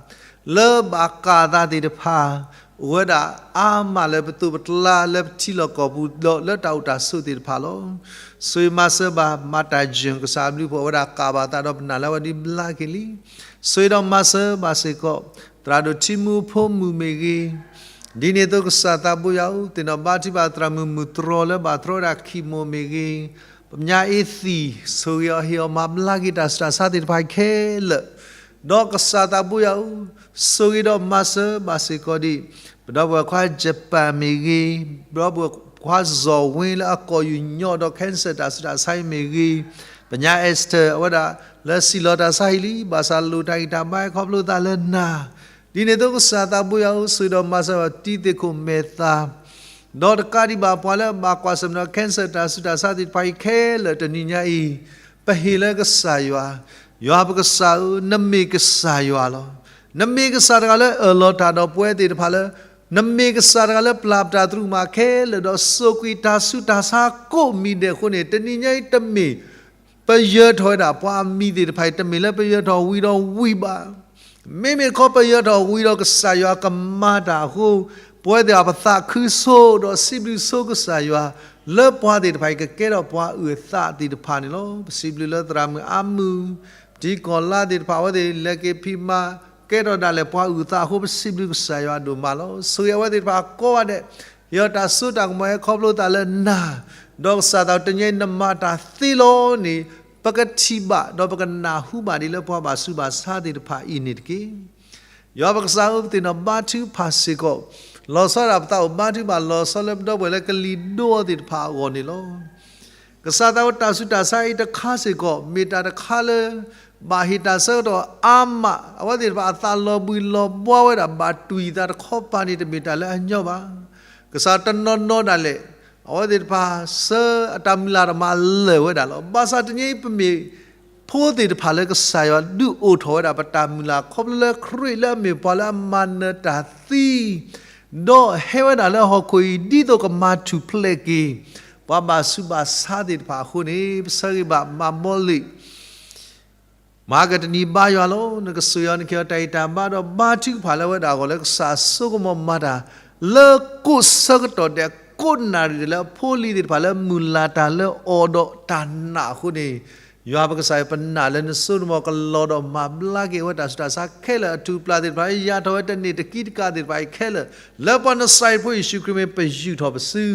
လၢဘၣ်ကၢ်သးသ့ၣ်တဖၣ် အိၣ်ဝဲဒၣ်အါမးလၢပသိးပကျါ လၢပထံလီၢ်ကီၢ်ပူၤဒီးလၢတၢ်အိၣ်တၢ်ဆိးသ့ၣ်တဖၣ်လီၤ. ဆိၣ်ဂ့ၤမၤစၢၤဘၣ် မၤတၢ်ယၢၢ် ကစၢ်အဘျုးဖှိၣ် အဝဲဒၣ်ကၢ်ဘၣ်သးဒီးပနာ်လၢအဝဲဒ်ဘျါက့ၤလံ. ဆိၣ်ဂ့ၤဒီးမၤစၢၤဘၣ်စ့ၢ်ကီး သရၣ်ဒိၣ်ထံမူဖိမုၣ်မ့ၢ်ဂ့ၤ, ဒ်န့ၣ်အသိးကစၢ်သးဘိယွၤဧၢ, သ့ၣ်နီၣ်ဘါထုကဖၣ်သရၣ်မုၣ်မုၣ်တြီၤလၢဘၣ်တြီဝဲဒၣ်ခံမိၢ်မ့ၢ်ဂ့ၤ, ပညါအ့သံၣ် ဆိၣ်ဂ့ၤအီၤဟ့ၣ်အီၤမၤဘျါက့ၤတၢ်ဆူးတၢ်ဆါသ့ၣ်တဖၣ်ခဲလၢာ်, ဒီးကစၢ်သးဘိယွၤဧၢ, ဆိၣ်ဂ့ၤဒီးမၤစၢၤဘၣ်စ့ၢ်ကီးဒံး ပဒီပုၢ်ဝဲၢ်ခွါ Japan မ့ၢ်ဂ့ၤ, ပဒီပုၢ်ဝဲၢ်ခွါစီၤဝ့လၢအကိာ်ယူၢ်ညီဒီး cancer တၢ်ဆူးတၢ်ဆါအံၤမ့ၢ်ဂ့ၤ, ပညါ Esther အဝဲဒၣ်လၢစံၣ်လီၤတၢ်ဆါဟံၣ်လံ, ဘၣ်ဆၣ်လိၣ်တၢ်ဂံၢ်တၢ်ဘါခီဖျိသးလၢနၤ, ဒ်န့ၣ်အသိးကစၢ်သးဘိယွၤဧၢ, ဆိၣ်ဂ့ၤဒီးမၤစၢၤဘၣ်တံၤသကိးမဲာ်သၣ်, ဒီးတကးဒံးဘၣ်ပှၤလၢအဘၣ်ကွၢ်ဆၢၣ်မဲာ်ဒီး cancer တၢ်ဆူးတၢ်ဆါသ့ၣ်တဖၣ်အံၤခဲလၢာ်တနံၤညါအံၤ, ပဟ့ၣ်လၢကစၢ်ယွၤ, ယွၤပကစၢ်ဧၢ, နမ့ၢ်ကစၢ်ယွၤလီၤ. နမ့ၢ်ကစၢ်တဂၤလၢအၢၣ်လီၤတၢ်ဒီးပဝဲသ့ၣ်တဖၣ်လၢ နမ့ၢ်ကစၢ်တဂၤလၢပျၢ်ပတၢ်သရူးမးခဲလၢာ်ဒီး စိာ်ကွံာ်တၢ်ဆူးတၢ်ဆါကိးမံၤဒဲးအဃိန့ၣ်, တနံၤညါအံၤတမ့ၢ် ပယၢၤထီၣ်ဝဲဒၣ်ပှၤအမံၤသ့ၣ်တဖၣ်အံၤ တမ့ၢ်လၢပယၢၤထီၣ်ဝံၤဒီးဝံၤဘၣ်. မ့မ့ၢ်တခီပယၢၤထီၣ်ဝံၤဒီးကစၢ်ယွၤကမၤတၢ်အဃိ, ပဝဲသ့ၣ်တဖၣ်ပသးခုဆိဒီးစံးဘျုးဆိကစၢ်ယွၤ, လၢပှၤသ့ၣ်တဖၣ်အံၤကကဲထီၣ်ပှၤအုၣ်အသးသ့ၣ်တဖၣ်န့ၣ်လီၤ. ပစံးဘျုးလၢသရၣ်မုၣ်အါမုၢ်, ပတံၤကီၢ်လါသ့ၣ်တဖၣ် အဝဲသ့ၣ်လဲၤက့ၤဖံးမၤ ကဲထီၣ်ဒၣ်လဲာ်ပှၤအုၣ်အသးအဃိ ပစံးဘျုးကစၢ်ယွၤဒိၣ်မးလီၤ. ဆိၣ်ဂ့ၤအဝဲသ့ၣ်တဖၣ်ကိးဂၤဒဲး, ဟ့ၣ်အီၤတၢ်စိတၢ်ကမီၤဟဲခီဖျိသးလၢနၤ, ဒီးကစၢ်သးတနံၤညါအံၤနမၤတၢ်သ့လီၤန့ၣ်, ပကထံၣ်ဘၣ်ဒီးပကနၢ်ဟူဘၣ်ဒ်လၢပှၤဘၣ်ဆူးဘၣ်ဆါသ့ၣ်တဖၣ်အံၤန့ၣ်တက့ၢ်. ယွၤပကစၢ်ဧၢ, ပသ့ၣ်နီၣ်ဘါထုကဖၣ်စ့ၢ်ကီး, လီၤဆီဒၣ်ပသးအိၣ်ဘါထုကဖၣ် လီၤဆီလၢပဒီပုၢ်ဝဲၢ်လၢကလံၤဒိအီၤသ့ၣ်တဖၣ်အဂီၢ်န့ၣ်လီၤ. ကစၢ်သးဝဲတၢ်ဆူးတၢ်ဆါအံၤတခါစ့ၢ်ကီး မ့ၢ်တၢ်တခါလၢ ဘၣ်ဟ့ၣ်တၢ်ဆၢကတီၢ်အါမး, အဝဲသ့ၣ်တဖၣ်အသးလီၤဘှံးလီၤဘှါဝဲဒၣ် ဘၣ်တွံၢ်သးတခီပၤန့ၣ် တမ့ၢ်တၢ်လၢအညီဘၣ်. ကစၢ်တနီၤနီၤဒၣ်လဲာ်, အဝဲသ့ၣ်တဖၣ်ဆၢအတၢ်မုၢ်လၢ်တမၤလၢာ်ဝဲဒၣ်လီၤ. ဘၣ်ဆၣ်တနံၤအံၤပမ့ၢ် ဖိသ့ၣ်တဖၣ်လၢကစၢ်ယွၤဒုးအိၣ်ထီၣ်ဝဲဒၣ်ပတၢ်မုၢ်လၢ် ခီဖျိလၢခရံာ်လၢအမ့ၢ်ပှၤလၢအမၤနၢၤတၢ်သံ, ဒီးဟဲဝဲဒၣ်လၢဟီၣ်ခိၣ်အံၤ ဒ်သိးကမၤထူၣ်ဖျဲးက့ၤ ပှၤဘၣ်ဆူးဘၣ်ဆါသ့ၣ်တဖၣ်အဃိန့ၣ်, ပဆၢဂ့ၤဘၣ်မၤဘီလ့ၣ် မၤကတနံၤဘါယွၤလီၤ. နကဆိၣ်ဂ့ၤအီၤ နကဟ့ၣ်အီၤတၢ်ဂံၢ်တၢ်ဘါဒီးဘါထုကဖၣ်လၢအဝဲဒၣ်အဂီၢ်လၢကစၢ်အစိကမီၤမၤတၢ် လၢကိးဆၢကတီၢ်ဒဲး ကိးနၣ်ရံၣ်ဒဲးလၢအဖိအလံၤသ့ၣ်တဖၣ်လၢမုၢ်လၢ်တၢ်လၢအီၤဒီးတၢ်နာ်အဃိန့ၣ်, ယွၤပကစၢ်အံၤ ပနာ်လၢနစိကမီၤကလီၤဒီးမၤဘျါက့ၤအဝဲတၢ်ဆူးတၢ်ဆါခဲလၢာ် အထူၣ်ပျၢ်သ့ၣ်တဖၣ် ယၢ်ထီၣ်ဝဲတန့ၢ်တကံတကးသ့ၣ်တဖၣ်အံၤခဲလၢာ် လၢပှၤနစၤရ့းဖိယ့ၣ်ၡူးခရံာ်မ့ၢ်ပယူာ်ထီၣ်ပစု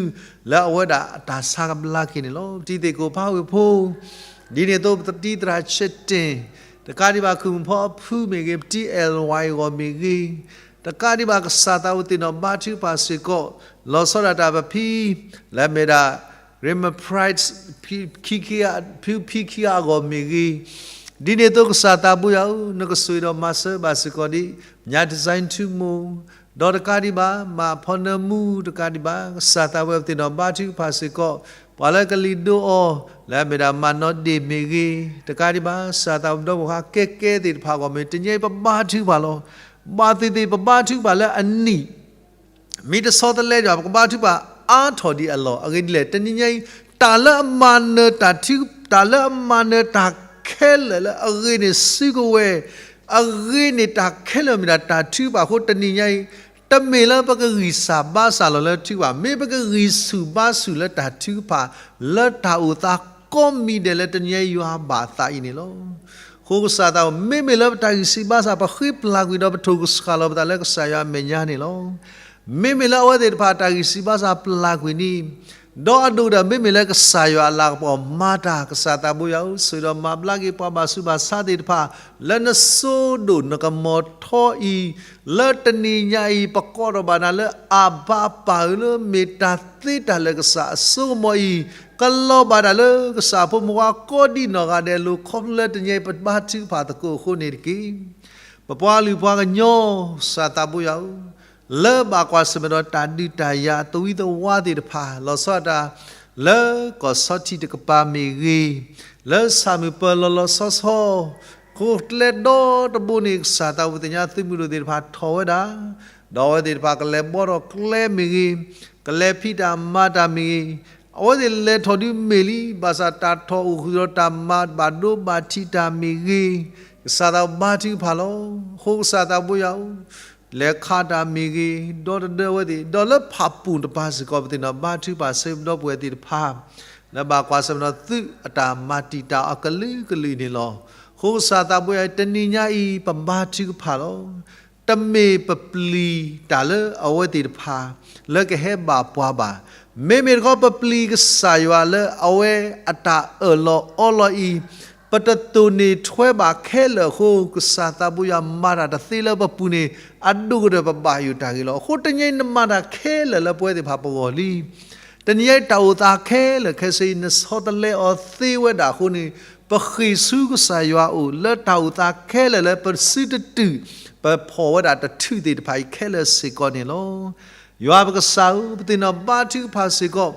လၢအဝဲဒၣ်အတၢ်ဆါကဘျါက့ၤန့ၣ်လီၤ. ပတံၤသကိးဖးဝ့ၢ်ဖိ ဒ်န့ၣ်အသိးပတံၤသရၣ်ဆ့တ့ၣ်, တကးဒံးဘၣ် ခုၣ်မုၣ်ဖီအဖုမ့ၢ်ဂ့ၤ, ပတံၤအဲၣ်ဝဲအဂီၢ်မ့ၢ်ဂ့ၤ, တကးဒံးဘၣ် ကစၢ်သးဝဲသ့ၣ်နီၣ်ဘါထုကဖၣ်စ့ၢ်ကီး, လီၤဆီဒၣ်တၢ်ပဖံ လၢအမ့ၢ်ဒၣ် ရ့မပြဲး ဖုဖံခံဂၤအဂီၢ်မ့ၢ်ဂ့ၤ, ဒ်န့ၣ်အသိးကစၢ်သးဘိယွၤဧၢ, နကဆိၣ်ဂ့ၤဒီးမၤစၢၤဘၣ်စ့ၢ်ကီးဒံး ညၣ်တစဲထူမိၢ်, ဒီးတကးဒံးဘၣ် မၤဖီနၢမူ တကးဒံးဘၣ် ကစၢ်သးဝဲသ့ၣ်နီၣ်ဘါထုကဖၣ်စ့ၢ်ကီး, ပှၤလၢကလံၤဒိအီၤ လၢအမ့ၢ်ဒၣ်မၤနီၣ်ဒ့ၣ်မ့ၢ်ဂ့ၤ, တကးဒံးဘၣ် ကစၢ်သးဝဲဒီပုၢ်ဝဲၢ်ခွါကဲကဲသ့ၣ်တဖၣ်အဂီၢ်မ့ၢ် တနံၤအံၤပဘါထုကဖၣ်လီၤ. ဘၣ်သ့ၣ်သ့ၣ်ပဘါထုကဖၣ်လၢအနံၣ် မ့ၢ်တဆီတလဲဒီး ပကဘါထုကဖၣ်အါထီၣ်ဒံးအလီၢ်, အဂ့ၢ်ဒ်လဲၣ် တနံၤညါအံၤ တၢ်လၢအမၤနၢၤတၢ်ထု, တၢ်လၢအမၤနၢၤတၢ်ခဲလၢာ်လၢအဂ့ၤန့ၣ်စုကဝဲၤ, အဂ့ၤန့ၣ်တၢ်ခဲလၢာ်မ့ၢ်ဒၣ်တၢ်ထုကဖၣ်အဃိ တနံၤညါအံၤ တမ့ၢ်လၢပကဂံၢ်စၢ်ဘါစၢ်လီၤလၢထုကဖၣ်, မ့ၢ်ပကဂံၢ်ဆူၣ်ဘါဆူၣ်လၢတၢ်ထုကဖၣ် လၢတၢ်အိၣ်သးကိးမံၤဒဲးလၢတနံၤညါယွၤဘၣ်သးအံၤန့ၣ်လီၤ. အဃိကစၢ်သးဝဲ မ့မ့ၢ်လၢပတၢ်ဂံၢ်စၢ်ဘါစၢ် ပဃ့ပျၢ်ကွံာ်ဒီးပထိၣ်ကဆှၣ်လီၤပသးလၢကစၢ်ယွၤအမဲာ်ညါန့ၣ်လီၤ. မ့မ့ၢ်လၢအဝဲသ့ၣ်တဖၣ်တၢ်ဂံၢ်စၢ်ဘါစၢ်ပျၢ်ကွံာ်န့ၣ်, ဒီးအဒိၣ်ဒီးမ့မ့ၢ်လၢကစၢ်ယွၤအလၤကပီၤမၤတၢ် ကစၢ်သးဘိယွၤဧၢ, ဆိၣ်ဂ့ၤဒီးမၤဘျါက့ၤပှၤဘၣ်ဆူးဘၣ်ဆါသ့ၣ်တဖၣ် လၢနစိဒိၣ်နကမီၤထီအံၤ, လၢတနံၤညါအံၤ ပကိးထီၣ်ဘၣ်နၤလၢအဘၤပၤဧၢ, လၢမ့ၢ်တၢ်သ့တၢ်လၢာ်ကစၢ်အစိကမီၤအံၤ, ကလီၤဘၣ်တၢ်လၢကစၢ်ဖိမုၣ်ဖိကိးဒံးနီၢ်ဂၤဒဲးအလိၤ ခီဖျိလၢတနံၤအံၤပဘါထုကဖၣ်သကိးအဃိန့ၣ်တက့ၢ်. ပပှၤကလုာ်ပှၤကညီ ကစၢ်သးဘိယွၤဧၢ, လၢဘၣ်ကွၢ်ဆၢၣ်မဲာ်ဒီးတၢ်ဒုးတၢ်ယၤသဝံသဝါသ့ၣ်တဖၣ် လီၤဆီဒၣ်တၢ် လၢကီၢ်ဆီထံးတကပၤမ့ၢ်ဂ့ၤ, လၢဆၣ်မုၢ်ပၢၤလီၤလီၤဆီဆီ ဃိကျဲဒီတဘိန့ၣ် ကစၢ်သးဝဲသ့ၣ်ညါသုးမုၢ်ဒိၣ်သ့ၣ်တဖၣ်ထီၣ်ဝဲဒၣ်, ဒီးအဝဲသ့ၣ်တဖၣ်ကလဲၤဘှီထီၣ်ကျဲမ့ၢ်ဂ့ၤ, ကလဲၤဖံးတၢ်မၤတၢ်မ့ၢ်ဂ့ၤ, အဝဲသ့ၣ်လဲၤထီၣ်ဒုးမ့ၢ်လံ, ဘၣ်ဆၣ်တၢ်ထီၣ်အိၣ်ဃုာ်ဒီးတၢ်မၤဘၣ်ဒိဘၣ်ထံးတၢ်မ့ၢ်ဂ့ၤ, ကစၢ်သးဘါထုကဖၣ်လီၤ. အဃိကစၢ်သးဘိယွၤဧၢ, လဲၤခးတၢ်မ့ၢ်ဂ့ၤ, ဒီတဒၢအဝဲသ့ၣ်, ဒီးလၢဖၣ်ပူၣ်တပၤစ့ၢ်ကီး ပသ့ၣ်နီၣ်ဘါထုကဖၣ်ဆၢပဒီပုၢ်ဝဲၢ်သ့ၣ်တဖၣ် လၢဘၣ်ကွၢ်ဆၢၣ်မဲာ်ဒီးသုးအတၢ်မၤတံာ်တာ်အီၤကလုာ်ကလုာ်န့ၣ်လီၤ. အဃိကစၢ်သးဘိယွၤဧၢ, တနံၤညါအံၤ ပဘါထုကဖၣ်လီၤ. တမ့ၢ်ပပျံၤတၢ်လၢအဝဲသ့ၣ်တဖၣ် လၢကဟဲဘၣ်ပှၤဘၣ်. မ့မ့ၢ်တခီ ပပျံၤကစၢ်ယွၤလၢအဝဲအတၢ်အၢၣ်လီၤအီလီၤအံၤ, ပတတိၢ်နီၣ်ထွဲဘၣ်ခဲလၢာ်အဃိ, ကစၢ်သးဘိယွၤမၤတၢ်တသ့လၢပပူၤန့ၣ် အဒိၣ်ကတၢၢ်ပဘၣ်ယိၣ်တၢ်ဂ့ၤလီၤ. အဃိတနံၤအံၤ နမၤတၢ်ခဲလၢာ်လၢပဝဲသ့ၣ်တဖၣ်ပဂီၢ်လံ. တနံၤအံၤ တၢ်အိၣ်သးခဲလၢာ်ခဲဆ့အံၤ နဆီတလဲအီၤသ့ဝဲဒၣ်အဃိန့ၣ်, ပဃ့ၢ်ဆူကစၢ်ယွၤအအိၣ် လၢတၢ်အိၣ်သးခဲလၢာ်လၢပစုတတုာ် ပဖီၣ်ဝဲဒၣ်တထုးသ့ၣ်တဖၣ်အံၤခဲလၢာ်စ့ၢ်ကီးန့ၣ်လီၤ. ယွၤပကစၢ်ဧၢ, ပသ့ၣ်နီၣ်ဘါထုကဖၣ်စ့ၢ်ကီး,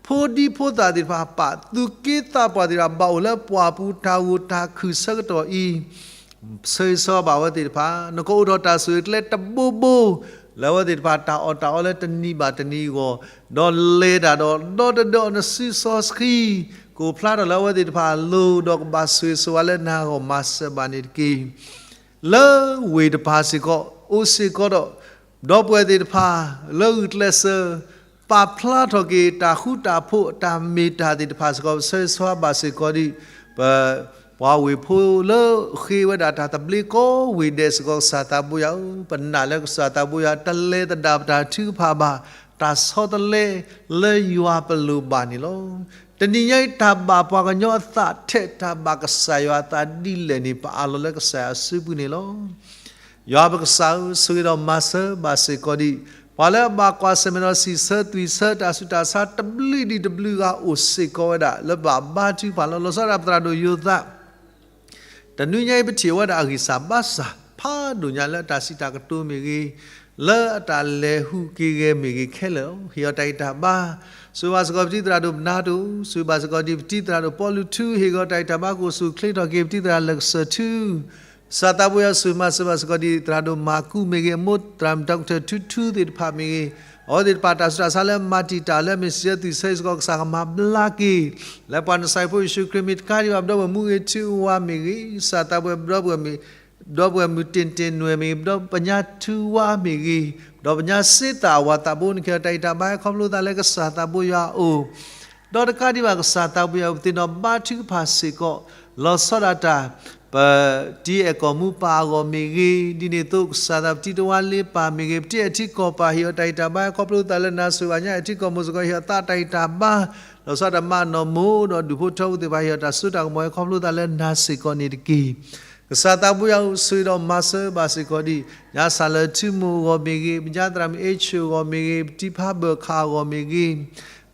ဖိဒံဖိသၣ်သ့ၣ်တဖၣ်ပာ်, သူၣ်က့သးပှၢ်သ့ၣ်တဖၣ် ဘၣ်အိၣ်လၢပှၢ်ပူၤတၢ်ဂိၢ်တၢ်ခုၣ်ဆၢကတီၢ်အံၤ ဆၢဂ့ၤဆၢဝါဘၣ်အဝဲသ့ၣ်တဖၣ်, နကအိးထီၣ်တၢ်ဆိၣ်ဂ့ၤကျဲတဘိဘိ လၢအဝဲသ့ၣ်တဖၣ်တၢ်အီၣ်တၢ်အီလၢတနံၤဘၣ်တနံၤအဂီၢ်, ဒီးလဲၤတၢ်ဒီး ဒီတဒၢအီၤနစုစီဆှံ, ကအိၣ်ဖျါထီၣ်လၢအဝဲသ့ၣ်တဖၣ်အလိၤ, ဒီးကဘၣ်ဆိၣ်ဂ့ၤဆိၣ်ဝါလၢနၤအဂီၢ်မၤစၢၤဘၣ်န့ၣ်တက့ၢ်. လၢဝ့ၢ်တဖၣ်စ့ၢ်ကီး အိၣ်စ့ၢ်ကီးဒီး ဒီပုၢ်ဝဲၢ်သ့ၣ်တဖၣ် လၢဂုာ်ကျဲးစၢး ပာ်ဖျါထီၣ်က့ၤတၢ်ဃူတၢ်ဖိး တၢ်မ့ၢ်တၢ်သ့ၣ်တဖၣ်စ့ၢ်ကီး ပဆၢဂ့ၤဆၢဝါဘၣ်စ့ၢ်ကီးဒံး, ပ ပှၤဝ့ၢ်ဖိလၢဃ့ဝဲဒၣ်တၢ်သဘျ့ကိးဝ့ၢ်ဒဲးစ့ၢ်ကီး ကစၢ်သးဘိယွၤဧၢ, ပနာ်လၢကစၢ်သးဘိယွၤ တလဲၤသဒၣ်ပတၢ်ထုကဖၣ်ဘၣ်, တၢ်ဆီတလဲလၢယွၤပလိၣ်ဘၣ်န့ၣ်လီၤ. တနံၤညါအံၤ တၢ်ဘၣ်ပှၤကညီအသးထဲး တၢ်ဘၣ်ကစၢ်ယွၤအသးဒ်လဲၣ်န့ၣ် ပအးလီၤလၢကစၢ်ယွၤအစုပူၤန့ၣ်လီၤ. ယွၤပကစၢ်ဧၢ, ဆိၣ်ဂ့ၤဒီးမၤစၢၤဘၣ်စ့ၢ်ကီးဒံး, ပှၤလၢအဘၣ်ကွၢ်ဆၢၣ်မဲာ်ဒီးစံးဆၢသွံၣ်ဆၢ တၢ်ဆူးတၢ်ဆါတဘျုးဒံးတဘျုးဂၤအိၣ်စ့ၢ်ကီးဝဲဒၣ် လၢဘၣ်ဘါထုကဖၣ်လီၤ. လီၤဆီဒၣ်ပသရၣ်ဒိၣ်ယိၤသး တနွံညါအံၤ ပထံၣ်ဝဲဒၣ်အဂံၢ်စၢ်ဘါစၢ် ဖးဒိၣ်ညါလၢအတၢ်စံးတၢ်ကတိၤမ့ၢ်ဂ့ၤ, လၢအတၢ်လဲၤဟူးက့ၤဂဲၤမ့ၢ်ဂ့ၤခဲလၢာ်, ဟ့ၣ်အီၤတၢ်ဂံၢ်တၢ်ဘါ, ဆိၣ်ဂ့ၤဘၣ်စ့ၢ်ကီးပတံၤသရၣ်ဒိၣ်ဘနါဒိၣ်, ဆိၣ်ဂ့ၤဘၣ်စ့ၢ်ကီးဒံးပတံၤသရၣ်ဒိၣ်ပီလူးထူ, ဟ့ၣ်ဂီၤတၢ်ဂံၢ်တၢ်ဘါ ကအိၣ်ဆူၣ်အိၣ်ချ့ထီၣ်က့ၤပတံၤသရၣ်လၢာ်ကစၢၢ်ထူ, ကစၢ်သးဘိယွၤဆိၣ်ဂ့ၤမၤစၢၤဘၣ်စ့ၢ်ကီးဒံး သရၣ်ဒိၣ်မၤကူးမ့ၢ်ဂ့ၤ, အမိၢ်သရၣ်မုၣ်ဒီကထၢၣ်ထူထူသ့ၣ်တဖၣ်မ့ၢ်ဂ့ၤ, အဝဲသ့ၣ်တဖၣ်တၢ်ဆူးတၢ်ဆါလၢမၤတံာ်တာ်လၢမ့ၢ်စံးဆၢသွံၣ်ဆၢအံၤစ့ၢ်ကီး ကစၢ်ကမၤဘျါက့ၤ, လၢပှၤနစၤရ့းဖိယ့ၣ်ၡူးခရံာ်မံၤတကးဒံးဘၣ် ပဒီပုၢ်ဝဲၢ်မူဂ့ၤထူဝါမ့ၢ်ဂ့ၤ, ကစၢ်သးဘိယွၤ ပဒီပုၢ်ဝဲၢ်မုၣ်တ့ၢ်တ့ၢ်နွဲၣ်မ့ၢ်ဂ့ၤ, ပဒီပုၢ်ဝဲၢ်မုၣ်တ့ၢ်တ့ၢ်နွဲၣ်မ့ၢ်ဂ့ၤ, ပဒီပုၢ်ဝဲၢ်ပညါထူဝါမ့ၢ်ဂ့ၤ, ပဒီပုၢ်ဝဲၢ်ပညါစ့သၣ်အဝၤသးဘိ နကဟ့ၣ်အီၤတၢ်ဂံၢ်တၢ်ဘါဟဲခီဖျိသးလၢကစၢ်သးဘိယွၤအအိၣ်, ဒီးတကးဒံးဘၣ်ကစၢ်သးဘိယွၤ ပသ့ၣ်နီၣ်ဘါထုကဖၣ်စ့ၢ်ကီး, လီၤဆီဒၣ်တၢ် ပတံၤအဲၣ်ကီၢ်မူပၢ်အဂီၢ်မ့ၢ်ဂ့ၤ, ဒ်န့ၣ်အသိးကစၢ်သး ပတံၤတဝါလ့ပၢ်မ့ၢ်ဂ့ၤ, ပတံၤအဲၣ်ထံကီၢ်ပၢ် ဟ့ၣ်အီၤတၢ်ဂံၢ်တၢ်ဘါဟဲခီဖျိသးလၢနၤ, ဆိၣ်ဂ့ၤဘၣ်ညါအဲၣ်ထံကီၢ်မိၢ်စ့ၢ်ကီး ဟ့ၣ်အီၤသးတၢ်ဂံၢ်တၢ်ဘါ, လီၤဆီဒၣ်တၢ်မၤနီၢ်မိၢ်ဒီးဒူၣ်ဖိထၢဖိသ့ၣ်တဖၣ် ဟ့ၣ်အီၤတၢ်စိတၢ်ကမီၤဟဲခီဖျိသးလၢနၤစ့ၢ်ကီးန့ၣ်တက့ၢ်. ကစၢ်သးဘိယွၤဧၢ, ဆိၣ်ဂ့ၤဒီးမၤစၢၤဘၣ်စ့ၢ်ကီးဒံး ညါစၢ်လၢာ်ထူမိၢ်အဂီၢ်မ့ၢ်ဂ့ၤ, ပညါသရၣ်မုၣ်အ့ၣ်ဆိၣ်အဂီၢ်မ့ၢ်ဂ့ၤ, ပတံၤဖးဘၢၣ်ခးအဂီၢ်မ့ၢ်ဂ့ၤ,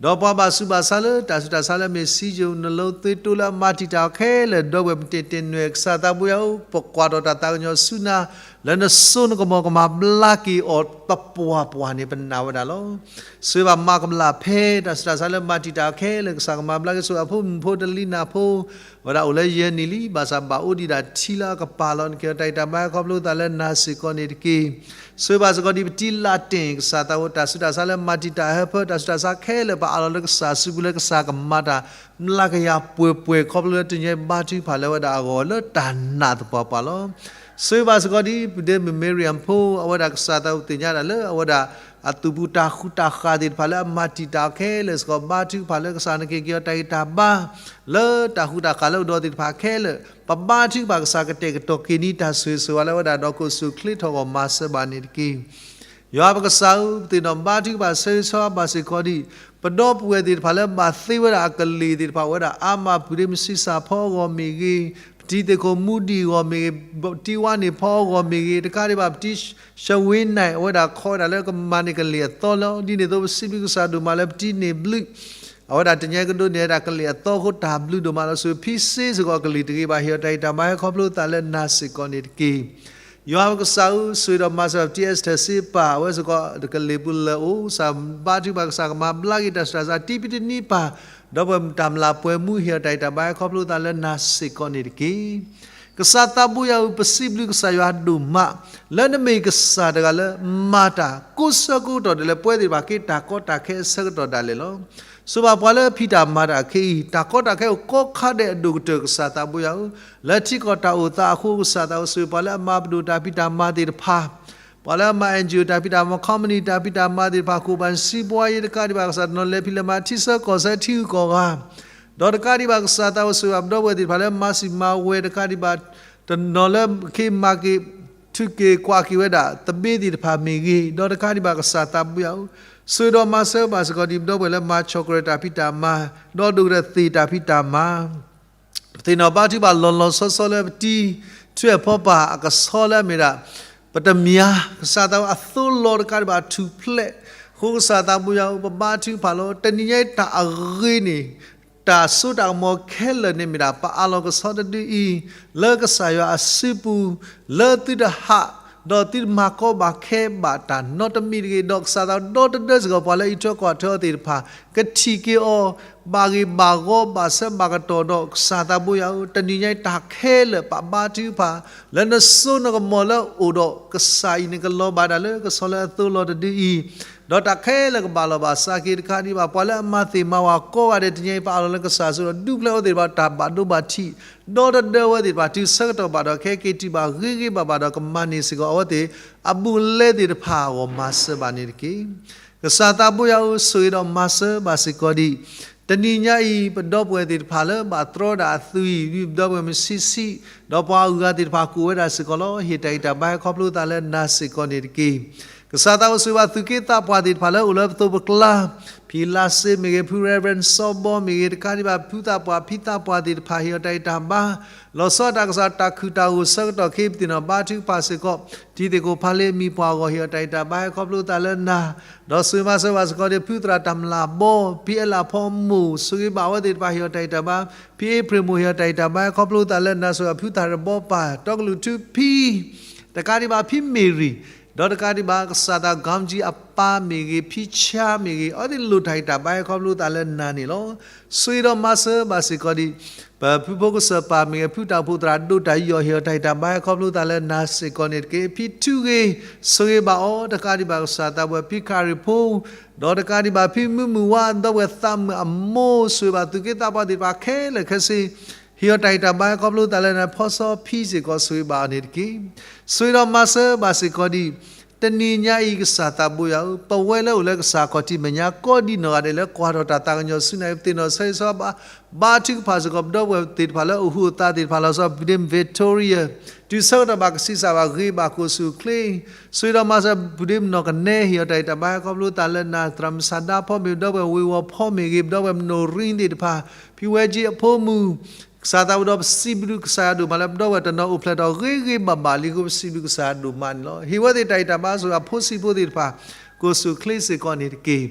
ဒီးပှၤဘၣ်ဆူးဘၣ်ဆါလၢတၢ်ဆူးတၢ်ဆါလၢမ့ၢ်စံယိၣ်နလိသ့တိလၢအမၤတံာ်တာ်အီၤခဲလၢာ်, ဒီပုၢ်ဝဲၢ်မုၣ်တ့ၢ်တ့ၢ်နွဲၣ်, ကစၢ်သးဘိယွၤဧၢ, ပကွၢ်ထီၣ်တၢ်သးကညီၤဆူနၤ, လၢနစိနကမီၤကမၤဘျါက့ၤအီၤသပှၢ်ပှၢ်န့ၣ် ပနာ်ဝဲဒၣ်လီၤ. ဆိၣ်ဂ့ၤဘၣ်မၤကမၣ်ဖဲတၢ်ဆူးတၢ်ဆါလၢမၤတံာ်တာ်အီၤခဲလၢာ်, ကစၢ်ကမၤဘျါက့ၤ, ဆိၣ်ဂ့ၤအဖိမုၣ်ဖိတလံၤနၢ်ဖိ အဝဲဒၣ်အိၣ်လၢယဲၢ်နံၣ်လံ, ဘၣ်ဆၣ်ဘၣ်အိၣ်ဒံးဒၣ်ထံလၢအကပၤလီၤ, နကဟ့ၣ်အီၤတၢ်ဂံၢ်တၢ်ဘါဟဲခီဖျိသးလၢနၤစ့ၢ်ကီးန့ၣ်တက့ၢ်. ဆိၣ်ဂ့ၤဘၣ်စ့ၢ်ကီးဒံးပတံၤလးတ့ၢ်, ကစၢ်သးဘိယွၤ တၢ်ဆူးတၢ်ဆါလၢမၤတံာ်တာ်အီၤဟဲဖၢ တၢ်ဆူးတၢ်ဆါခဲလၢာ် ပအးလီၤလၢကစၢ်စုပူၤလၢကစၢ်ကမၤတၢ် မျးကယၤပှဲၤပှဲၤ ခီဖျိလၢတနံၤအံၤဘါထုကဖၣ်လၢအဝဲဒၣ်အဂီၢ်လၢတၢ်နာ်သပှၢ်ပှၢ်လီၤ. ဆိၣ်ဂ့ၤဘၣ်စ့ၢ်ကီးဒံး ပဒ့မုၣ်မ့ၢ်ရံၣ်အဖိ အဝဲဒၣ်ကစၢ်သးဘိယွၤ ပသ့ၣ်ညါဒၣ်လၢအဝဲဒၣ် အသူၣ်ပူၤတၢ်ဃူတၢ်ဃာ်သ့ၣ်တဖၣ်လၢအမၤတံာ်တာ်အီၤခဲလၢာ်စ့ၢ်ကီး ဘါထုကဖၣ်လၢကစၢ်နကဟ့ၣ်က့ၤအီၤတၢ်ဂံၢ်တၢ်ဘါ လၢတၢ်ဃူတၢ်ဃာ်လၢအအိၣ်ဒီးသ့ၣ်တဖၣ်ခဲလၢာ် ပဘါထုကဖၣ်ကစၢ်ကတဲာ်ကတီၤက့ၤန့ၢ်တၢ်ဆိၣ်ဂ့ၤဆိၣ်ဝါလၢအဝဲဒၣ်ဒီးကအိၣ်ဆူၣ်အိၣ်ချ့ထီၣ်ဂီၢ်မၤစၢၤဘၣ်န့ၣ်တက့ၢ်. ယွၤပကစၢ်ဧၢ, ပသ့ၣ်နီၣ်ဘါထုကဖၣ်ဆၢဂ့ၤဆၢဝါဘၣ်စ့ၢ်ကီးဒံး ပဒီပုၢ်ဝဲၢ်သ့ၣ်တဖၣ်လၢဘၣ်သ့ဝဲဒၣ်အကလ့ၢ်သ့ၣ်တဖၣ် အိၣ်ဝဲဒၣ်အါမး ပုၢ်ဒ့မုၣ်ဆံးစၢ်ဖီအဂီၢ်မ့ၢ်ဂ့ၤ, ပတံၤသ့ၣ်ခိၣ်မူဒံးအဂီၢ်မ့ၢ်ဂ့ၤ, ပတံၤဝါန့ၣ်ဖီအဂီၢ်မ့ၢ်ဂ့ၤ, တကးဒံးဘၣ်ပတံၤ ရှဝ့နၢၣ် အဝဲဒၣ်ခီဝဲဒၣ်လၢကမၤန့ၢ်ကလ့ၢ်အသီလီၤ. ဒ်န့ၣ်အသိးပစံးဘျုးကစၢ်ဒိၣ်မးလၢပတံၤန့ၣ်ဘျုး အဝဲဒၣ်တနံၤအံၤကဒိးန့ၢ်ဝဲဒၣ်ကလ့ၢ်အသီအဃိ တၢ်ဘျုးဒိၣ်မးလီၤ. ဆိၣ်ဂ့ၤဖံစ့စ့ၢ်ကီးကလ့ၢ်တဂ့ၤဘၣ် ဟ့ၣ်အီၤတၢ်ဂံၢ်တၢ်ဘါဟဲခီဖျိသးလၢနၤစ့ၢ်ကီးန့ၣ်တက့ၢ်. ယွၤပကစၢ်ဧၢ, ဆိၣ်ဂ့ၤဒီးမၤစၢၤပတံၤ Esther စ့ပာ် အဝဲစ့ၢ်ကီး ကလ့ၢ်ပူၤလၢအအိၣ် ကစၢ်ဘါထုကဖၣ်ကစၢ်ကမၤဘျါက့ၤတၢ်ဆူးတၢ်ဆါ တံၤပတနံၤပၢ် ဒီပုၢ်ဝဲၢ်မုၣ်တၢ်မျၢ်ပှဲၤမူ ဟ့ၣ်အီၤတၢ်ဂံၢ်တၢ်ဘါဟဲခီဖျိသးလၢနၤစ့ၢ်ကီးန့ၣ်တက့ၢ်. ကစၢ်သးဘိယွၤဧၢ, ပစံးဘျုးကစၢ်ယွၤဒိၣ်မး လၢနမ့ၢ်ကစၢ်တဂၤလၢမၤတၢ်ကိးဆၢကိးကတီၢ်ဒဲးလၢပဝဲသ့ၣ်တဖၣ်က့ၤတၢ်ကီတၢ်ခဲအဆၢကတီၢ်ဒၣ်လဲာ်လီၤ. ဆိၣ်ဂ့ၤဘၣ်ပှၤလၢဖံးတၢ်မၤတၢ်ခဲအံၤ တၢ်ကီတၢ်ခဲအိၣ်ကိးခါဒဲးအဒိၣ်ကတၢၢ် ကစၢ်သးဘိယွၤဧၢ, လၢထံကီၢ်တၢ်အိၣ်သးအဃိ ကစၢ်သးဘိယွၤဧၢ, ပှၤလၢအမၤပဒိၣ်တၢ်ဖံးတၢ်မၤသ့ၣ်တဖၣ် ပှၤလၢအမၤ NGO တၢ်ဖံးတၢ်မၤ company တၢ်ဖံးတၢ်မၤသ့ၣ်တဖၣ် ကိၣ်ဘၣ်စံးဘှါယဲ တကးဒံးဘၣ်ကစၢ် တနီၤလဲၤဖံးလဲၤမၤထံဆၢကီၢ်ဆၢထံဂုၤကီၢ်ဂၤ ဒီးတကးဒံးဘၣ်ကစၢ်သးဘိယွၤဧၢ ပဒီပုၢ်ဝဲၢ်သ့ၣ်တဖၣ်လၢမၤစံၣ်မၤဝဲ တကးဒံးဘၣ် တနီၤလၢခ့မၤက့ၤ ထုးက့ၤကွၢ်က့ၤဝဲဒၣ် သဘ့သ့ၣ်တဖၣ်မ့ၢ်ဂ့ၤ, ဒီးတကးဒံးဘၣ်ကစၢ်သးဘိယွၤဧၢ, ဆိၣ်ဂ့ၤဒီးမၤစၢၤဘၣ်စ့ၢ်ကီးဒ်ပဒီပုၢ်ဝဲၢ်လၢမၤဆီၣ်ကရၢၢ်တၢ်ဖံးတၢ်မၤ, ဒီးဒိၣ်ကတၢၢ်သ့ၣ်တၢ်ဖံးတၢ်မၤ ပသ့ၣ်နီၣ်ဘါထုကဖၣ်လီၤလီၤဆီဆီလၢပတံၤထွဲဖီပာ်အကဆီလၢအမ့ၢ်ဒၣ် ပတမၠါ, ကစၢ်သးဘိယွၤအသိလီၤတကးဒံးဘၣ်ထူၣ်ဖျဲး, အဃိကစၢ်သးဘိယွၤဧၢ ပဘါထုကဖၣ်လီၤ. တနံၤညါအံၤတၢ်အဂ့ၤန့ၣ် တၢ်စိတၢ်ကမီၤခဲလၢာ်န့ၣ်မ့ၢ်ဒၣ် ပအးလီၤကဆီတဒုအံၤ လၢကစၢ်ယွၤအစုပူၤ လၢသုတဟး ဒီးသုတမၤကီဘၣ်ခဲဘၣ်တၢ်နီတမံၤတဂ့ၤ, ဒီးကစၢ်သးဒီတဒၢစ့ၢ်ကီး ပှၤလၢအအံးထွဲကွၢ်ထွဲအီၤသ့ၣ်တဖၣ် ကထံၣ်က့ၤအီၤ ဘၣ်ဂ့ၢ်ဘၣ်ဂီၤ ဘၣ်ဆၢဘၣ်ကတီၢ်ဒီး ကစၢ်သးဘိယွၤဧၢ, တနံၤညါအံၤတၢ်ခဲလၢာ်ပဘါထုကဖၣ် လၢနစိနကမီၤလၢအအိၣ်ဒီးကစၢ်အံၤန့ၣ် ကလီၤဘၣ်ဒၣ်လၢကဆီလၢအသိလီၤတဒုအံၤ, ဒီးတၢ်ခဲလၢာ်ကဘၣ်လီၤဘၣ်စးက့ၤတခါဒံးဘၣ် ပှၤလၢအမၤသ့ၣ်မၤဝၤကိးဂၤဒဲး တနံၤညါအံၤ ပအးလီၤလၢကစၢ်အစုဒီး ဒုးဖျဲးအဝဲသ့ၣ်တဖၣ်တၢ်ဘၣ်ဒိဘၣ်ထံး ဒီတဒၢဝဲသ့ၣ်တဖၣ် တုၤဆၢကတီၢ်ဘၣ်ဒီး ကဟဲက့ၤတုၤဘၣ်ဂ့ၤဂ့ၤဘၣ်ဘၣ်ဒီး ကမၤန့ၢ်စ့ၢ်ကီးအဝဲသ့ၣ် အဘူးအလဲသ့ၣ်တဖၣ်အဂီၢ် မၤစၢၤဘၣ်န့ၣ်တက့ၢ်. ကစၢ်သးဘိယွၤဧၢ, ဆိၣ်ဂ့ၤဒီးမၤစၢၤဘၣ်စ့ၢ်ကီးဒံး တနံၤညါအံၤ ပဒီပုၢ်ဝဲၢ်သ့ၣ်တဖၣ်လၢဘၣ်တြီဒၣ်အသွံၣ် ဒ်ပဒီပုၢ်ဝဲၢ်မုၢ်ဆံးဆံး ဒီးပှၤအဂုၤအဂၤသ့ၣ်တဖၣ် ကအိၣ်ဝဲဒၣ်စ့ၢ်ကီးလီၤ. ဟ့ၣ်တၢ်ဂံၢ်တၢ်ဘါဟဲခီဖျိသးလၢနၤစ့ၢ်ကီးန့ၣ်တက့ၢ်. ကစၢ်သးဘိယွၤဧၢ ဆိၣ်ဂ့ၤဘၣ်သုးက့သးပှၢ်သ့ၣ်တဖၣ်လၢအိၣ်လၢပသိးပကျါ ဖံလါစ့မ့ၢ်ဂ့ၤ, ဖု Reverend စီဘီမ့ၢ်ဂ့ၤ, တကးဒံးဘၣ်ဖုသးပှၢ် ဖံသးပှၢ်သ့ၣ်တဖၣ် ဟ့ၣ်အီၤတၢ်ဂံၢ်တၢ်ဘါ လီၤဆီဒၣ်တၢ်ကစီၣ် တၢ်ခုၣ်တၢ်ဂိၢ်ဆၢကတီၢ်ခဲအံၤ ပသ့ၣ်နီၣ်ဘါထုကဖၣ်စ့ၢ်ကီး တံၤသကိးဖးလ့အမံၤပှၢ်အဂီၢ် ဟ့ၣ်အီၤတၢ်ဂံၢ်တၢ်ဘါဟဲခီဖျိသးလၢနၤ, ဒီးဆိၣ်ဂ့ၤမၤစၢၤဘၣ်စ့ၢ်ကီးဒံး ဖုသရၣ်တၢ်မျၢ်ဘီ ဖံအဲလးဖီမိၢ် ဆိၣ်ဂ့ၤဘၣ်အဝဲသ့ၣ်တဖၣ် ဟ့ၣ်အီၤတၢ်ဂံၢ်တၢ်ဘါ, ဖံအ့ဖြ့ၣ်မိၢ် ဟ့ၣ်အီၤတၢ်ဂံၢ်တၢ်ဘါဟဲခီဖျိသးလၢနၤ, ဆိၣ်ဂ့ၤဘၣ်ဖုသၣ်ရဘီပၢ် တီကလုာ်ထူဖံ တကးဒံးဘၣ်ဖံမ့ၢ်ရံၤ, ဒီးတကးဒံးဘၣ်ကစၢ်သး ကီမကၠံအပၢ်မ့ၢ်ဂ့ၤ, ဖံဆါမ့ၢ်ဂ့ၤ, အဝဲသ့ၣ်လိၣ်တၢ်ဂံၢ်တၢ်ဘါဟဲခီဖျိသးလၢနၤန့ၣ်လီၤ. ဆိၣ်ဂ့ၤဒီးမၤစၢၤဘၣ်စ့ၢ်ကီးဒံး ပဖုဖိကစၢၢ်ပၢ်မ့ၢ်ဂ့ၤ, ဖုတၢ်အိၣ်ဖှိၣ်သရၣ်ဒိၣ်တၢ်ယီၢ် ဟ့ၣ်အီၤတၢ်ဂံၢ်တၢ်ဘါဟဲခီဖျိသးလၢနၤစ့ၢ်ကီးန့ၣ်တက့ၢ်. ဖံထူဂ့ၤ ဆိၣ်ဂ့ၤဘၣ်အီၤ တကးဒံးဘၣ်ကစၢ်သးပှၢ် ဖံခရံာ်ဖိ ဒီးတကးဒံးဘၣ်ဖံမုၢ်မုၢ်ဝါ ဒီပုၢ်ဝဲၢ်သးမုၣ်အမိၢ် ဆိၣ်ဂ့ၤဘၣ်သူၣ်က့သးပှၢ်သ့ၣ်တဖၣ်ခဲလၢာ်ခဲဆ့ ဟ့ၣ်အီၤတၢ်ဂံၢ်တၢ်ဘါဟဲခီဖျိသးလၢနၤ, ဖီစီဖံစ့ၢ်ကီး ဆိၣ်ဂ့ၤဘၣ်အီၤန့ၣ်တက့ၢ်. ဆိၣ်ဂ့ၤဒီးမၤစၢၤဘၣ်စ့ၢ်ကီးဒံး တနံၤညါအံၤ ကစၢ်သးဘိယွၤဧၢ, ပဝဲလၢအိၣ်လၢကစၢ်ခီၣ်ထံးမဲာ်ညါ ကိးဒံးနီၢ်ဂၤဒဲးလၢကွၢ်ထီၣ်တၢ်သးကညီၤဆူနၤအံၤ ပသ့ၣ်နီၣ်ဆၢဂ့ၤဆၢဝါဘၣ် ဘါထုကဖၣ်စ့ၢ်ကီး ပဒီပုၢ်ဝဲၢ်သ့ၣ်တဖၣ်လၢအိၣ်ဃူအိၣ်သးသ့ၣ်တဖၣ်လီၤဆီ ပူၤဒ့မုၣ် Victoria တုၤဆၢကတီၢ်ဘၣ်ကဆံးစၢ်ဘၣ်ဂ့ၤဘၣ်ကိၣ်ဆူၣ်အိၣ်ချ့, ဆိၣ်ဂ့ၤဒီးမၤစၢၤ ပူၤဒ့မုၣ်နီၢ်ကနဲ ဟ့ၣ်အီၤတၢ်ဂံၢ်တၢ်ဘါဟဲခီဖျိသးလၢနၤ, သရၣ်မုၣ်ဆန္ဒဖီမ့ၢ်ဂ့ၤ, ပဒီပုၢ်ဝဲၢ်ဝ့ၤဝီၤဖီမ့ၢ်ဂ့ၤ, ပဒီပုၢ်ဝဲၢ်မနိၣ်ရံသ့ၣ်တဖၣ်, ဖံဝဲကၠံအဖိမုၣ် ကစၢ်သးဘိဒီး ပစံးဘျုးကစၢ်ယွၤဒိၣ်မးလၢ ပဒီပုၢ်ဝဲၢ်တနီၤအိၣ်ဖျဲၣ်ထီၣ်ဂ့ၤဂ့ၤဘၣ်ဘၣ်လံအဃိ ပစံးဘျုးကစၢ်ယွၤဒိၣ်မးန့ၣ်လီၤ. ဟ့ၣ်ဝဲသ့ၣ်တၢ်ဂံၢ်တၢ်ဘါ ဆိၣ်ဂ့ၤအဖိဆံးဖိသ့ၣ်တဖၣ် ကိၣ်ဆူၣ်အိၣ်ချ့စ့ၢ်ကီးန့ၣ်တက့ၢ်.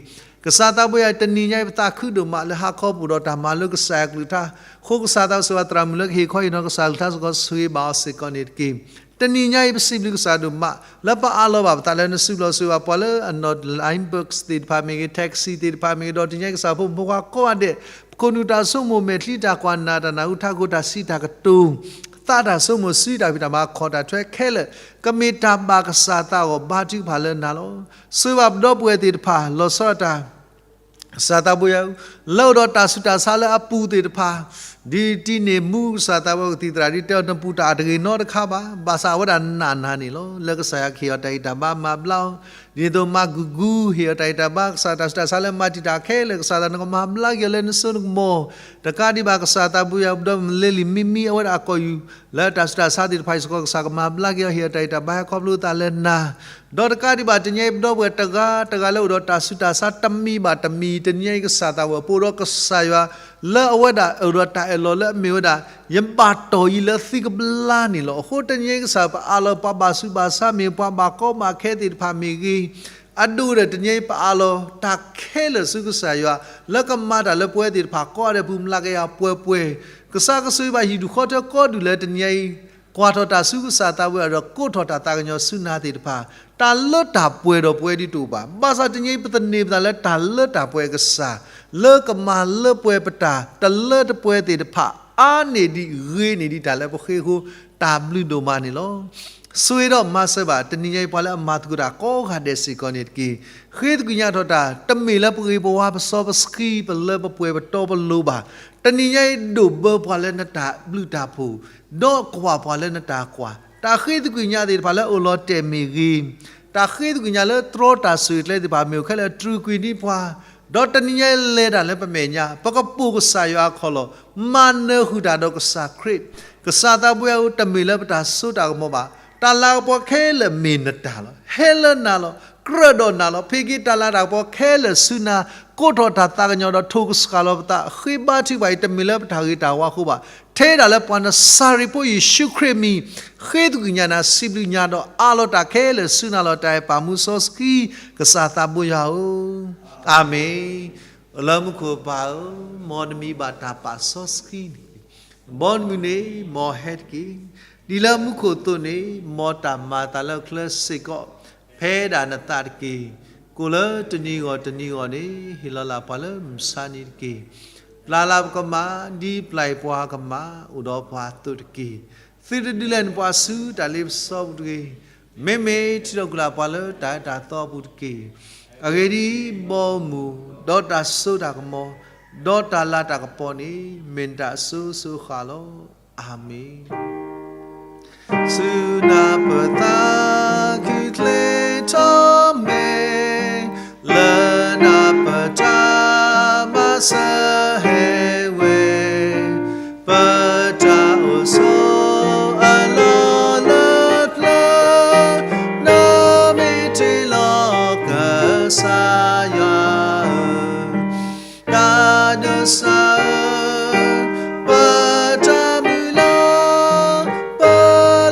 ကစၢ်သးဘိယွၤ တနံၤညါအံၤ ပသးခုဒိၣ်မးလၢဟါခီပအိၣ်ဒီးတၢ်မၤလိကစၢ်ယွၤကလုၢ်ကထါ, အဃိကစၢ်သးဘိယွၤ သရၣ်မုၣ်လၢကဟ့ၣ်ခီဟ့ၣ်နီၤကစၢ်ကလုၢ်ကထါစ့ၢ်ကီး ဆိၣ်ဂ့ၤဘၣ်အီၤစ့ၢ်ကီးန့ၣ်တက့ၢ်. တနံၤညါအံၤ ပစံးဘျုးကစၢ်ဒိၣ်မး လၢပအးလီၤဘၣ်ပသးလၢနစုပူၤလီၤ, ဆိၣ်ဂ့ၤဘၣ်ပှၤလၢအနီၣ် Line Bus သ့ၣ်တဖၣ်မ့ၢ်ဂ့ၤ, taxi သ့ၣ်တဖၣ်မ့ၢ်ဂ့ၤ, ဒီးတနံၤညါအံၤ ကစၢ်ဖိမုၣ်ဖိခွါကိးဂၤဒဲး ပခိၣ်နူာ်တၢ်ဆိကမိၣ်မဲာ်ချံတၢ်ကွၢ်နာ်တၢ်နၢ်ဟူထးခိၣ်တၢ်စံးတၢ်ကတိၤ သးတၢ်ဆိကမိၣ်စုတၢ်ဖံးတၢ်မၤ ခီၣ်တၢ်ထွဲခဲလၢာ် ကမ့ၢ်တၢ်ဘၣ်ကစၢ်သးအဂီၢ် ဘါထုကဖၣ်လၢနၤလီၤ. ဆိၣ်ဂ့ၤဘၣ်ပဒီပုၢ်ဝဲၢ်သ့ၣ်တဖၣ် လီၤဆီဒၣ်တၢ် ကစၢ်သးဘိယွၤ လၢအိၣ်ဒီးတၢ်ဆူးတၢ်ဆါလၢအပူၤသ့ၣ်တဖၣ်, ဒ်တံၤန့ၢ်မူ ကစၢ်သးဘိယွၤ ကသံၣ်သရၣ်ဒ်တဲအီၤ နပူၤတၢ်တဂ့ၤနီတခါဘၣ်, ဘၣ်ဆၣ်အဝဲဒၣ်နာ်နၤန့ၣ်လီၤ. လၢကစၢ်ယွၤကဟ့ၣ်အီၤတၢ်ဂံၢ်တၢ်ဘါမၤဘျါအီၤ, ဒ်သိးမၤဂုာ်ဂုာ် ဟ့ၣ်အီၤတၢ်ဂံၢ်တၢ်ဘါ ကစၢ်တၢ်ဆူးတၢ်ဆါလၢမၤတံာ်တာ်ခဲလၢာ် ကစၢ်သးနကမၤဘျါက့ၤအီၤလၢနစိနကမီၤ, တကးဒံးဘၣ်ကစၢ်သးဘိယွၤ ပဒီပုၢ်ဝဲၢ်လ့လံၤမံမံ အဝဲဒၣ်အကီၢ်ယူၢ် လၢတၢ်ဆူးတၢ်ဆါသ့ၣ်တဖၣ်အံၤစ့ၢ်ကီး ကစၢ်ကမၤဘျါက့ၤအီၤ ဟ့ၣ်အီၤတၢ်ဂံၢ်တၢ်ဘါဟဲခီဖျိသးလၢနၤ ဒီးတကးဒံးဘၣ် တနံၤအံၤ ပဒီပုၢ်ဝဲၢ်တဂၤတဂၤလၢအိၣ်ဒီးတၢ်ဆူးတၢ်ဆါတမံၤဘၣ်တမံၤ တနံၤအံၤ ကစၢ်သးဝဲပအိၣ်ဒီးကစၢ်ယွၤ လၢအဝဲဒၣ်အိၣ်ဒီးတၢ်အၢၣ်လီၤလၢအမ့ၢ်ဝဲဒၣ် ယဘၣ်တီၢ်အံၤလၢသုကဘျါန့ၣ်လီၤ. အဃိတနံၤအံၤ ကစၢ်ပအးလီၤ ပှၤဘၣ်ဆူးဘၣ်ဆါမ့ၢ် ပှၤဘၣ်ကီဘၣ်ခဲသ့ၣ်တဖၣ်မ့ၢ်ဂ့ၤ အဒိၣ်ဒီးတနံၤအံၤ ပအးလီၤတၢ်ခဲလၢာ်ဆူကစၢ်ယွၤ လၢကမၤတၢ်လၢပဝဲသ့ၣ်တဖၣ်ကိးဂၤဒဲးအပူၤ မလၤကယၤပှဲၤပှဲၤ ကစၢ်ကဆိၣ်ဂ့ၤဘၣ်ဟံၣ်ဒူၣ်ဃီထၢကိးဒူၣ်လၢတနံၤအံၤ ကွၢ်ထီၣ်တၢ်ဆူကစၢ်သးဝဲအဒီး ကိးထီၣ်တၢ်သးကညီၤဆူနၤသ့ၣ်တဖၣ် တၢ်လၢတၢ်ပှဲၤဒီးပဝဲဒ်တအိၣ်ဘၣ်. ဘၣ်ဆၣ်တနံၤအံၤ ပသန့ၤပသးလၢတၢ်လၢတၢ်ပှဲၤအကစၢ် လၢကမၤလၢပှဲၤပတၢ် တလၢတပှဲၤသ့ၣ်တဖၣ် အါန့ၢ်ဒံးဂ့ၤန့ၢ်ဒံးတၢ်လၢပဃ့အဃိ တၢ်ဘျုးဒိၣ်မးန့ၣ်လီၤ. ဆိၣ်ဂ့ၤဒီးမၤစၢၤဘၣ် တနံၤညါအံၤ ပှၤလၢအမၤသကိးတၢ်ကိးဂၤဒဲးစ့ၢ်ကီးန့ၣ်တက့ၢ်. ဃ့သကွံာ်ညါထီၣ်တၢ် တမ့ၢ်လၢပဂ့ၤပဝါ ပစီပဆှံ ပလၢပပှဲၤပတီပလိၤဘၣ်. တနံၤညါအံၤ ဒိးဘၢပှၤလၢနတၢ်ဘျုးတၢ်ဖှိၣ် ဒီးကွၢ်ပှၤလၢနတၢ်ကွၢ် တၢ်ဃ့သကွံာ်ညါသ့ၣ်တဖၣ်လၢအိၣ်လီၤတဲာ်မ့ၢ်ဂ့ၤ, တၢ်ဃ့သကွံာ်ညါလၢတြီတၢ်ဆိၣ်ဂ့ၤကျဲသ့ၣ်တဖၣ်မ့ၢ်အိၣ်ခဲလၢာ် တြူာ်ကွံာ်ဒံးပှၤ, ဒီးတနံၤညါအံၤလဲၤတၢ်လၢပမဲာ်ညါ ပကပိာ်ကစၢ်ယွၤအခီၣ်လီၢ် မၤနၢၤဃုာ်တၢ်ဒီးကစၢ်ခရံာ်, ကစၢ်သးပှဲၤအူ တမ့ၢ်လၢပတၢ်စိတၢ်ကမီၤဘၣ်. တၢ်လၤကပီၤခဲလၢာ်မ့ၢ်နတၢ်လီၤ. ဟဲလၢနၤလီၤ. ကြၢးဒီးနၤလီၤ. ပ့ၤက့ၤတၢ်လၤတၢ်ကပီၤခဲလၢာ်ဆူနၤ, ကိးထီၣ်တၢ်သးကညီၤဒီးထိၣ်ကဆှၣ်လီၤပသး, ဃ့ဘါထုကဖၣ်အံၤ တမ့ၢ်လၢပတၢ်ဂ့ၤတၢ်ဝါအဃိဘၣ်, ထဲဒၣ်လၢပှၤနစၤရ့းဖိယ့ၣ်ၡူးခရံာ်အမံၤ, ဃ့သကွံၢ်ကညးနၤ, စံးဘျုးကညးဒီးအးလီၤတၢ်ခဲလၢာ်ဆူနၤလီၤ. တၢ်အဲၣ်ပၢ်မူစီဆှံ ကစၢ်သးဘိယွၤဧၢ, အၤမ့ၣ်. အိၣ်လၢမူခိၣ်ပၢ်ဧၢ, မ်နမံၤဘၣ်တၢ်ပာ်စီဆှံန့ၣ်, ဘီမုၢ်န့ၣ် မ်ဟဲတက့ၢ်. ဒ်လၢမူခိၣ်အသိးန့ၣ်, မ်တၢ်မၤအသးလၢအချၢစ့ၢ်ကီး, ဖဲဒၣ်နသးတက့ၢ်. ကိၣ်လၢတနံၤဂီၢ်တနံၤဂီၢ်န့ၣ်, ဟ့ၣ်လီၤလၢ်ပှၤလၢမုၢ်ဆါနံၤတက့ၢ်. ပျၢ်လၢ်ပကမၢ်, ဒ်ပျၢ်ပှၤကမၢ်, အိၣ်ဒီးပှၤအသိးတက့ၢ်. သုတဒုးလဲနပှၤဆူတၢ်လ့ပစီပူၤတဂ့ၤ. မ့မ့ၢ်ထုးထီၣ်ကွံာ်လၢ်ပှၤလၢတၢ်အၢတၢ်သီအပူၤတက့ၢ်. အဂ့ၢ်ဒ်အံၤ, ဘီမုၢ်, ဒီးတၢ်စိတၢ်ကမီၤ, ဒီးတၢ်လၤတၢ်ကပီၤန့ၣ်, မ့ၢ်နတၢ်အစိၤစိၤအဃၣ်လီၤ. အၤမ့ၣ်. ဆူနၤပသးခုချ့ထီၣ်မဲာ်, လၢနၤပတၢ်မၤစၢၤဟဲဝဲ, ပတၢ်အိၣ်ဆိးအလီၢ်လၢပျၢၤ, နမ့ၢ်တ့လီၤကစၢ်ယွၤဧၢ, တၢ်ဒိးစၢ်ဧၢ, ပတၢ်မုၢ်လၢ်, ပ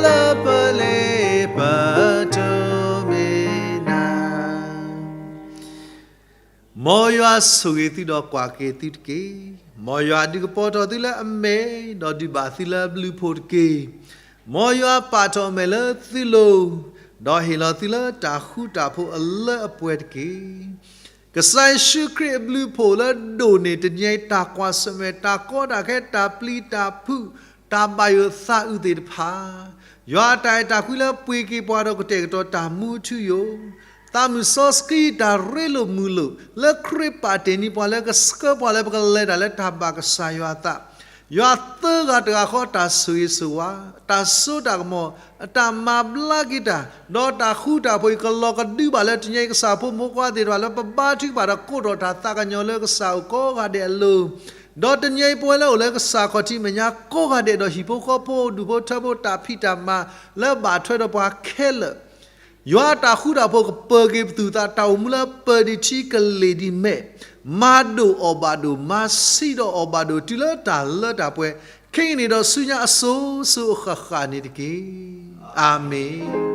လၢပလ့ပတိၢ်မ့ၢ်နၤ. မ်ယွၤဆိၣ်ဂ့ၤသုဒီးကွၢ်က့ၤသုတက့ၢ်. မ်ယွၤဒုးကပီၤထီၣ်သုလၢအမဲာ်, ဒီးဒုးဘၣ်သုလၢအဘျုးအဖှိၣ်တက့ၢ်. မ်ယွၤပာ်ထီၣ်အမဲာ်လၢသုလိၤ, ဒီးဟ့ၣ်လီၤသုလၢတၢ်ဃူတၢ်ဖိးအလၢအပှဲၤတက့ၢ်. ကစၢ်ယ့ၣ်ၡူးခရံာ်အဘျုးအဖှိၣ်လၢဒိၣ်န့ၢ်တနံၤအံၤ တၢ်ကွၢ်ဆၢၣ်မဲာ်, တၢ်ကီတၢ်ခဲ, တၢ်ပျံၤတၢ်ဖုး, တၢ်ဘၣ်ယိၣ်သးအုးသ့ၣ်တဖၣ်, ယွၤအတၢ်အဲၣ်တၢ်ကွံလၢပှ့ၤက့ၤပှၤဒီးကတဲာ်ကတီၤတၢ်မူထူယိာ်, သးမုၢ်စီဆှံတၢ်ရ့လိာ်မုာ်လိာ်, လၢခရံာ်ပာ်တ့ၢ်န့ၢ်ပှၤလၢကဆှၢပှၤလၢပကလဲၤတၢ်လၢတၢ်ဘၣ်ကစၢ်ယွၤအသး, ယွၤသၢဂၤတဂၤဃီတၢ်ဆိၣ်ဂ့ၤဆိၣ်ဝါ, တၢ်စိတၢ်ကမီၤ, အတၢ်မၤဘျါက့ၤတၢ်, ဒီးတၢ်ဃူတၢ်ဖိးအံၤ ကလီၤကဒုဘၣ်လၢတနံၤအံၤ ကစၢ်ဖိမုၣ်ဖိခွါသ့ၣ်တဖၣ်လၢပဘါထုကဖၣ်ဒီးကိးထီၣ်တၢ်သးကညီၤလၢကစၢ်အိၣ်ကိးဂၤဒဲးအလိၤ, ဒီးတနံၤအံၤပဝဲလၢအိၣ်လၢကစၢ်ခီၣ်ထံးမဲာ်ညါကိးဂၤဒဲးဒီးဟံၣ်ဖိဃီဖိဒူၣ်ဖိထၢဖိတၢ်ဖံးတၢ်မၤ လၢဘၣ်ထွဲဒီးပှၤခဲလၢာ် ယွၤအတၢ်ဃူတၢ်ဖိးကပၢၤက့ၤပသူၣ်ပသး တၢ်အိၣ်မူလၢပၢၤဒံးထံကလ့ၢ်ဒံးမဲာ်, မၤဒိၣ်အီၣ်ဘၣ်ဒိၣ် မၤဆံးဒီးအီၣ်ဘၣ်ဒိၣ် တုၤလၢတၢ်လၢတၢ်ပှဲၤ, ခဲကနံၣ်ဒီးဆူညါအစိၤစိၤအဃၣ်ဃၣ်န့ၣ်တက့ၢ်. အၤမ့ၣ်.